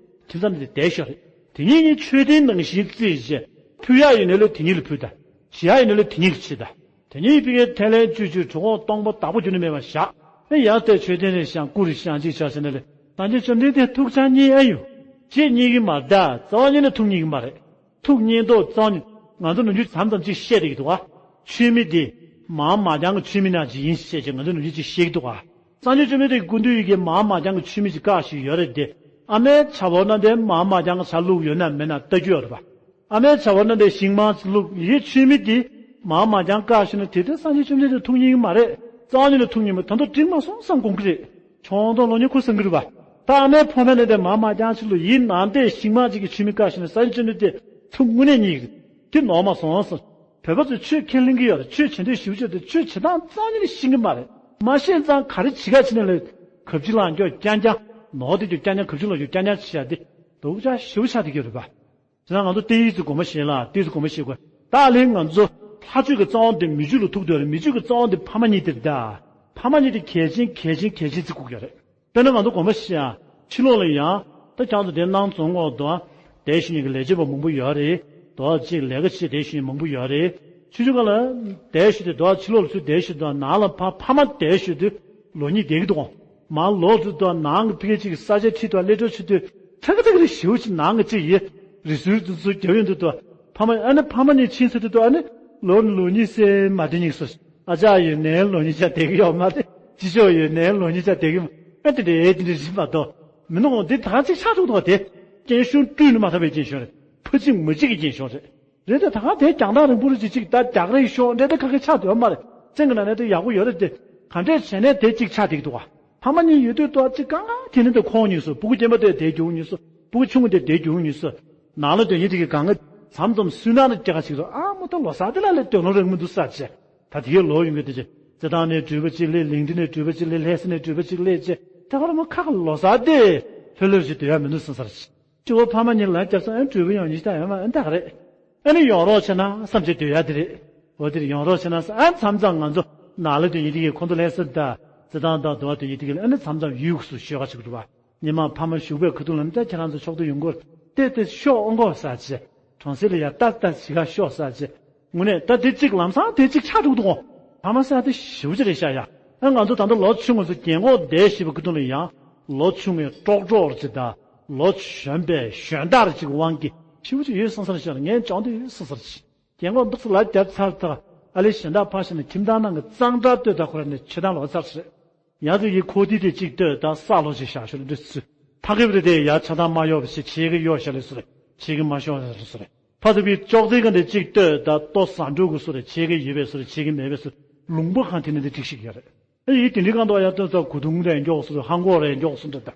ཁྱིམ་ཚང་འདི་བསྡད་ཤོག་རེད། དེ་གཉིས་གཉིས་མཆོད་རྟེན་ནང་བཞིན་བརྩིས་བྱས། ཕུལ་ཡག་ཡོད་ན་ལོས་དེ་གཉིས་ལ་ཕུལ་ད། བྱེད་ཡག་ཡོད་ན་ལོས་དེ་གཉིས་ལ་བྱེད་ད། དེ་གཉིས་ཕ་གིའི་ཐལ་ལེན་བཅུད་བཅུད་གྲོད་ཁོག་སྟོང་པ་བདག་པོ་རྒྱུ་ནི་མེད་པ་བཞག་ཨེ་ཡང་ལྟས་མཆོད་རྟེན་རེ་བཞེངས། སྐུ་རེ་བཞེངས་ཅིག་བྱ་ཟེར་ན་ལས་སངས་རྒྱས་བཅོམ་ལྡན་འདས་ཐུགས་ཅག་མཉེས་ཨ་ཡོད། ཅེས་མཉེས་ཀྱི་མ་རེད་ད། རྩ་བ་ཉིད་ནས་ཐུགས་མཉེས་ཀྱི་མ་རེད། ཐུགས་མཉེས་མདོག་རྩ་བ་ཉིད། ང་ཚོ་ནམ་རྒྱུན་མཚམས་མཚམས་ཅིག་བཤད་བསྡད་ཀྱི་འདུག་ག་མཆོད་མེ་འདི་མང་མ་རྐྱང་གི་མཆོད་མེ་ནང་ཅིག་ཡིན་ཞེས་བྱས་ང་ཚོ་ནམ་རྒྱུན་ཅིག་བཤད་ཀྱི་འདུག་ག་སངས་རྒྱས་བཅོམ་ལྡན་འདས་ཀྱི་སྐུ་མདུན་ཡི་གེ་མང་མ་རྐྱང་གི་མཆོད་མེ་ཅིག་བཀག་བཞིན་ཡོད་རེད་དེ། ཨ་མའི་བྱ་བོར་ན་དེ་མང་མ་རྐྱང་གི་ཇ་བླུགས་ཡོད་ན་མེད་ན་ལྟ་རྒྱུ་ཡོད་རེད་པ། ཨ་མའི་བྱ་བོར་ན་དེ་ཞིང་མང་ཅིག་བླུགས་ཡིན། མཆོད་མེ་འདི་མང་མ་རྐྱང་བཀག་བཞིན་ན་དེ་དེ་སངས་རྒྱས་བཅོམ་ལྡན་འདས་ཐུགས་མཉེས་ཀྱི་མ་རེད། རྩ་བ་ཉིད་ནས་ཐུགས་མཉེས་མ། ད་དུང་འགྲིག་མ་སོང་བསམ་དགོངས་ཀྱི་རེད། ཆུང་དུ་ལོ་ཉེས་ཁུ་སང་གི་རེད་པ། ད་ཨ་མའི་ཕོ་མེད་ནས་དེ་མང་མ་རྐྱང་ཅིག་བླུགས་ཡིན་ནའང་དེ་ཞིང་མང་ཅིག་གི་མཆོད་མེ་བཀག་བཞིན་ན་སངས་རྒྱས་བཅོམ་ལྡན་འདས་ཐུགས་དངོས་གནས་མཉེས་ཀྱི་རེད། དེ་ནོར་མ་སོང་ཟེར། བོད་པ་ཚོས་ཆོས་ཁས་ལེན་གྱི་ཡོད་རེད། ཆོས་བྱེད་འདོད་ཞེ་པོ་ཅིག་ཡོད་རེད། ཆོས་བྱེད་སྟངས་རྩ་བ་ཉིད་ནས་ཤེས་ཀྱི་མ་རེད། མ་ཤེས་ཙང་ག་རེ་བྱེད་ག་བྱེད་ན་ལས་གབ་ཅིག་ལངས་ཀྱོག་རྐྱང་རྐྱང་། ནོར་དེ་ཀྱོག་རྐྱང་རྐྱང་། གབ་ཅིག་ལངས་ཀྱོག་རྐྱང་རྐྱང་བྱེད་ཡ་དེ་སྡུག་ཅག་ཞེ་པོ་ཆགས་བསྡད་ཀྱི་ཡོད་རེད་པ། དེ་ན་ང་ཚོ་ཏོག་ཙམ་གོམས་པ་བཞེས་ལ་ཏོག་ཙམ་གོམས་པ་བཞེས་དགོས། ད་ལན་ང་ཚོ་ལྷ་ཆོས་ཀྱི་རྩ་བ་འདི་མི་ཆོས་ལ་ཐུག་འདོད་རེད། མི་ཆོས་ཀྱི་རྩ་བ་འདི་ཕ་མ་གཉིས་དེ་རེད་ད། ཕ་མ་གཉིས་དེ་གལ་ཆེན་གལ་ཆེན་གལ་ཆེན་བརྩི་དགོས་ཀྱི་རེད། དཔེར་ན་ང་ཚོ་དགོངས་པ་བཞེས་ཡ། ཕྱི་ལོགས་ལ་ཡང་ད་ཁྱང་ཚོ་དེ་སྣང་བཙོང་འོག་དུ་བསྡད་བཞིན་གྱི་ལས་བྱེད་པ་མང་པོ་ཡོད་རེད། དོ་ཅིག་ལས་ཀ་བྱེད་བསྡད་བཞིན་མང་པོ་ཡོད་རེད། ཆུ་ཆུ་ག་ལ་བསྡད་བཞིན་དུ་དོ་ཕྱི་ལོགས་ལ་ཚུར་བསྡད་བཞིན་དུ་ནང་ལ་ཕ་ཕ་མ་བསྡད་བཞིན་དུ་ལོ་གཉིས་བསྡད་ཀྱི་འདུག་མར་ལོག་ཚུར་དུ་ནང་གི་ཕ་གི་ཅིག་ས་ཆ་ཁྲིད་དུ་སླེབས་འགྲོ་ཆུ་དུས་ཐག་ཐག་རེ་ཞེ་པོ་ཅིག་ནང་གི་ཅིག་ཡི་རི་སུལ་དུ་ཚུར་རྒྱབ་ཡོང་དུས་དུ་ཕ་མ་ཨ་ནི་ཕ་མ་གཉིས་ཕྱིན་ཚར་དུས་དུ་ཨ་ནི་ལོ་ལོ་གཉིས་སེ་མ་བསྡད་ཉིག་སོ། ཨ་ཅག་ཡོད་ནའི་ལོ་གཉིས་ཆ་བསྡད་ཀྱི་ཡོད་མ་རེད། ཅི་ཅོག་ཡོད་ནའི་ལོ་གཉིས་ཆ་བསྡད་ཀྱི་མ་ཨ་དེ་འདྲ་ཨེ་དེ་འདྲ་རིགས་མ་གཏོགས་མི་འདུག་འདི་ད་ག་ཅིག་ཆགས་འགྲོ་འདུག་བ། དེ་རྐྱེན་གཞུང་སྤྲུལ་ནས་མ་ཐོབ་པའི་རྐྱེན་གཞུང་རེད། ཕ་གཅིག་མ་གཅིག་གི་རྐྱེན་གཞུང་རེད། རེད་དེ་ད་ག་དེ་རྒྱང་ཐག་རིང་པོ་རེ་ཅིག་ཅིག་ད་རྒྱག་རེས་ཤོག་འདྲ་དེ་ཁ་ཁ་ཆགས་འདུག་མ་རེད། བཙན་གྱི་ནང་ནས་དེ་ཡག་པོ་ཡོད་རེད་དེ། ག་འདྲས་བྱས་ནས་དེ་གཅིག་ཆགས་བསྡད་ཀྱི་འདུག་བ། ཕ་མ་གཉིས་ཡོད་དུས་ཏོག་ཅིག་གང་ག་དེ་ནི་དེ་ཁོང་གཉིས་སུ་སྤུ་གུ་སྐྱེས་པ་དེ་དེ་རྒྱུ་གཉིས་སུ་སྤུ་གུ་ཆུང་ངུ་དེ་དེ་རྒྱུ་གཉིས་སུ། ནང་ལ་དོན་ཡིན་དེ་གི་གང་ག་མཚམས་མཚམས་སུན་སྣང་རེ་རྒྱག་ག་ཅིག་རེད། ཨ་མོ་ད་ལོ་གསར་དེ་ལ་ལས་དོན་ལོ་རེག་མི་འདུག་ས་ཆེ། ད་དེ་གའི་ལོ་ཡོང་གི་དེ་ཆེ། རྩེད་ཐང་ནས་འགྲུལ་པ་གཅིག་སླེབས། ལིང་ཏི་ནས་འགྲུལ་པ་གཅིག་སླེབས། ལྷ་ས་ནས་འགྲུལ་པ་གཅིག་སླེབས་ཆེ། ད་ག་ལ་མོ་ཁ་ཁ་ལོ་གསར་དེ་ལྷོད་ལྷོད་ཅིག་སྡོད་ཡ་མི་འདུག་བསམ་ས་རེད། གཅིག་པོ་ཕ་མ་གཉིས་ལ་རྒྱབ་ས་ཨ་འགྲུལ་པ་ཡོང་ཉིས་ད་ཡོང་མ་ཨ་ད་ག་རེད། ཨ་ནི་ཡོང་རོགས་བྱས་ན་བསམ་བྱས་སྡོད་ཡ་དེ་རེད། འོ་དེར་ཡོང་རོགས་བྱས་ན་ས་ཨ་མཚམས་མཚམས་ང་ཚོ་ནང་ལ་དོན་ཡིན་དེ་གི་ཁོང་ཚོ་ལྷ་ས་ད་རྩེད་ཐང་ད་དུ་བ་དོན་ཡིན་དེ་གི་ཨ་ནི་མཚམས་མཚམས་ཡུག་སུ་ཤོད་ག་ཅིག་རུ་བ། ཉི་མ་ཕ་མ་བཞུགས་པའི་ཁ་ཐུག་ལ་ནི་ད་ཁྱེད་རང་ཚོ་ཕྱོགས་བསྡུ་ཡོང་གོ་ཏེ་ཏེ་ཤོག་ཨོང་གོ་ས་ཆེ། གྲོང་གསེབ་ལ་ཡ་ཏག་ཏག་ཞིག་ག་ཤོག་ས་ཆེ། དངོས་གནས་ད་དེ་གཅིག་ལམ་སང་དེ་གཅིག་ཆགས་འགྲོ་གི་འདུག་གོ། ཕ་མ་ས་དེ་ཞེ་པོ་ཅིག་རེད་ཤག་ཡ། ཨ་ང་ཚོ་ད་ལྟ་ལོ་ཆུང་ངུ་ཚོ་རྒན་གོག་བསྡད་ཞེས་པའི་ཁ་ཐུག་ལ་ཡང་ལོ་ཆུང་ངུའི་ཀྲོག་ཀྲོག་རེ་ཅིག་ད་ལོ་གཞོན་པའི་གཞོན་དར་ཅིག་དབང་གིས་ཞེ་པོ་ཅིག་ཡོད་སོང་ས་རེད་ཤག་ངས་ཅང་དེ་ཡོད་སོང་ས་རེད། རྒན་གོག་འདུག་སེ་ལ་རྒྱབ་ཚར་ཐག་ཨ་ལེ་གཞན་དག་ཕར་ཕྱིན་ནས་ཁྱིམ་ཚང་ནང་གི་གཙང་སྦྲ་ལྟོས་དང་ཁོ་ར་ནས་ཆེ་ཐང་ལོག་ཚར་ཟེར། ཡང་དུ་ཡི་ཁོ་ཏི་དེ་གཅིག་ལྟོས་དང་ས་ལོག་ཅིག་བཞག་ཤོར་འདི་སུ། ཐག་གི་བྲི་དེ་ཡ་ཆ་ཐང་མ་གཡོག་པ་ཞིག་ཆེ་གི་གཡོག་ཤ་ལེ་སུ་རེ་ཆེ་གི་མ་ཤོག་ཟེར་སུ་རེ། ཕ་ཚུ་བི་ཅོག་ཙེ་གི་འདི་གཅིག་ལྟོས་དང་ལྟོ་ཟ་འགྲོ་གི་སུ་རེ་ཆེ་གི་ཡོད་པའི་སུ་རེ་ཆེ་གི་མེད་པའི་སུ་རེ་ལུང་པ་གང་དེ་ནས་འདི་སྒྲིག་ཞིག་ཡོད་རེད། ཨེ་ཡི་དེ་འདྲི་གང་དུ་ཡ་ལྟོས་ས་གུ་དུང་རེ་མགྱོགས་སུ་རེ་ཧང་གོ་རེ་མགྱོགས་སུ་འདྲ་ད།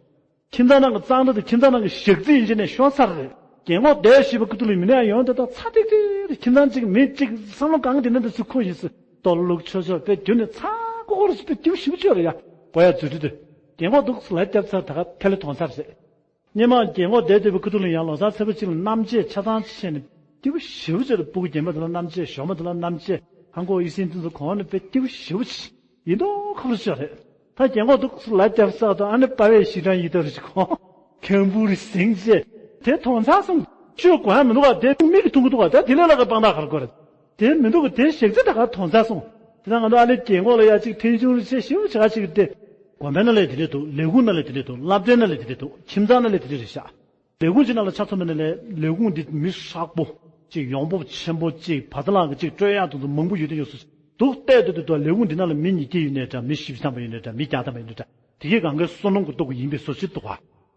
ཁྱིམ་ཚང་ནང་གི་གཙང་སྦྲ་དང་ཁྱིམ་ཚང་ནང་གི་ཞག་རྩི་ཡིན་ཅེ་ནས་ཤོར་ཚར་རེད། རྒན་གོག་བསྡད་ཞིབ་པ་ཀུ་ཏུ་ལི་མི་ནས་ཡོང་དེ་དག་ཚ་ཏིག་ཏིག་རེད། ཁྱིམ་ཚང་གཅིག་མི་གཅིག་བསམ་བློ་གང་དེ་ནས་འདི་ཚུ་ཁོ་ཡིན་སྲིད་ཏོ་ལུག་ཆོ་ཆོ་དཔེ་རྒྱུ་ནས་ཚ་ཀོ་ཀོ་རེ་ཞིག་དཔེ་རྒྱུ་ཞིབ་ཆོ་རེད་ཡ། གོ་ཡ་རྫུ་འཕྲུལ་དུ། རྒན་གོག་འདུག་ལ་རྒྱབ་ཚར་ད་ག་ཐལ་ལེ་གཏོང་ཚར་རེད། སྙེ་མ་རྒན་གོག་བསྡད་བསྡད་པའི་ཁུ་ཐུ་ལ་ཡང་ལོ་སར་ཚེས་པ་གཅིག་ལ་གནམ་གཤིས་ཆ་ཚང་ཆེ་ནས་སྐྱིད་པོ་ཞེ་པོ་ཅིག་རེད། སྤུ་གུ་རྒན་པ་དེ་ལ་གནམ་གཤིས་གཞོན་པ་དེ་ལ་གནམ་གཤིས་ཧང་གོ་ཡི་སིན་ཏུན་ཚོ་གོང་ནས་དཔེ་སྐྱིད་པོ་ཞེ་པོ་ཅིག་ཡིན་མདོག་ཁ་པོ་ཅིག་རེད། ད་རྒན་གོག་འདུག་ལ་རྒྱབ་ས་དང་ཨ་ནི་པ་བས་ཞི་ཀྲང་ཡི་དོ་རུ་ཅིག་གོང་ཁེམ་བུ་རི་སིང་ཅེ་དེ་དོང་ཚ་སོང་བཅོས་གོ་ཡ་མི་འདུག་ག་དེ་མིག་གིས་མཐོང་གི་འདུག་ག་ད་དེ་ལས་ལ་ག་སྤང་ཐག་གར་གོ་རེད། དེ་མི་འདུག་གི་དེ་ཞག་རྩི་ད་ག་དོང་ཚ་སོང་། དེ་ད་ང་ཚོ་ཨ་ལེ་རྒན་གོག་ལ་ཡ་གཅིག་ཐེན་ཆུང་རེ་ཆེ་ཞེ་པོ་ཅིག་ག་ཅིག་དེ། དགོན་པའི་ནང་ལས་དེ་འདྲས་འདུག་ལས་ཁུངས་ནང་ལས་དེ་འདྲས་འདུག་སློབ་གྲྭའི་ནང་ལས་དེ་འདྲས་འདུག་ཁྱིམ་ཚང་ནང་ལས་དེ་འདྲས་རེད་ཤག་ལས་ཁུངས་ཅིག་ནང་ལ་ཆ་མཚོན་པ་ནང་ལས་ལས་ཁུངས་འདི་མི་ཧྲག་པོ་ཅིག་ཡོང་འབབ་ཆེན་པོ་ཅིག་བ་ད་ལང་གི་ཅིག་སྤྲོད་ཡག་དུ་མང་པོ་ཡོད་དེ་ཡོད་སུ་འདུག་བལྟས་དུས་དུ་ལས་ཁུངས་འདི་ནང་ལ་མི་ཉིས་བརྒྱ་ཡོད་ནའི་འདྲ་མི་བཞི་བཅུ་ཐམ་པ་ཡོད་ནའི་འདྲ་མི་བརྒྱ་ཐམ་པ་ཡོད་ནའི་འདྲ་དེ་གས་གང་གའི་བསོད་ནམས་ཀྱི་སྟོབས་ཀྱིས་ཡིན་པའི་བཟོ་ཅིག་འདུག་ག་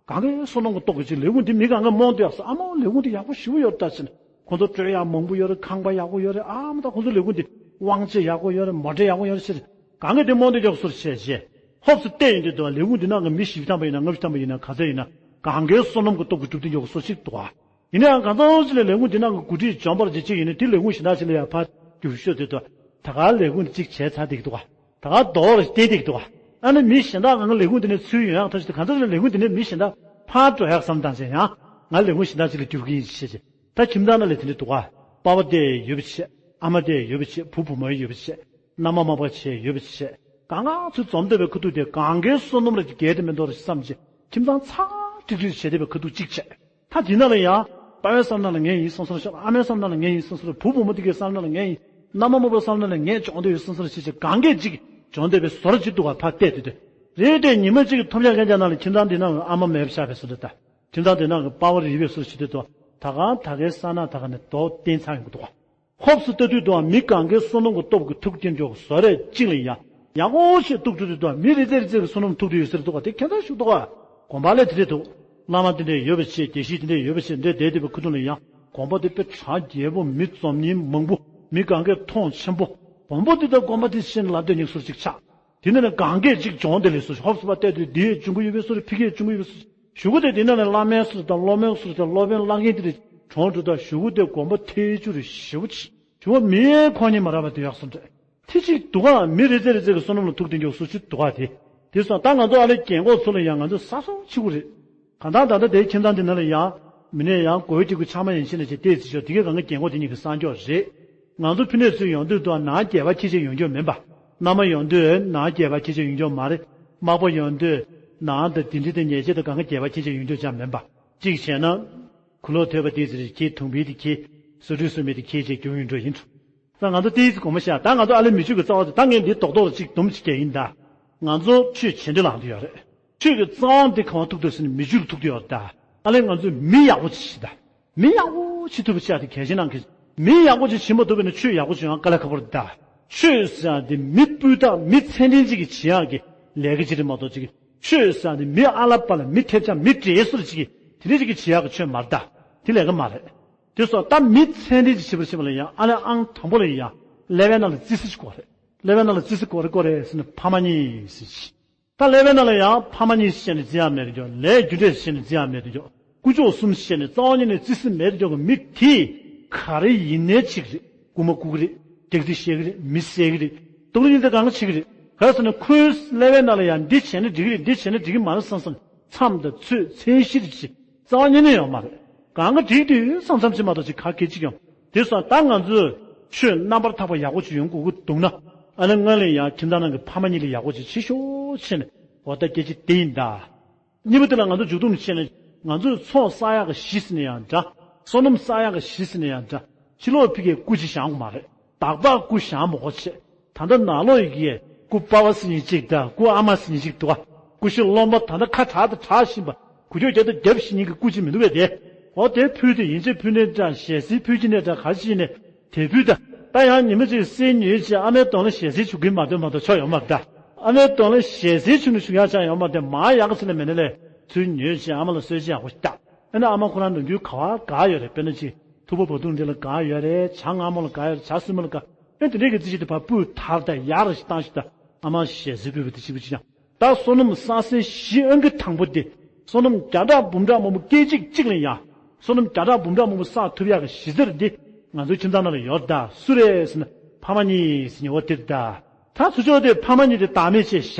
གང་གའི་བསོད་ནམས་ཀྱི་སྟོབས་ཀྱིས་ཅིག་ལས་ཁུངས་འདི་མི་གང་གས་རྨོངས་དུས་ཡག་སོ་ཨ་མ་ལས་ཁུངས་འདི་ཡག་པོ་ཞེ་པོ་ཡོད་ད་ཕྱིན། ཁོང་ཚོ་སྤྲོད་ཡག་མང་པོ་ཡོད་རེད། ཁང་པ་ཡག་པོ་ཡོད་རེད། ཨ་མ་ད་ཁོང་ཚོ་ལས་ཁུངས་འདི་དབང་ཆ་ཡག་པོ་ཡོད་རེད། མོ་ཊ་ཡག་པོ་ཡོད་རེད་ཟེར། གང་གི་དེ་རྨོངས་དེ་མགྱོགས་སོར་བྱས་བྱས། ཧོབ་སུ་བལྟས་ཡོང་དུས་དུ་ལས་ཁུངས་འདི་ནང་གི་མི་བཞི་བཅུ་ཐམ་པ་ཡིན་ན་ལྔ་བཅུ་ཐམ་པ་ཡིན་ན་ག་ཚད་ཡིན་ན་གང་གའི་བསོད་ནམས་ཀྱི་སྟོབས་ཀྱིས་གྲུབ་དེ་མགྱོགས་སོར་ཞིག་འདུག་ག་ཡིན་ན་ཡང་གང་ཚང་ཅིག་ལས་ལས་ཁུངས་འདི་ནང་གི་འགོ་ཁྲིད་འཇོན་པར་བྱེད་ཅིག་ཡིན་ན་དེ་ལས་ཁུངས་གཞན་དག་ཅིག་ལ་ཡང་ཕར་རྒྱུགས་ཤོག་དེ་དུ་ད་ག་ལས་ཁུངས་འདི་གཅིག་བྱས་ཚར་དེ་གི་འདུག་ག་ད་ག་རྡོ་རུ་བསྟན་དེ་གི་འདུག་ག་ཨ་ནི་མི་གཞན་དག་གང་ག་ལས་ཁུངས་འདི་ནས་ཚུར་ཡོང་ཡག་ཐབས་ཤིག་དུ་གང་ཚང་ལས་ལས་ཁུངས་འདི་ནས་མི་གཞན་དག་ ཕར་འགྲོ་ཡག་བསམ་བཏང་ཟེར་ཡང་། ང་ལས་ཁུངས་གཞན་དག་ཅིག་ལ་བསྒྱུར་གྱི་ཡིན་ཞེས་བྱས། ད་ཁྱིམ་ཚང་ནང་ལ་དེ་འདྲ་འདུག་ག་པ་ཕ་དེ་ཡོད་པ་བྱས། ཨ་མ་དེ་ཡོད་པ་བྱས། བུ་བུ་མོ་ཡོད་པ་བྱས། མནའ་མ་མ་པ་བྱས་ཡོད་པ་བྱས། གང་ག་ཚོད་འཛོམས་བསྡད་པའི་ཁ་ཐུག་དེ་གང་གའི་བསོད་ནམས་ལ་ཅིག་འགལ་དེ་མི་འདུག་བསམ་བྱས། ཁྱིམ་ཚང་ཚ་ཀྲིག་ཀྲིག་བྱས་བསྡད་པའི་ཁ་ཐུག་གཅིག་བྱས། ད་དེ་ནང་ལ་ཡང་། པ་ཕའི་བསམ་ན་ལ་ངས་ཡིན་བསམ་སོང་རེད། ཨ་མའི་བསམ་ན་ལ་ངས་ཡིན་བསམ་སོང་རེད། བུ་བུ་མོ་དེ་གའི་བསམ་ན་ལ་ངས་ཡིན། མནའ་མ་མ་པའི་བསམ་ན་ལ་ངས་སྦྱོང་བསྡད་ཡོད་བསམ་སོང་རེད། བྱས་བྱས་གང་གས་གཅིག་སྦྱོང་བསྡད་པའི་ཟོར་གཅིག་འདུག་ག་ཕར་བལྟས་དུས་དེ། རེད་དེ་ཉི་མ་གཅིག་གི་ཐོབ་ཆ་གན་རྒྱ་ནང་ལ་ཁྱིམ་ཚང་འདི་ནང་ཨ་མ་མེད་པ་ཆགས་པའི་བཟོ་འདྲ་ད། ཁྱིམ་ཚང་འདི་ནང་གི་པ་ཕ་རིལ་བའི་བཟོ་ཞིག་དེ་དུ་ད་གང་ད་གའི་ས་ན་ད་ག་ནས་རྡོ་བསྟན་ཚར་ཡོང་གི་འདུག་ག་ཧོབ་སུ་ལྟ་དུས་དུའང་མི་གང་གའི་བསོད་ནམས་ཀྱི་སྟོབས་ཀྱིས་ཐུགས་བསྐྱེད་འཇོག་བཟོ་རེ་གཅིག་ལ་ཡང་ཡག་པོ་ཞིག་ཐུགས་འགྲོ་དུས་དུའང་མི་རེ་ཚེ་རེ་ཚེ་གི་བསོད་ནམས་ཐུགས་འདི་ཡོད་ཟེར་འདུག་ག་དེ་ཁྱད་མཚར་ཞིག་འདུག་ག་དགོན་པ་ལས་དེ་འདྲས་འདུག་བླ་མ་དེ་འདྲས་ཡོད་པ་བྱས། དགེ་བཤེས་དེ་འདྲས་ཡོད་པ་བྱས། འདྲས་བསྡད་བསྡད་པའི་ཁུ་ཐུང་ལ་ཡང་དགོན་པ་དེ་དཔེ་གྲགས་རྒྱས་པོ། མི་འཛོམས་ཉིན་མང་པོ། མི་གང་གའི་མཐོང་ཆེན་པོ། དགོན་པ་དེ་ད་དགོན་པ་དེ་ཤེས་ལབ་བསྡད་ཉིག་སོར་ཅིག་ཆགས། དེ་ནས་ནི་གང་གས་ཅིག་སྦྱོང་དེ་ལས་སུ་ཧོབ་སུ་བ་བལྟས་དུས་འདི་ཡས་བྱུང་གི་ཡོད་པའི་སོ་རེད། ཕི་གས་བྱུང་གི་ཡོད་པའི་སོ་རེད། གཞུག་གུ་དེ་དེ་ནས་ནི་བླ་མའི་སོ་རེད་དང་སློབ་མའི་སོ་རེད་དང་སློབ་དཔོན་བླ་རྒན་དེ་རེད་གྲོངས་འགྲོ་དང་གཞུག་གུ་དེ་དགོན་པ་ཐལ་ཆུ་རེད་ཞེ་པོ་ཆེ་བྱུང་བ་མིའི་ཁོང་ཉིད་མ་རག་པ་དེ་ཡག་སོ་རེད། དེ་ཅིག་འདུག་ག་མི་རེ་ཚེ་རེ་ཚེ་གི་བསོད་ནམས་ལ་ཐུགས་བདེ་མགྱོགས་སུ་ཅིག་འདུག་ག་དེ། དེ་སོང་ད་ང་ཚོ་ཨ་ལེ་རྒན་གོག་ཚོ་ལ་ཡང་ང་ཚོ་ས་སོ་ཆི་གུ་རེད། གང་ལྟར་ད་ལྟ་དེའི་ཁྱིམ་ཚང་འདི་ནང་ལ་ཡང་། མི་ནས་ཡང་གོས་གཅིག་གུ་ཆག་མ་ཡིན་ཕྱིན་ནས་ཅིག་བལྟས་ཚེ་ཤོག་དེ་གས་གང་ག་རྒན་གོག་དེ་གཉིས་ཀྱི་སངས་རྒྱས་རེད། ང་ཚོ་ཕི་ནས་ཚུར་ཡོང་དུས་དུ་ནང་རྒྱལ་བ་ཁྱེད་ཅག་ཡོང་རྒྱུ་མིན་པ། མནའ་མ་ཡོང་དུས་ནང་རྒྱལ་བ་ཁྱེད་ཅག་ཡོང་རྒྱུ་མ་རེད། མག་པ་ཡོང་དུས་ནང་དང་དེ་འདྲི་དང་ཉེས་ཆད་དང་གང་ག་རྒྱལ་བ་ཁྱེད་ཅག་ཡོང་རྒྱུ་ཅང་མིན་པ། གཅིག་བྱས་ན། གུ་ལོག་ཐོས་པ་དེ་ཚེ་རེད་ཁྱེད་དུང་བི་དེ་ཁྱེད། སོ་སོའི་སོ་མི་དེ་ཁྱེད་ཅེས་རྒྱུ་ཡིན་འགྲོ་ཡིན་འགྲོ། ད་ང་ཚོ་ཏིས་དགོངས་པ་བཞག་ད་ང་ཚོ་ཨ་ལེ་མི་ཆོས་ཀྱི་རྩ་བ་དེ་ད་ངས་འདི་རྡོག་རྡོག་ལ་གཅིག་སྡོམ་ཅིག་རྒྱག་ཡིན་ད། ང་ཚོ་ཆོས་བྱེད་འདྲི་ལངས་དུ་ཡོད་རེད། ཆོས་ཀྱི་རྩ་བ་འདི་གང་བ་ཐུག་འདོད་ཟེར་ནས་མི་ཆོས་ལ་ཐུག་དུ་ཡོད་རེད་ད། ཨ་ལེ་ང་ཚོས་མི་ཡག་པོ་ཅིག་བྱེད་ད། མི་ཡག་པོ་ཅིག་ཐུབ་པ་ཆགས་དེ་གལ་ཆེན་གནང་གི། མི་ཡག་པོ་ཅིག་བྱེད་མ་ཐུབ་པ་ན་ཆོས་ཡག་པོ་བྱེད་ཡང་དཀའ་ལས་ཁག་པོ་རེད་ད། ཆོས་ཟེར་ཡང་དེ་མི་སྤུས་དག་མི་ཚད་ལྡན་ཅིག་གིས་བྱེད་ཡག་གི་ལས་ཀ་ཅིག་རེད་མ་གཏོགས་ཅིག་ཆོས་ཟེར་ཡང་དེ་མི་ཨ་ལ་པ་ལ་མི་ཐེབས་ཆག་མི་བྲེལ་སོར་ཅིག་གིས་དེ་འདྲ་ཅིག་གིས་བྱེད་ཡག་གི་ཆོས་མ་རེད་ད། དེ་ལས་ཀ་མ་རེད། དེ་སོགས་ད་མི་ཚད་ལྡན་ཅིག་བྱེད་པར་བྱེད་པ་ལ་ཡང་ཨ་ལས་ཨང་དང་པོ་ལ་ཡང་ཀླད་པའི་ནང་ལ་བརྩི་ས་ཅིག་དགོས་རེད། ཀླད་པའི་ནང་ལ་བརྩི་ས་དགོས་རེད་དགོས་རེད་ཟེར་ནས་ཕ་མ་གཉིས་ཟེར་ཅིག་ད་ཀླད་པའི་ནང་ལ་ཡང་ཕ་མ་གཉིས་བཤད་ནས་བརྩི་ཡག་མེད་དུ་འཇོག་ལས་རྒྱུ་འབྲས་བཤད་ནས་བརྩི་ཡག་མེད་དུ་འཇོག་དཀོན་མཆོག་གསུམ་བཤད་ནས་རྩ་བ་ཉིད་ནས་བརྩི་སྲིད་མེད་དུ་འཇོག་གི་མི་དེས་ག་རེ་ཡིན་ནའི་བྱེད་ཀྱི་རེད། རྐུ་མ་རྐུ་གི་རེད། སྡིགས་ར་བཤད་ཀྱི་རེད། མི་བསད་ཀྱི་རེད། སྡུག་རུས་ཉེས་དེ་གང་ག་བྱེད་ཀྱི་རེད། ག་རེ་ཟེར་ན་ཁོའི་ཀླད་པའི་ནང་ལ་ཡང་འདི་བྱས་ན་འགྲིག་གི་རེད། འདི་བྱས་ན་འགྲིག་གི་མ་རེད་བསམ་བསམ་མཚམས་དང་ཚོད་མཚན་གཞི་རེ་བྱེད། རྩ་བ་ཉིད་ནས་ཡོད་མ་རེད། གང་ག་འགྲིག་དུས་བསམ་བསམ་ཅིག་མ་གཏོགས་ཅིག་ག་གེ་ཅིག་ཡོང་། དེ་སོང་ད་ང་ཚོས་ཆོས་རྣམ་པར་དག་པ་ཡག་པོ་ཅིག་ཡོང་དགོས་ཀྱི་འདུག་ན། ཨ་ནི་སྔོན་ལ་ཡང་ཁྱིམ་ཚང་ནང་གི་ཕ་མ་གཉིས་ལ་ཡག་པོ་ཅིག་བྱེད་ཤོག་བྱས་ནས་འོ་ད་སྐད་ཆ་དེ་ཡིན་ད། གཉིས་པ་དེ་ལ་ང་ཚོ་མཇུག་སྡོམ་བྱས་ནས་ང་ཚོས་ཚོང་བསགས་ཡག་གི་གཞི་ཟེར་ན་ཡང་འདྲ། བསོད་ནམས་བསགས་ཡག་གི་གཞི་ཟེར་ན་ཡང་འདྲ། ཕྱི་ལོགས་ཕ་གིའི་སྐུ་ཅིག་བཞེངས་དགོས་མ་རེད། བདག་པ་སྐུ་བཞེངས་མ་དགོས་བྱས། ད་ལྟ་ནང་ལོགས་ཡི་གེ་སྐུ་པ་ཕ་ཟེར་མཁན་གཅིག་དང་སྐུ་ཨ་མ་ཟེར་མཁན་གཅིག་འདུག་ག་སྐུ་ཞབས་སློབ་མ་ད་ལྟ་ཁ་གྲག་དང་གྲག་བཞིན་པ། གུ་ཅོག་རྒྱབ་དང་རྒྱབ་བཞིན་མཁན་གྱི་སྐུ་ཅིག་མི་འདུག་གས་དེ། འོ་དེ་ཕུལ་དུས་ཡིན་གཅིག་ཕུལ་ནའི་འདྲ། ཞལ་གསེར་ཕུལ་གྱི་ནའི་འདྲ། ག་རེ་བྱེད་ནའི་དེ་ཕུལ་ད། ད་ཡང་ཉི་མ་གཅིག་གསེར་ཉོས་བྱས་ཨ་མའི་གདོང་ལ་ཞལ་གསེར་བྱུག་གིན་མ་གཏོགས་མ་གཏོགས་ཆོ་ཡོད་མ་རེད་ད། ཨ་མའི་གདོང་ལ་ཞལ་གསེར་བྱུག་ནས་བཞུགས་ཡག་ཅང་ཡོད་མ་རེད་དེ། མར་ཡག་ག་ཚོད་ལ་མེད་ན་ལས་ཚུར་ཉོས་བྱས་ཨ་མ་ལ་གསོལ་ཇ་ཡག་པོ་ཞིག་བཏབ། ཨ་ནི་ཨ་མ་ཁོ་རང་ནམ་རྒྱུན་ག་བ་དགའ་ཡོད་རེད། དཔེར་ན་ཅིག་ཐུག་པ་བ་དུང་འདི་ལ་དགའ་ཡོད་རེད། ཇ་མངར་མོ་ལ་དགའ་ཡོད་རེད། ཇ་སྲུབས་མ་ལ་དགའ། ཨེ་དེ་འདྲའི་གི་རྩིས་གཞི་དེ་ཕར་སྤུས་དག་དང་ཡག་ར་ཞིག་བཏང་ཞིག་ད། ཨ་མ་ཞལ་གསེར་ཕུལ་བ་དེ་གཅིག་པུ་གཅིག་རྐྱང་། ད་བསོད་ནམས་བསགས་སའི་གཞི་ཨང་ཀི་དང་པོ་དེ། བསོད་ནམས་བརྒྱ་ཕྲག་འབུམ་ཕྲག་མང་པོ་སྐད་ཅིག་གཅིག་ལ་ཡང་། བསོད་ནམས་བརྒྱ་ཕྲག་འབུམ་ཕྲག་མང་པོ་བསགས་ཐུབ་ཡག་གི་གཞི་རྩ་འདི་ང་ཚོའི་ཁྱིམ་ཚང་ནང་ལ་ཡོད་ད། སུ་རེད་ཟེར་ན་ཕ་མ་གཉིས་ཟེར་ཉེ་བོ་དེ་རེད་ད། ད་ཚུར་ཕྱོགས་དེ་ཕ་མ་གཉིས་དེ་བདག་མེད་བྱས་བཞག་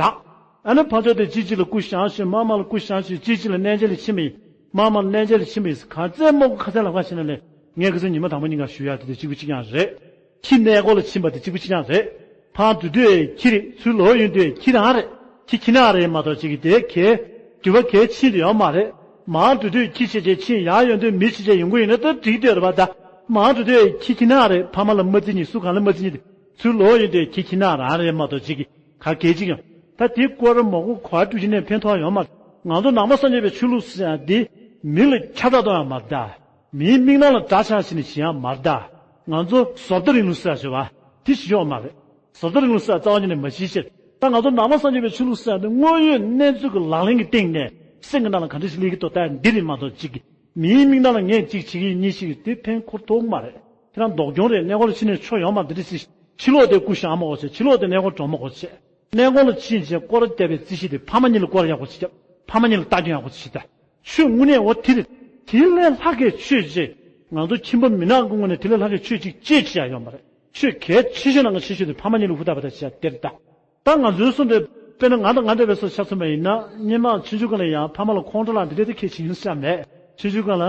ཨ་ནི་ཕར་ཕྱོགས་དེ་གཅིག་གཅིག་ལ་སྐུ་བཞེངས་ཤིག་མར་མར་ལ་སྐུ་བཞེངས་ཤིག་གཅིག་གཅིག་ལ་གནས་མཇལ་ལ་ཕྱིན་པ་ཡིན། མར་མར་ལ་གནས་མཇལ་ལ་ཕྱིན་པ་ཡིན། ག་ཚད་མང་པོ་ཁ་ཚད་ལབ་ཁ་ཕྱིན་ན་ལས་ངས་ཁ་ཚད་ཉི་མ་དང་པོ་གཉིས་ཀ་ཞུ་ཡག་དེ་དེ་གཅིག་པུ་གཅིག་རྐྱང་རེད། ཁྱི་གནས་སྐོར་ལ་ཕྱིན་པ་དེ་གཅིག་པུ་གཅིག་རྐྱང་རེད། ཕར་འགྲོ་དུས་ཁྱི་རེད། ཚུར་ལོག་ཡོང་དུས་ཁྱི་རང་རེད། ཁྱི་ཁྱི་ནག་རེད་མ་གཏོགས་ཅིག་གི་དེ་གས། འགྱུར་བ་གས་ཕྱིན་དུ་ཡོད་མ་རེད། མར་འགྲོ་དུས་ཁྱི་བྱས་བྱས་ཕྱིན། ཡར་ཡོང་དུས་མི་བྱས་བྱས་ཡོང་གི་ཡིན་ན་ད་འགྲིག་བསྡད་རེད་པ་ད། མར་འགྲོ་དུས་ཁྱི་ཁྱི་ནག་རེད། ཕ་མ་ལ་མ་བརྩི་ཉིད་སུ་གང་ལ་མ་བརྩི་ཉིད་དེ། ཚུར་ལོག་ཡོང་དུས་ཁྱི་ཁྱི་ནག་རང་རེད་མ་གཏོགས་ཅིག་གི་ག་གས་ཅིག་ཡང་། ད་དེ་སྐོར་མོག་གོ་གོ་བ་ཀྲུ་ཅི་ནས་ཕན་ཐོགས་ཡོད་མ་རེད། ང་ཚོ་ནང་པ་སངས་རྒྱས་པའི་ཆོས་ལུགས་ཟེར་ཡང་འདི་མི་ལ་ཁྱབ་བསྒྲགས་གཏོང་ཡང་མ་རེད་ད། མིའི་མིག་ནང་ལ་འདྲ་ཆགས་བྱས་ནས་བྱེད་ཡང་མ་རེད་ད། ང་ཚོ་བཟོ་ལྟ་རིང་ལུགས་ཟེར་ཡ་ཞོ་བ་དེ་ཞིག་ཡོད་མ་རེད། བཟོ་ལྟ་རིང་ལུགས་ཟེར་ཡ་རྩ་བ་ཉིད་ནས་མ་ཤེས་ཕྱིར། ད་ང་ཚོ་ནང་པ་སངས་རྒྱས་པའི་ཆོས་ལུགས་ཟེར་ཡ་དེ་དངོས་ཡོད་གནས་ཚུལ་གྱི་ལག་ལེན་གྱི་སྟེང་ནས་སེམས་ཀྱི་ནང་ལ་ག་འདྲ་ཞིག་སླེབས་ཀྱི་འདུག་ད་འདི་རེད་མ་གཏོགས་ཅིག་གི་མིའི་མིག་ནང་ལ་ངས་ཅིག་བྱེད་ཀྱི་ཡིན་གཉིས་ཤིག་གི་དེ་ཕན་ཁོར་ཐོགས་མ་རེད། ཁྱེད་རང་ལྡོག་གྱོང་རེད། གནས་སྐོར་ཕྱིན་ནས་ཆོ་ཡོང་མ་འདི་འདྲ་སྲིད། ཕྱི་ལོགས་དེ་སྐུ་བཞེངས་མ་དགོས་བྱས། ཕྱི་ལོགས་དེ་གནས་སྐོར་འགྲོ་མ་དགོས་བྱས། གནས་སྐོར་ལ་ཕྱིན་བྱས་སྐོར་ར་བརྒྱབ་པའི་རྩིས་གཞི་དེ་ཕ་མ་གཉིས་ལ་སྐོར་ཡག་པོ་ཅིག་བརྒྱབ། ཕ་མ་གཉིས་ལ་ལྟ་སྐྱོང་ཡག་པོ་ཅིག་བྱེད་ད། ཆོས་དངོས་གནས་འོ་དེ་རེད། དེ་ལས་ལྷག་གི་ཆོས་ཅིག་ང་ཚོ་ཁྱིམ་པ་མི་ནག་གི་ངོས་ནས་དེ་ལས་ལྷག་གི་ཆོས་ཅིག་ཅེས་བྱེད་ཡག་ཡོད་མ་རེད། ཆོས་གལ་ཆེ་ཤོས་ནང་གི་ཆེ་ཤོས་དེ་ཕ་མ་གཉིས་ལ་ཧུར་ཐག་པ་ད་བྱེད་ཡག་དེ་རེད་ད། ད་ང་ཚོའི་སོ་འདྲ་ དཔེར་ན་ང་དང་ང་འདྲ་བའི་སོ་ཆ་མཚོན་པ་ཡིན་ན། སྔོན་མ་ཆུང་ཆུང་སྒང་ལ་ཡང་ཕ་མ་ལ་ཁོང་ཁྲོ་ལངས་དེ་འདྲ་དེ་གལ་ཆེན་ཡིན་ས་མེད། ཆུང་ཆུང་སྒང་ལ་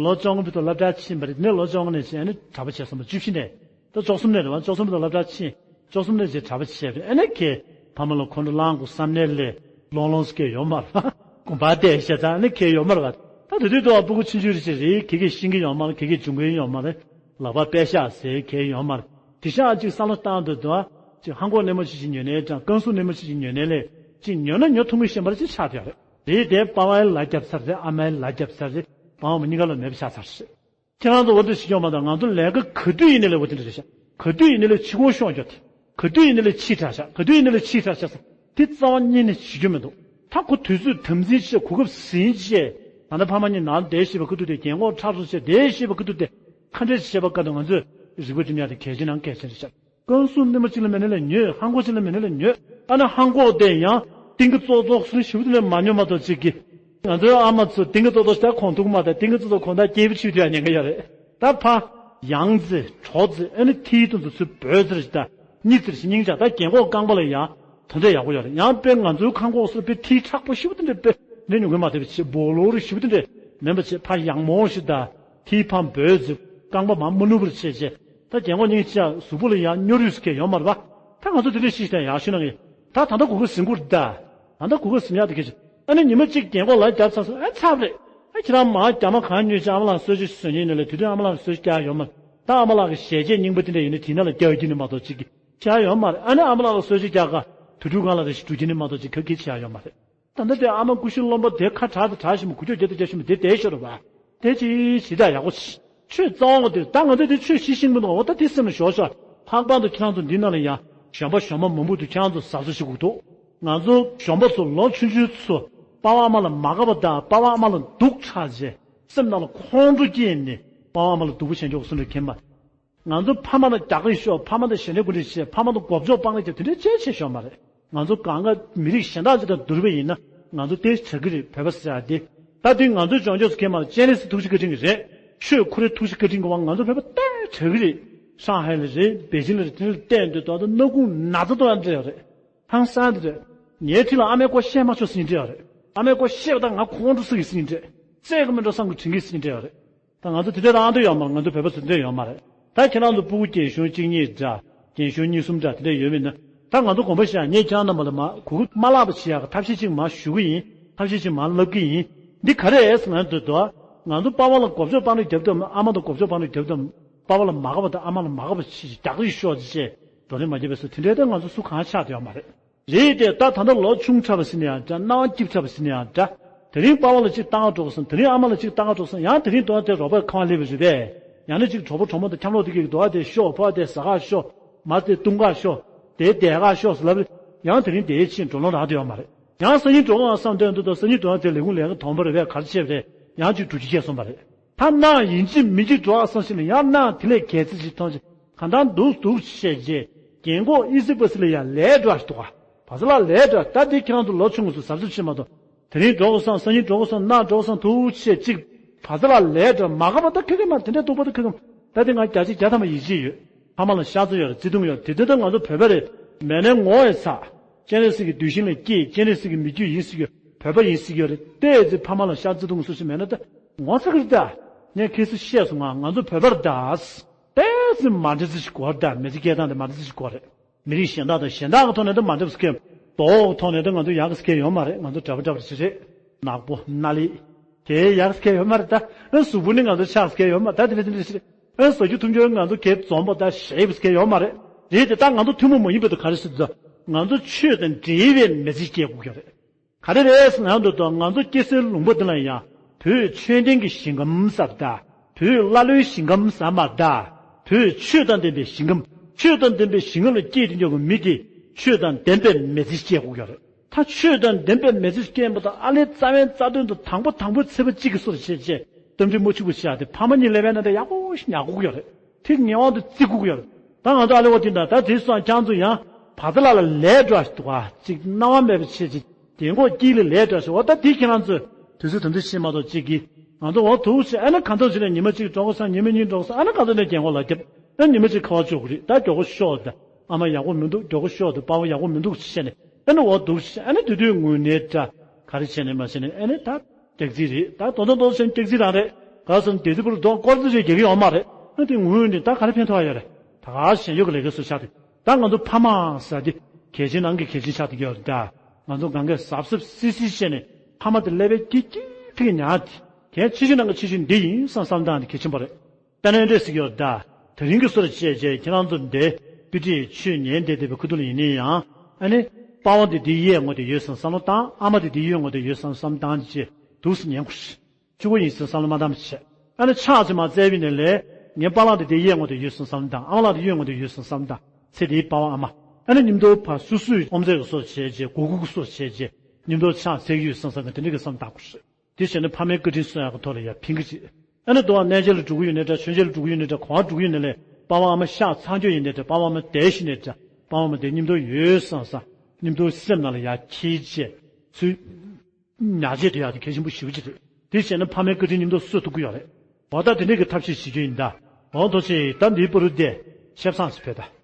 ལོ་བཅོ་ལྔ་བར་དུ་སློབ་གྲྭ་ཕྱིན་པ་རེད། དེ་ནས་ལོ་བཅོ་ལྔ་ནས་བྱས་ནས་གྲྭ་པ་བྱས་སོང་བ་བཅུ་བཞི་ནས། ད་བཅུ་གསུམ་ནས་རེད་བ། བཅུ་གསུམ་བར་དུ་སློབ་གྲྭ་ཕྱིན། བཅུ་གསུམ་ནས་བྱས་གྲྭ་པ་བྱས་པ་རེད། ཨ་ནི་ཁྱེད་ཕ་མ་ལ་ཁོང་ཁྲོ་ལངས་དགོས་བསམ་ནས་ལས་ལོང་ལོང་སྐད་ཡོད་མ་རེད་བ། དགོན་པ་བསྡད་བྱས་ཙང་ཨ་ནི་ཁྱེད་ཡོད་མ་རེད་བ། ད་དེ་དུས་དུ་བ་སྤུ་གུ་ཆུང་ཆུང་རེད་ཅེས་རེད། ཁྱེད་ཀྱིས་ཤེས་ཀྱི་ཡོད་མ་རེད། ཁྱེད་ཀྱིས་འཇོན་གྱི་ཡོད་མ་རེད། ལག་པ་པད་ཤག་ཟེར་མཁན་ཡོད་མ་རེད། དེ་ཤག་ཅིག་བསམ་བློ་བཏང་དུས་དུ་ཨ་ཅིག་ཧང་གོག་སྣེ་མོ་ཅིག་ཅིག་ཉོས་ནའི་འདྲ། ཀན་སུའུ་སྣེ་མོ་ཅིག་ཅིག་ཉོས་ནའི་ལས་ཅིག་ཉོས་ན་ཉོ་ཐུབ་མཁན་ཤེས་པ་རེད། ཅིག་ཆགས་བསྡད་ཡོད་རེད། རེད་དེ་པ་ཕའི་ལ་རྒྱབ་ཚར་རེད། ཨ་མའི་ལ་རྒྱབ་ཚར་རེད། པ་ཕ་མ་གཉིས་ཀ་ལ་མེད་པ་ཆགས་ཚར་རེད། ཁྱེད་རང་ཚོ་འོ་འདྲ་ཞིག་ཡོང་མ་དང་། ང་ཚོ་ལས་ཀ་ག་དུས་ཡིན་ནའི་ལས་འོ་དེ་འདྲ་རེད་ཤག་ག་དུས་ཡིན་ནའི་ལས་ཕྱི་སྒོ་ཤོག་རྒྱོབ་དེ། ག་དུས་ཡིན་ནའི་ལས་ཕྱི་དྲགས་ཤག་ག་དུས་ཡིན་ནའི་ལས་ཕྱི་དྲགས་ཤག་ཟེར། དེ་རྩ་བ་ཉིད་ནས་བྱེད་རྒྱུ་མི་འདུག་ད་ཁོ་དུས་ཚོད་དམ་འཛིན་བྱས། གོ་སྐབས་ཟིན་བྱས། ད་ལྟ་ཕ་མ་གཉིས་ནང་བསྡད་ཤེས་པ་ཁ་ཐུག་དེ། རྒན་གོག་ཁྲག་རུ་བྱས་བསྡད་ཤེས་པ་ཁ་ཐུག་དེ། ཁ་འབྲལ་བྱས་པ་དཀའ་འདུག་ང་ཚོས་རིག་པ་སྒྲིམ་ཡག་དེ་གལ་ཆེ་ནང་གལ་ཆེན་རེད་ཤག་ཀན་སུའུ་སྣེ་མོ་གཅིག་ལ་མེད་ན་ལས་ཉོས། ཧང་གོག་གཅིག་ལ་མེད་ན་ལས་ཉོས། ཨ་ནི་ཧང་གོག་དེ་ཡང་ཏིང་གི་ཙོག་ཙོག་སུ་ཞིབ་ཏུ་ནས་མ་ཉོ་མ་གཏོགས་ཅིག་གི། ང་ཚོའི་ཨ་མ་ཚོ་ཏིང་གི་ཙོག་ཙོག་ཞིག་ད་གོང་ཐུག་མ་ད་ཏིང་གི་ཙོག་ཙོག་གོང་ད་སྐྱེས་བུ་ཆུ་དུས་ཡང་ཉན་གི་ཡོད་རེད། ད་ཕ་ཡང་རྩེ་གྲོགས་རྩེ་ཨ་ནི་ཐིའི་དུང་ཚོ་ཚུར་འབོད་ཟེར་ཞིག་ད་གཉིད་ཟེར་ཞིག་སྙིང་ཆགས། ད་རྒན་གོག་རྐང་པ་ལ་ཡང་དོན་དེ་ཡག་པོ་ཡོད་རེད། ཡང་དཔེ་ང་ཚོའི་ཁང་གོག་སོགས་དཔེ་ཐིའི་མཁྲེགས་པོ་ཞིབ་ཏུ་འདྲ་དཔེ་ནས་ཉོ་གི་མ་ཐེབས་ཆེ་སྦོ་ལོ་རུ་ཞིབ་ཏུ་འདྲ་མིན་པ་ཆེ་ཕ་ཡང་མོ་ཞིག་ད་ཐིའི་ཕ་འབོད་ཟེར་རྐང་པ་མ་མ་ནུབ་པར་བྱས་བྱས། ད་རྒན་གོག་སྙིང་ཆ་གཟུགས་པོ་ལ་ཡང་སྨྱོ་རུས་སུ་གས་ཡོད་མ་རེད་པ། ད་ང་ཚོ་དེ་འདྲ་ཤི་ཤི་དང་ཡག་ཤོས་ན་ངས་ད་ད་ལྟ་གོ་སྐབས་ཟིན་དགོས་རེད་ད། ད་ལྟ་གོ་སྐབས་ཟིན་ཡག་དེ་གལ་ཆེ། ཨ་ནི་ཉི་མ་གཅིག་རྒན་གོག་ལ་རྒྱབ་ཚར་སོང་ཨ་ཚར་རེད། ཨ་ཁྱེད་རང་མ་རྒྱ་མ་གང་ཉོས་ཅིག་ཨ་མ་ལགས་གསོལ་ཇ་ཞིག་བཟོ་ཉན་ནས་ལས་དེ་དུས་ཨ་མ་ལགས་གསོལ་ཇ་རྒྱག་ཡོད་མ་རེད། ད་ཨ་མ་ལགས་ཀྱི་ཞལ་ཆས་རྙིང་པ་དེ་འདྲ་ཡིན་ན་དེ་ན་ལ་རྒྱག་གི་ནི་མ་གཏོགས་ཅིག་གི་ཆགས་ཡོད་མ་རེད། ཨ་ནི་ཨ་མ་ལགས་ལ་གསོལ་ཇ་རྒྱག་ག་དུས་དྲུག་སྒང་ལ་རེ་ཞིག་འགྲོ་གི་ནི་མ་གཏོགས་ཅིག་ག་གི་ཆགས་ཡོད་མ་རེད། ད་ལྟ་དེ་ཨ་མ་ཀུ་ཤུ་རློན་པ་དེ་ཁ་གྲག་དང་གྲག་བཞིན་པ་དགུ་བཅུ་བརྒྱ་དང་བརྒྱ་བཞིན་པ་དེ་བསྡད་ཤོར་བ། དེ་ཅི་ཞི་དྲག་ཡག་པོ་ཆོས་རྩ་བ་དེ་ད་ང་ཚོས་དེ་ཆོས་ཞི་ཤིང་མི་འདུག་འོ་ད་དེ་སེམས་ལ་ཞོག་ཤོག་ལྷག་པར་དུ་ཁྱེད་རང་ཚོ་འདི་ནང་ལ་ཡང་གཞོན་པ་གཞོན་མ་མང་པོ་འདུག་ཁྱེད་རང་ཚོ་གཟབ་གཟབ་བྱེད་དགོས་འདུག་ང་ཚོ་གཞོན་པ་ཚོ་ལོ་ཆུང་ཆུང་ཚོ་པ་ཕ་ཨ་མ་ལ་མ་དགའ་བ་དང་པ་ཕ་ཨ་མ་ལ་སྡུག་ཆགས་བྱས་སེམས་ནང་ལ་ཁོང་ཁྲོ་སྐྱེས་ནས་པ་ཕ་ཨ་མ་ལ་སྡུག་པོ་བྱེད་འཇོག་སུ་འདྲ་མཁྱེན་པ། ང་ཚོ་ཕ་མ་ལ་རྒྱག་གི་ཤོག་ཕ་མ་དང་ཞེ་འདྲ་དགུ་འདྲ་བྱས་ཕ་མ་དང་མགོ་བཅོ་སྤང་གི་དེ་འདྲ་ཅིག་བྱེད་ཤོག་མ་རེད། ང་ཚོ་གང་ག་མི་རིགས་གཞན་དག་ཅིག་དང་བསྡུར་བ་ཡིན་ན་ང་ཚོ་ཏོག་ཙམ་དྲག་གི་རེད། བོད་པ་ཟེར་ཡ་དེ། ད་དུང་ང་ཚོའི་ལྗོངས་ཕྱོགས་སུ་ཁེལ་མ་ལ་སྤྱན་རས་གཟིགས་ཐུགས་རྗེ་བཀའ་དྲིན་གྱིས་རེད། ཆོས་ཁོ་རའི་ཐུགས་རྗེ་བཀའ་དྲིན་གྱིས་ང་ཚོ་བོད་པ་ཏོག་ཙམ་དྲག་གི་རེད། ཧྲང་ཧའེ་ལ་རེད། པེ་ཅིང་ལ་རེད། དེ་འདྲ་བསྡད་འདུག་ད་ལྟ་སྣ་ཁུང་ན་ཚ་ཏོག་ཙམ་འདྲ་ཡོད་རེད། ཧང་སང་དེ་རེད། ངའི་འཁྲིས་ལ་ཨ་མའི་སྐོར་བཤད་མ་ཆོག་ཟེར་མཁན་འདྲ་ཡོད་རེད། ཨ་མའི་སྐོར་བཤད་པ་དང་ང་ཁོང་ཁྲོ་ཟ་གི་ཟེར་མཁན་འདྲ། བཙལ་གི་མི་འགྲོ་བསམ་གི་དྲན་གི་ཟེར་མཁན་འདྲ་ཡོད་རེད། ད་ང་ཚོ་དེ་འདྲ་རང་འདོད་ཡོད་མ་རེད། ང་ཚོ་བོད་པ་ཚོ་འདོད་ཡོད་མ་རེད། ད་ཁྱེད་རང་ཚོ་སྤུ་གུ་རྒན་གཞོན་གཅིག་གཉིས་འདྲ། རྒན་གཞོན་གཉིས་གསུམ་འདྲ་དེ་འདྲ་ཡོད་མིན་ན། ད་ང་ཚོ་དགོངས་པ་བཞེས་ཡ། ངས་ཁྱེད་རང་རྣམ་པ་ལ་མ་གོ་སྐབས་མ་བརླག་པ་བྱེད་ཡག་གི་ཐབས་ཤེས་གཅིག་མར་ཞུ་གི་ཡིན། ཐབས་ཤེས་གཅིག་མར་ལབ་གི་ཡིན། འདི་ག་རེ་རེད་ཟེར་ན་འདོད་དོ། ང་ཚོ་པ་ཕ་ལ་མགོ་བཅོ་སྤང་རེས་རྒྱབ་དུས་ཨ་མ་དང་མགོ་བཅོ་སྤང་རེས་རྒྱབ་དུས་པ་ཕ་ལ་མ་དགའ་བ་དང་ཨ་མ་ལ་མ་དགའ་བ་ཞིག་རྒྱག་རེས་ཤོག་ཅེས་བགྲོ་གླེང་མ་བརྒྱབ་པའི་སུ་དེ་འདྲའི་ད་ང་ཚོ་སུ་གང་ཆགས་བསྡད་ཡོད་མ་རེད། རེད་དེ་ད་ད་ལྟ་ལོ་ཆུང་དྲགས་པ་ཟེར་ན་ཡང་འདྲ། སྣང་བ་སྐྱིད་དྲགས་པ་ཟེར་ན་ཡང་འདྲ། དེ་རིང་པ་ཕ་ལ་གཅིག་བཏང་འགྲོ་གི་སོང་། དེ་རིང་ཨ་མ་ལ་གཅིག་བཏང་འགྲོ་གི་སོང་། ཡང་དེ་རིང་དོ་དེ་རོགས་པ་ཁང་བ་སླེབས་པ་རེད་པས། ཡང་ན་གཅིག་གྲོགས་པོ་གྲོགས་མོ་དང་འཁྱམ་ལོག་དེ་གི་དོ་དེ་ཤོག་ཕ་དེ་ཟ་ག་ཤོག་མ་དེ་བཏུང་ག་ཤོག་དེ་བསྡད་ག་ཤོག་ཟེར་ལབ་རེད། ཡང་དེ་རིང་དེའི་ཕྱིན་འགྲོ་ལོང་རག་དེ་ཡོད་མ་རེད། ཡང་སང་ཉིན་འགྲོ་གི་ཨ་བསམ་དོན་དུ་དོ་སང་ཉིན་དོ་དེ་ལས་ཁུངས་ལས་ཀ་དོན་པ་རེད་པས། ག་རེ་བྱས་པ་རེད། ཡང་གཅིག་འགྲོ་རྒྱུ་བྱས་སོང་བ་རེད། ད་ནང་ཡིན་གཅིག་མིན་གཅིག་འགྲོ་ཨ་བསམ་ཞིག་ལ་ཡང་ནང་དེ་ལས་གལ་ཆེ་ཞིག་མཐོང་ཞིག་གང་ལྟར་འདུག་འདུག་བཤད་རྗེས་རྒན་གོག་ཨི་སི་པ་སི་ལ་ཡང་ལས་འགྲོ་ཞིག་འདུག་ག་བ་ས་ལ་ལས་འགྲོ། ད་འདི་ཁྱེད་རང་ཚོ་ལོ་ཆུང་ངུ་ཚོ་གཟབ་གཟབ་བྱེད་མ་གཏོགས་དེ་རིང་འགྲོ་དགོས་སམ་སང་ཉིན་འགྲོ་དགོས་སམ་གནངས་འགྲོ་དགོས་སམ་ཐུགས་ཆེ་གཅིག་བ་ས་ལ་ལས་འགྲོ་མ་དགའ་བ་ད་ཁ་ཁ་མ་དེ་འདྲ་སྡུག་པ་ད་ཁ་ཁ་མ། ད་འདི་ང་བརྒྱ་ཆ་བརྒྱ་ཐམ་པ་ཡིད་ཆེས་ཡོད། ཕ་མ་ལ་ཤ་ཚ་ཡོད་རེད། བརྩེ་དུང་ཡོད་རེད། དེ་དུས་ད་ང་ཚོ་བོད་པ་རེད། མེད་ནའི་ངོ་ཡི་ཚ། སྤྱན་རས་གཟིགས་ཀྱི་གདུལ་ཞིང་ལ་སྐྱེས། སྤྱན་རས་གཟིགས་ཀྱི་མི་རྒྱུད་ཡིན་ཟེར་གྱི་ཡོད། བོད་པ་ཡིན་ཟེར་གྱི་ཡོད་རེད། ཏོག་ཙམ་ཕ་མ་ལ་ཤ་བརྩེ་དུང་སུ་ཞིག་མེད་ན་ད་ངོ་ཚ་གི་རེད་ད། ངས་ཁ་སང་བཤད་སོང་ང་། ང་ཚོ་བོད་པ་རེད་ད། ཏོག་ཙམ་མ་འདྲ་ཚུལ་ཞིག་དགོས་རེད་ད། མི་ཚེ་སྐྱེལ་སྟངས་དེ་མ་འདྲ་ཚུལ་ཞིག་དགོས་རེད། མི་རིགས་གཞན་དག་དང་གཞན་དག་གི་ཐོག་ནས་ད་མ་འདྲ་བ་ཟེར་གྱི་ཡོད། མདོག་གི་ཐོག་ནས་ད་ང་ཚོ་ཡག་གི་ཟེར་གྱི་ཡོད་མ་རེད། ང་ཚོ་འདྲ་པོ་འདྲ་པོ་ཞིག་རེད། ནག་པོ་ནག་ལི། དེ་ཡག་ཟེར་གྱི་ཡོད་མ་རེད་ད། ཨ་གཟུགས་པོ་ནི་ང་ཚོ་ཆགས་ཟེར་གྱི་ཡོད་མ་རེད་ད། དེ་འདྲ་དེ་འདྲ་ཞིག་རེད། ཨ་བཟོ་རྒྱུ་འཐུང་རྒྱུ་ང་ཚོ་གས་འཛོམས་པ་ད་ཞེ་པོ་ཟེར་གྱི་ཡོད་མ་རེད། རེད་དེ་ད་ང་ཚོ་ཐུན་མོང་མ་ཡིན་པ་དེ་ག་རེ་ཟེར་ད། ང་ཚོ་ཆོས་དང་འབྲེལ་བའི་མི་ཚེ་སྐྱེལ་དགོས་ཀྱི་རེད། ག་རེ་རེད་ཟེར་ན་འདུག་དོ། ང་ཚོ་སྐྱེ་སའི་ལུང་པ་འདི་ལ་ཡང་བོད་ཆོས་ལྡན་གྱི་ཞིང་ཁམས་ཟེར་ད། བོད་ཀླ་ཀློའི་ཞིང་ཁམས་ཟེར་མ་ད། བོད་ཆོས་དང་ལྡན་པའི་ཞིང་ཁམས། ཆོས་དང་ལྡན་པའི་ཞིང་ཁམས་ལ་སྐྱེས་ཏེ་འཇོག་གི་མི་དེ་ཆོས་དང་ལྡན་པའི་མི་ཚེ་སྐྱེལ་དགོས་ཀྱི་རེད། ད་ཆོས་དང་ལྡན་པའི་མི་ཚེ་སྐྱེལ་མ་ཐག་ཨ་ལས་རྩ་བའི་རྩ་དོན་དུ་དང་པོ་དང་པོའི་ཚེས་པ་གཅིག་གི་སོར་ཆེ་ཆེ་གཏམ་དྲི་མ་འཆུག་པ་བྱས་ཏེ་ཕ་མ་གཉིས་ལས་བས་ན་དེ་ཡག་པོ་ཞིག་ཉར་དགོས་ཀྱི་རེད། དེ་ངེས་པར་དུ་བརྩི་དགོས་ཀྱི་ཡོད་རེད། ད་ང་ཚོ་ཨ་ལེ་བ་དེ་འདྲ་ད་དེ་སོང་ཁྱང་ཚོ་ཡང་བ་ཚ་ལ་ལ་ལས་འགྲོ་ཞིག་འདུག་ཨ། ཅིག་སྣང་བ་མེད་པ་བྱེད་ཅིག་རྒན་གོག་དཀྱིལ་ལ་ལས་འགྲོ་ཞིག་འོ་ད་དེ་ཁྱེད་རང་ཚོས་དུས་ཚོད་དམ་འཛིན་བྱེད་མ་གཏོགས་ཅིག་གིས་ང་ཚོ་འོ་ཐུག་ཞིག་ཨ་ན་གང་ཚོད་ཞིག་ནས་ཉི་མ་གཅིག་འགྲོ་གོ་སང་ཉི་མ་གཉིས་འགྲོ་གོ་སང་ཨ་ན་གང་ཚོད་ནས་རྒན་གོག་ལ་རྒྱབ་ཨ་ཉི་མ་གཅིག་ཁ་བ་གཅོག་གི་རེད། ད་མགྱོགས་པོ་ཤོག་ད་ཨ་མ་ཡག་པོ་མི་འདུག་མགྱོགས་པོ་ཤོག་ད་པ་ཕ་ཡག་པོ་མི་འདུག་བཤད་ནས། ཨ་ནི་འོ་འདུག་ཨ་ནི་དེ་དུས་ངུས་ནས་འདྲ། ག་རེ་བྱས་ནས་མ་བྱས་ནས་ཨ་ནི་ད་སྐྱག་རྫུན་རེད། ད་དོ་དོ་དོ་བྱས་ནས་སྐྱག་རྫུན་རང་རེད། ག་སོང་དེ་དུས་པུར་རྡོ་སྐོར་དུ་རེ་རྒྱག་གི་ཡོད་མ་རེད། ཨ་དེ་ངུས་ནས་ད་ག་རེ་ཕན་ཐོགས་ཡོད་རེད། ད་ག་བྱས་ཡོད་གི་ལས་ཀ་སུ་ཆགས་ཏེ། ད་ང་ཚོ་ཕ་མ་ཟེར་དེ་གལ་ཆེན་ནང་གི་གལ་ཆེན་ཆགས་ཏེ་ཡོད་རེད་ད། ང་ཚོ་གང་གས་གཟབ་གཟབ་སིལ་སིལ་བྱས་ནས་ཕ་མ་དེ་ཀླད་པའི་སྐྱིད་སྐྱིད་ཐིག་ཉག་དེ་གལ་ཆེ་ཆེ་ནང་གི་ཆེ་ཆེ་འདི་ཡིན་བསམ་བསམ་སྟངས་དེ་གལ་ཆེན་པོ་རེད། དཔལ་ལྡན་འདྲེ་ཟེར་གྱི་ཡོད་ད། དེ་རིང་གི་སོར་བཅད་རྗེས་ཁྱེད་རང་ཚོ་འདི་དཔེ་ཁྲིད་ཆོས་ཉན་བསྡད་བསྡད་པའི་ཁུ་ཐུ་ལ་ཡིན་ནའི་ཡང་ཨ་ནི་པ་ཝང་དེ་འདི་གཡས་ངོ་དེ་ཡོད་བསམ་བསམ་བློ་བཏང་། ཨ་མ་དེ་འདི་གཡོན་ངོ་དེ་ཡོད་བསམ་བསམ་བཏང་རྗེས་འདུག་སེ་ཉན་དགོས། གཅིག་པོ་ཡིན་བསམ་བསམ་བློ་མ་བཏང་བྱས། ཨ་ནི་ཕྱག་ཅིག་མ་བཙལ་བའི་ནས་ལས་ངའི་པ་ལགས་དེ་འདི་གཡས་ངོ་དེ་ཡོད་བསམ་བསམ་བཏང་། ཨ་མ་ལགས་དེ་གཡོན་ངོ་དེ་ཡོད་བསམ་བསམ་བཏང་། ཚེ་འདིའི་པ་ཝང་ཨ་མ། ཨ་ནི་མཉམ་དུ་ཕར་སོ་སོའི་ཨོམ་ཚད་ཀྱི་སོར་བཅད་རྗེས་གོ་གུ་གི་སོར་བཅད་རྗེས་མཉམ་དུ་ཕྱག་འཚལ་གྱི་ཡོད་བསམ་བསམ་གི་དེ་འདྲ་གི་བསམ་བཏང་དགོས་རེད། དེ་བྱས་ན་ཕ་མའི་བཀའ་དྲིན་གསོ་ཡག་གི་ཐོག་ལ་ཡང་ཕན་གི་ཅིག་ཨ་ནི་དུ་བ་གནས་མཇལ་ལ་འགྲོ་གི་ཡོད་ནའི་འདྲ། མཆོད་མཇལ་ལ་འགྲོ་གི་ཡོད་ནའི་འདྲ། ག་པར་འགྲོ་གི་ཡོད་ནའི་ལས་པ་ཕ་མ་ཕྱག་འཚལ་རྒྱུ་ཡིན་ནའི་འདྲ། པ་ཕ་མ་བསྡད་ཤི་ནའི་འདྲ། པ་ཕ་མ་བསྡད་མཉམ་དུ་ཡོད་བསམ་བསམ་མཉམ་དུ་སེམས་ནང་ལ་ཡར་འཁྱེར་བྱས་ཚུར་ཉར་བྱས་སྡོད་ཡག་དེ་གལ་ཆེན་པོ་ཞེ་པོ་ཅིག་རེད། དེ་བྱས་ན་ཕ་མའི་བཀའ་དྲིན་མཉམ་དུ་གསོ་ཐུབ་ཀྱི་ཡོད་རེད། འོ་ད་དེ་འདྲས་ཀྱི་ཐབས་ཤེས་བྱེད་རྒྱུ་ཡིན་ད། འོ་ཐུགས་རྗེ་ཆེ། ད་འདིའི་པུ་རུ་དེ་ཆེབ་སང་ཞིག་ཕེབས་ད།